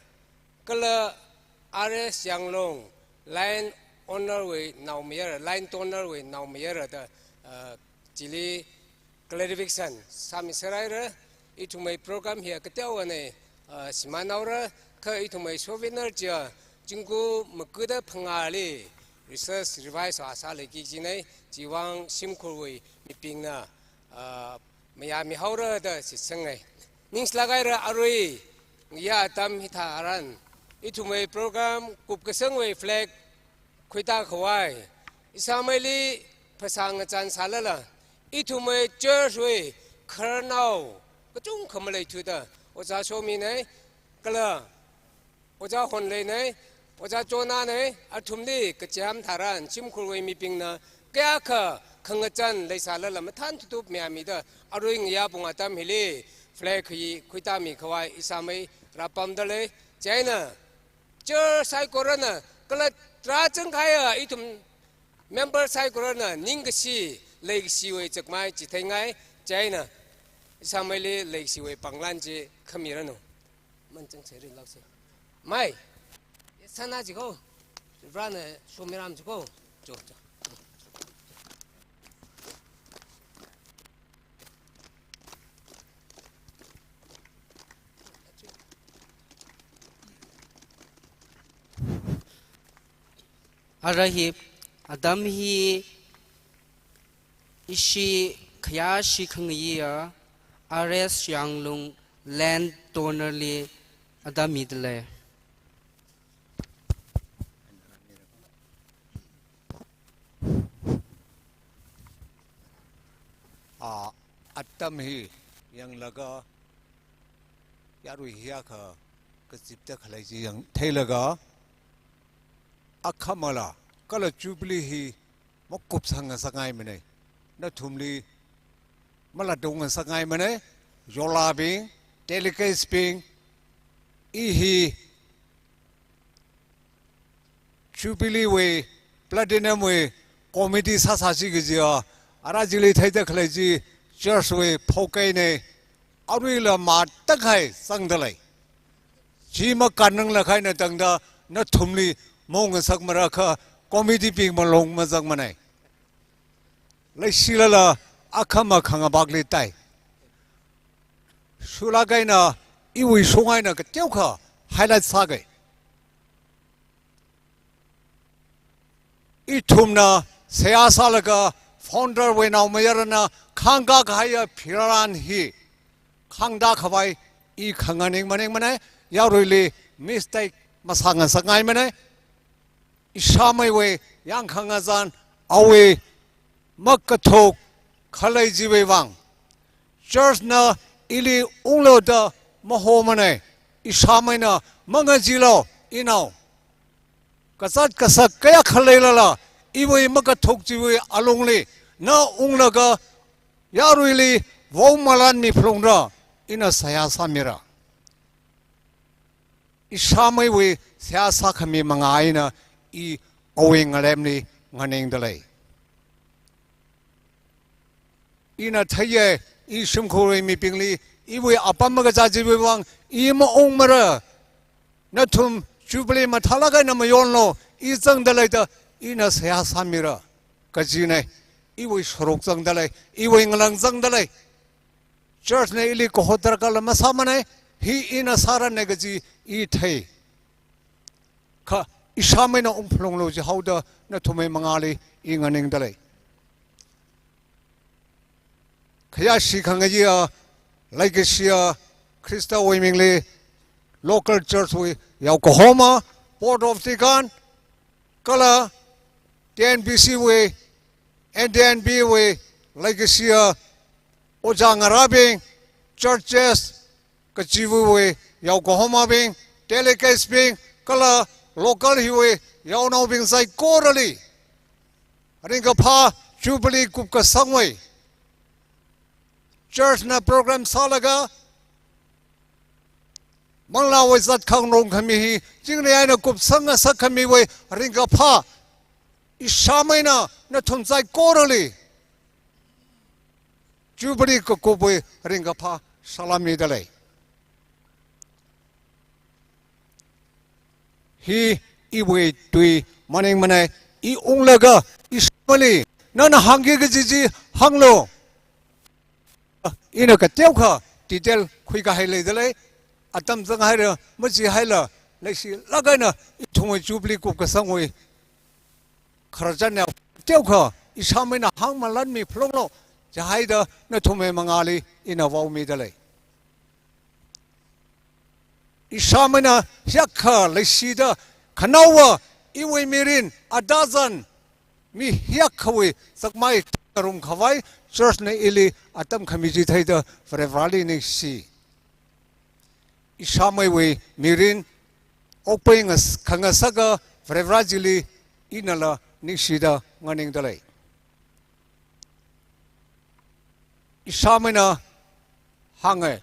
Kala R S Yanglong land owner wui naomayara, land donor wui naomayara da, uh, chili clarification sāmi sāraira. Ithumwui program hiya kateowana, ah, shimānhaora, kha ithumwui souvenir chiya zingkum maga da phangāli research revise vāsālei kajina, chiwui vang shimkhurwui mibingna, ah, mayāmihaora da shitsanga. Ningshilāk haira arui ngayā atam hitharan, ithumwui program kupkasangwui flag khuitā khavai, ishāmeili phasā ngachān sālala, ithumwui church wui khararnao kachungkha maleithuda, Ojā Shomina, kala Ojā Honleina, Ojā Jonahna, athumli kachiham tharan shimkhurwui mibingna kayākha khangachān leisālala mathān thutup mayāmida, arui ngayā pung atam hili flag hi khuitāmi khavai ishāmei rāpamdalei. Chieina church saikorana, kala rāzangkahaiya ithum member saikorana ningkashi leikashiwui chakmai chitheingai. Chieina ishāmeili leikashiwui pānglan chi khamiranu. Manchang seri laose. Mai. Sana jiko. Brana shomiram jiko. Jo, jo. Arui hi, atam hi ishi khayāshi khangayiya R S Yanglong land donor li atam midalei. Ah, atam hi yanglaga yarui hiyākha kazipda khalei chi yang theilaga, akhamala kala Jubilee hi makupsang ngasakngaimana. Nathumli malatdung ngasakngaimanei, yolabing, delegates bing, i hi Jubilee wui, Platinum wui committee sāsāsi kajiya, ara chili theida khalei chi church wui phokeinei, aruila matakhai zangdalei. Chi makannang lakhaina tangda nathumli maung ngasakmara kha committee bing malung mazangmanei. Leishilala akhama khangabakli tai. Shulak eina iwui shong eina kateokha highlight sākei. Ithumna seihā sālaga founder wui naomayarana khangkā kahaiya phiran hi khangda khavai i khanganing maningmanei, yaruili mistake masāngasakngaimanei. Ishāmeiwui yangkhangazan awui makathuk khalei chiwui vang church na ili unglu da mahomanei. Ishāmeina mangacheelu, inao. Kazat kasak kayākha khaleilala, iwui makathuk chiwui alungli na unglaga yaruili vaomalanmi phalungra, ina seihā sāmira. Ishāmeiwui seihā sākhami manga eina i awui ngalemli nganingdalei. Ina theiya, i shimkhurwui mibingli iwui apam makazā chiwui vang i maungmara. Nathum Jubilee mathālak eina mayonlu, i zangdalei da ina seihā sāmira kajinei. Iwui sharuk zangdalei, iwui ngalang zangdalei. Church na ili kaho darkar la masāmanei, hi ina sāranei kaji i thei. Kha ishāmeina ungphalunglu jihaoda nathumwui mangali i nganingdalei. Khayāshi khangayiya, leikashiya Khristawui mingli local church wui yaokahoma, Board of Deacon, kala T N B C wui, N T N B wui leikashiya ojā ngarābing, churches kachiva̱wui yaokahomabing, delegates bing, kala local hiwui yaonaobing saikorali ringkaphā Jubilee kupkasangwui church na program sālaga manglāwui zatkhangarong khami hi chingri eina kupsang ngasakkhamiwui ringkaphā ishāmeina nathum saikorali Jubilee kakupwui ringkaphā salam midalei. Hi iwui tui maningmanei, i unglaga ishāmeili nana hāngki kaji chi hānglu. Ina kateokha detail khuikahai leidalei, atam zanghaira majihaila, leishilak eina ithumwui Jubilee kupkasangwui khararchan ya teokha ishāmeina hāngmalanmi phalunglu jihaida nathumwui mangali ina vaomidalei. Ishāmeina hiyākha leishida khanaowa iwui mirin adazan mi hiyākhawui sakmai ngarumkhavai church na ili atam khami chi theida Varivarāli ningshi. Ishāmeiwui mirin okpei ngas-, khangasaka Varivarā chili inala ningshida nganingdalei. Ishāmeina hānga.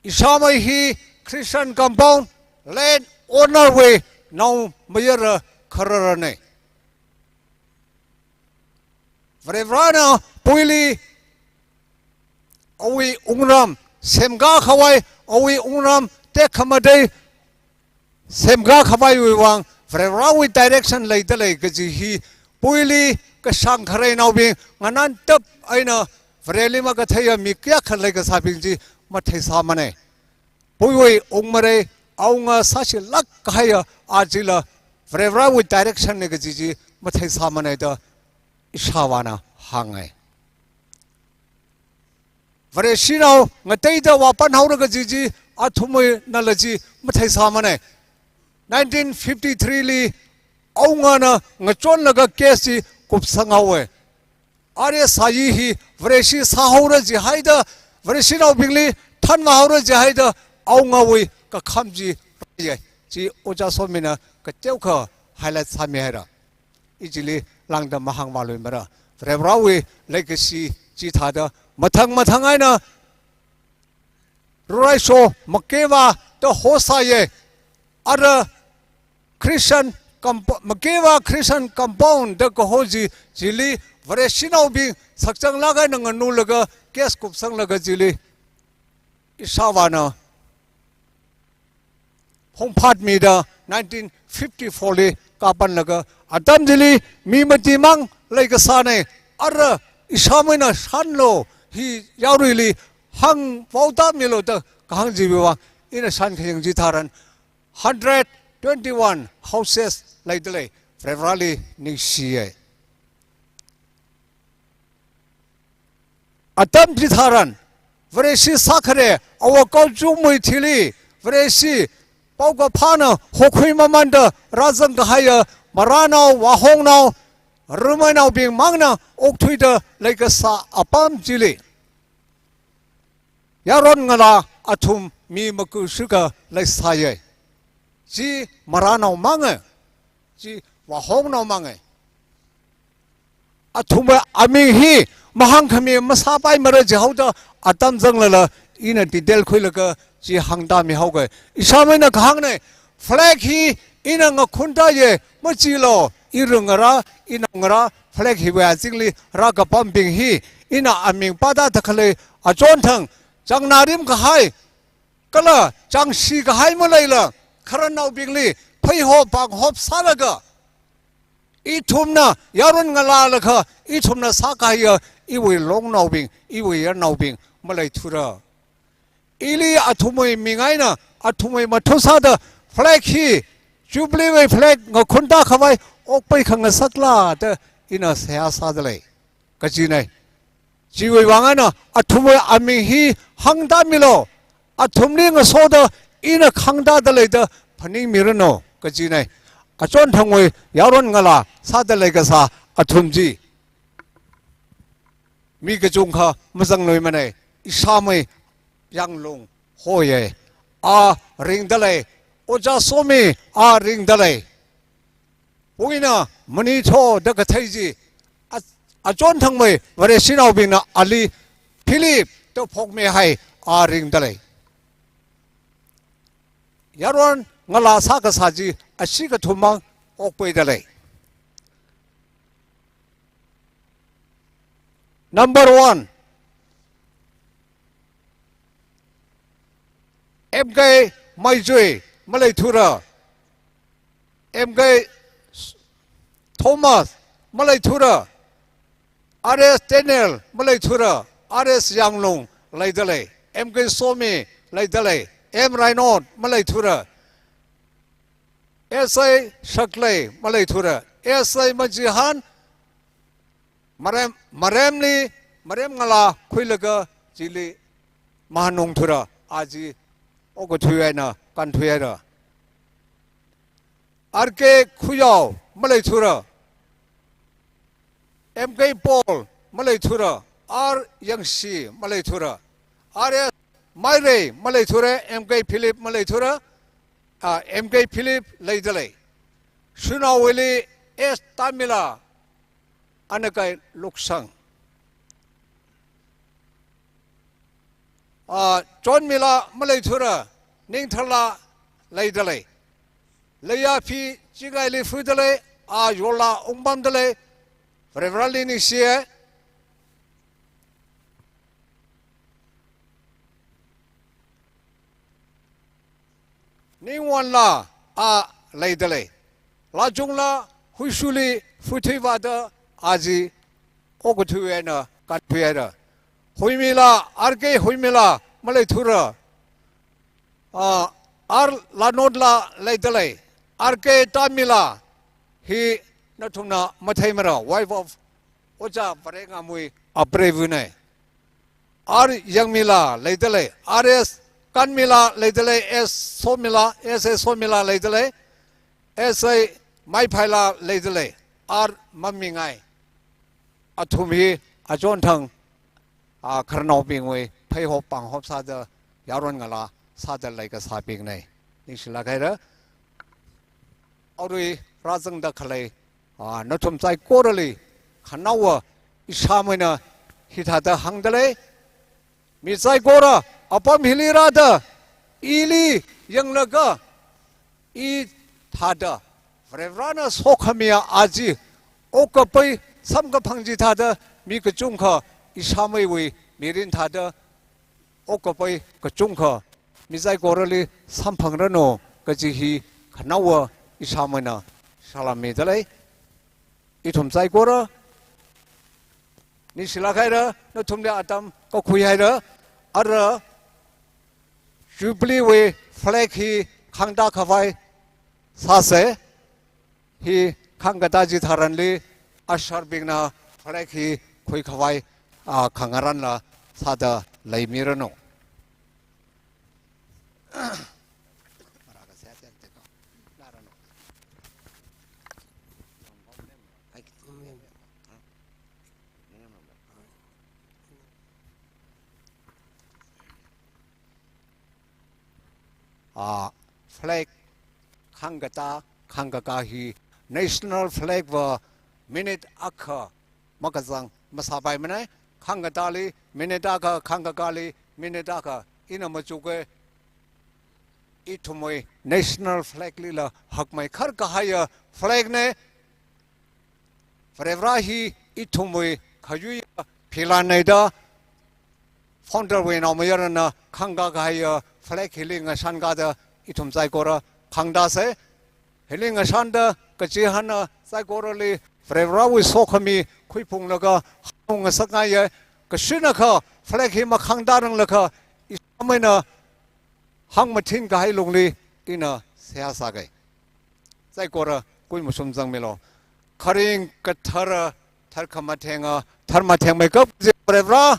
Ishāmei hi Christian compound land owner wui naomayara khararana. Varivarāna puili awui wungram semkakhavai, awui wungram tekhamatei semkakhavaiwui vang Varivarāwui direction leidalei kaji hi puili kashāng khareinaobing nganantap eina Vareli makatheiya mi kayākha leikasābing chi matheisāmanei. Puiwui ungmarei awunga sāshilak kahaiya a chila Varivarāwui direction na kaji chi matheisāmanei da ishāvāna hānga. Vareshinao ngateida vāpanhaora kaji chi athumwuinala chi matheisāmanei. Nineteen fifty-three li awungana ngachonlaga case chi kupsanghaowa. Arya Sayi hi Vareshi sāhaora jihaida, Vareshinaobingli thanvāhaora jihaida, awungawui kakham chi rāya. Chi Ojā Somina kateokha highlight sāmihaira. I chili lāngda mahāngvāluimara. Varivarāwui leikashi chithāda Mathang mathang eina Ruraisho Makeva da hosāya. Ara Christian comp-, Makeva Christian Compound da kaho chi, chili Vareshinaobing sakchanglāk eina nganulaga case kupsanglaga chili ishāvāna phongphatmida nineteen fifty-four li kapanlaga atam chili mi matimang leikasāna. Ara ishāmeina shānlu, hi yaruili hāngpaotāmilu da kahāng chiwui vāng ina shān khayang chitharan hundred twenty-one houses leidalei, Vareli ningshiya. Atam chitharan Vareshi sākhare, Āwo Kaochungwui thili Vareshi paokaphāna hokhui mamanda rāzang kahaiya Maranao, Vahongnao, Rumeinaobing mangna okthuida leikasā apam chili yaron ngalā athum mi maku shuka leisāya. Chi Maranao manga, chi Vahongnao manga. Athumwui aming hi mahāngkhami masāpaimara jihaoda atam zanglala ina detail khuilaga chi hāngtāmihaoga. Ishāmeina kahāngna, flag hi ina ngakhuntāya, machilu, iru ngarā, inao ngarā, flag hiwui azingli rākapambing hi ina aming pāda takhalei achonthang chāngnārim kahai kala chāngshi kahai maleila, khararnaobingli pheihop pānghop sālaga, ithumna yaron ngalālaga ithumna sākahaiya iwui longnaobing, iwui yarnaobing maleithura. Ili athumwui ming eina athumwui mathu sāda flag hi, Jubilee wui flag ngakhuntākhavai okpai khangasakla da ina seihā sādalei kajina. Chiwui vāng eina athumwui aming hi hāngtāmilu, athumli ngasoda ina khāngtāda leida phaningmiranu kajina. Achonthangwui yaron ngalā sāda leikasā athum chi mi kachungkha mazangluimana. Ishāmei Yanglung hoya, a ringdalei. Ojā Somi a ringdalei. Puina Manitho da kathei chi, a, achonthangmei Vareshinaobingna ali Philip da phokmihai, a ringdalei. Yaron ngalā sākasā chi ashi kathummang okpaidalei. Number one, M K Maijui maleithura, M K Thomas maleithura, R S Daniel maleithura, R S Yanglung leidalei, M K Somi leidalei, M Rainot maleithura, S I Shaklei maleithura, S I Majihan, Marem, Maremli, Marem ngalā khuilaga chili mahanungthura, a chi okathui eina kānthuihaira. R K Khuyao maleithura, M K Paul maleithura, R Yangshi maleithura, R S Mairei maleithura, M K Philip maleithura, a, M K Philip leidalei. Shunaowuili S Tamila, Anakai Luksang. A, Chonmila maleithura, Ningtharla leidalei. Leiya phi Chingaili fudalei, a yola ungpamdalei, Vareli ningshiya. Ningwanla a leidalei. Lachungla Huishuli futhuivāda a chi okathui eina kānthuihaira. Huimila, R K Huimila maleithura. A, R Lanotla leidalei. R K Tamila hi nathumna matheimara, wife of Ojā Varengamwui apreivana. R Yangmila leidalei, R S Kanmila leidalei, S Somila, S A Somila leidalei, S I Maiphaila leidalei, R Mamingai. Athum hi achonthang, a, khararnaobingwui pheihop pānghop sāda yaron ngalā sāda leikasābingna. Ningshilāk haira. Arui rāzangda khalei, a, nathum saikorali khanaowa ishāmeina hithāda hāngdalei. Mi saikora apam hili rāda, ili yanglaga, i thāda Varivarana sokhamiya aja, okkapai samkaphang chithāda mi kachungkha, ishāmeiwui mirin thāda okkapai kachungkha mi saikorali samphangranu kaji hi khanaowa ishāmeina salām midalei. Ithum saikora nishilāk haira, nathumli atam kakhui haira, ara Jubilee wui flag hi khangda khavai sāsa. Hi khangkatā chitharanli usher bingna flag hi khui khavai, a, khangarānla sāda leimiranu. A, flag khangkatā, khangkakā hi national flag va minute akha makazang masāpaimanei. Khangkatāli minute akha, khangkakāli minute akha, ina machuka. Ithumwui national flag lila hakmeikhar kahaiya flag nei. Varivara hi ithumwui khayuiya philan nei da, founder wui naomayarana khangkā kahaiya flag hili ngashankāda ithum saikora khangdasa. Hili ngashanda kachihānna saikorali Varivarawui sokhami khuiphunglaga hāngngasakngaiya. Kashinakha flag hi makhangdaranglakha ishāmeina hāngmathin kahai lungli ina seihā sāga. Saikora kui mashun zangmilu. Kharing kathara tharkhamathenga, tharmathengmeikap kaji Varivara,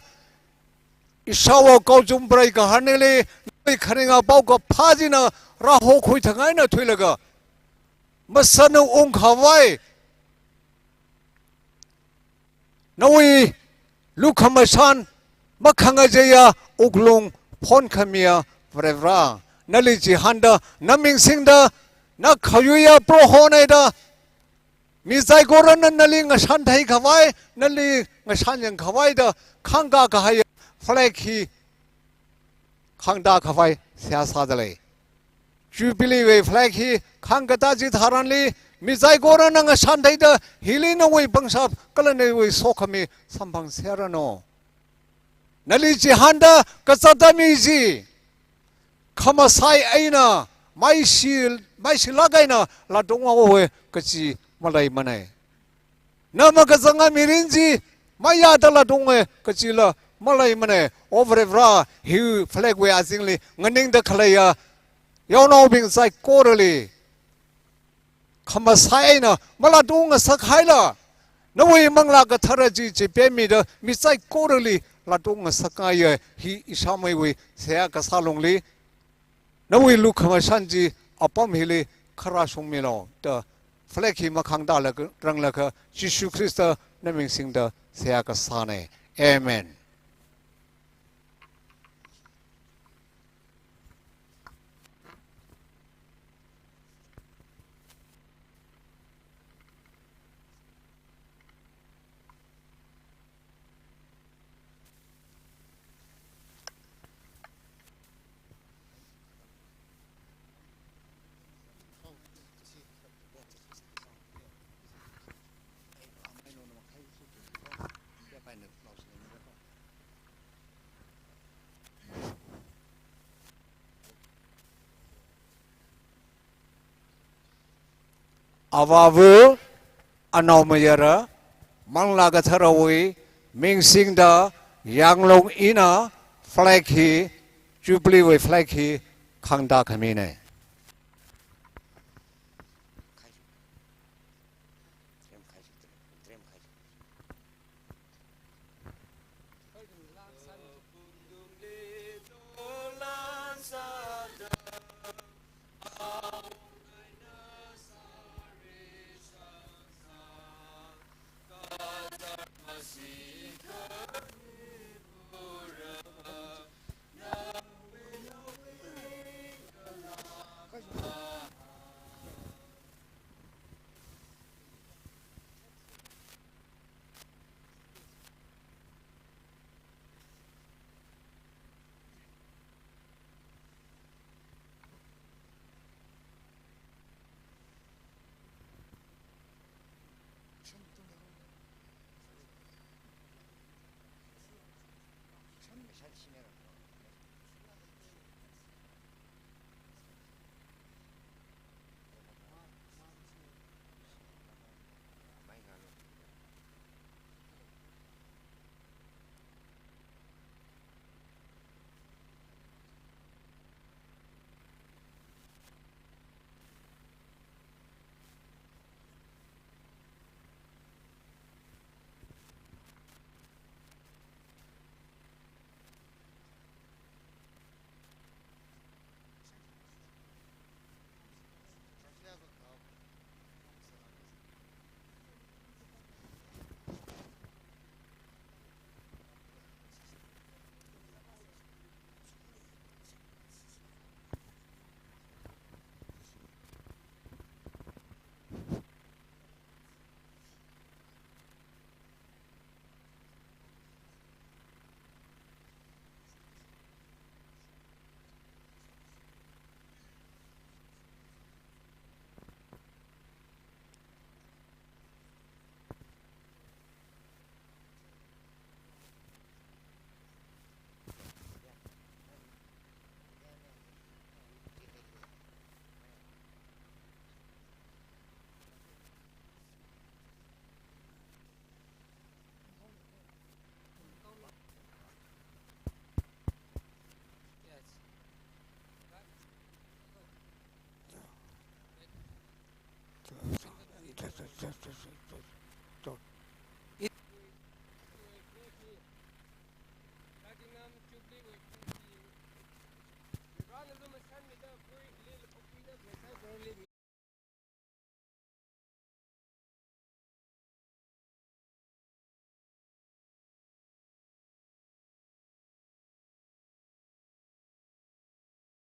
ishāwo khaochum preigaharnili, nawui kharinga paokaphā china rāhokhui thang eina thuilaga, masāna ungkhavai, nawui lukhamashan makhangacheiya wuklung phonkhamiya Varivara, nali chihānda, na ming singda, na khayuiya Proho nei da, mi saikorana nali ngashanthei khavai, nali ngashanyang khavai da khangkā kahaiya flag hi khangda khavai seihā sādalei. Jubilee wui flag hi khangkatā chitharanli mi saikorana ngashantheida hili nawui pangshap kala nawui sokhami samphangserranu. Nali chihānda kazata mi chi khamasai eina, maishi, maishilāk eina latunghaowa kaji maleimanei. Na makazanga mirin chi mayāda latunga kajila maleimanei. O Varivara, hi flag wui azingli nganingda khaleiya yaonaobing saikorali khamasai eina malatungngasak haila, nawui Manglā Kathara chi chipemmida mi saikorali latungngasakngaiya. Hi ishāmeiwui seihā kasā lungli, nawui lukhamashan chi apam hili kharā shungmilu da, flag hi makhangdaranglakha Jishu Khrista na ming singda seihā kasānei. Amen. Avāva, Anaomayara, Manglā Katharawui ming singda yanglong ina flag hi, Jubilee wui flag hi khangda khaminei.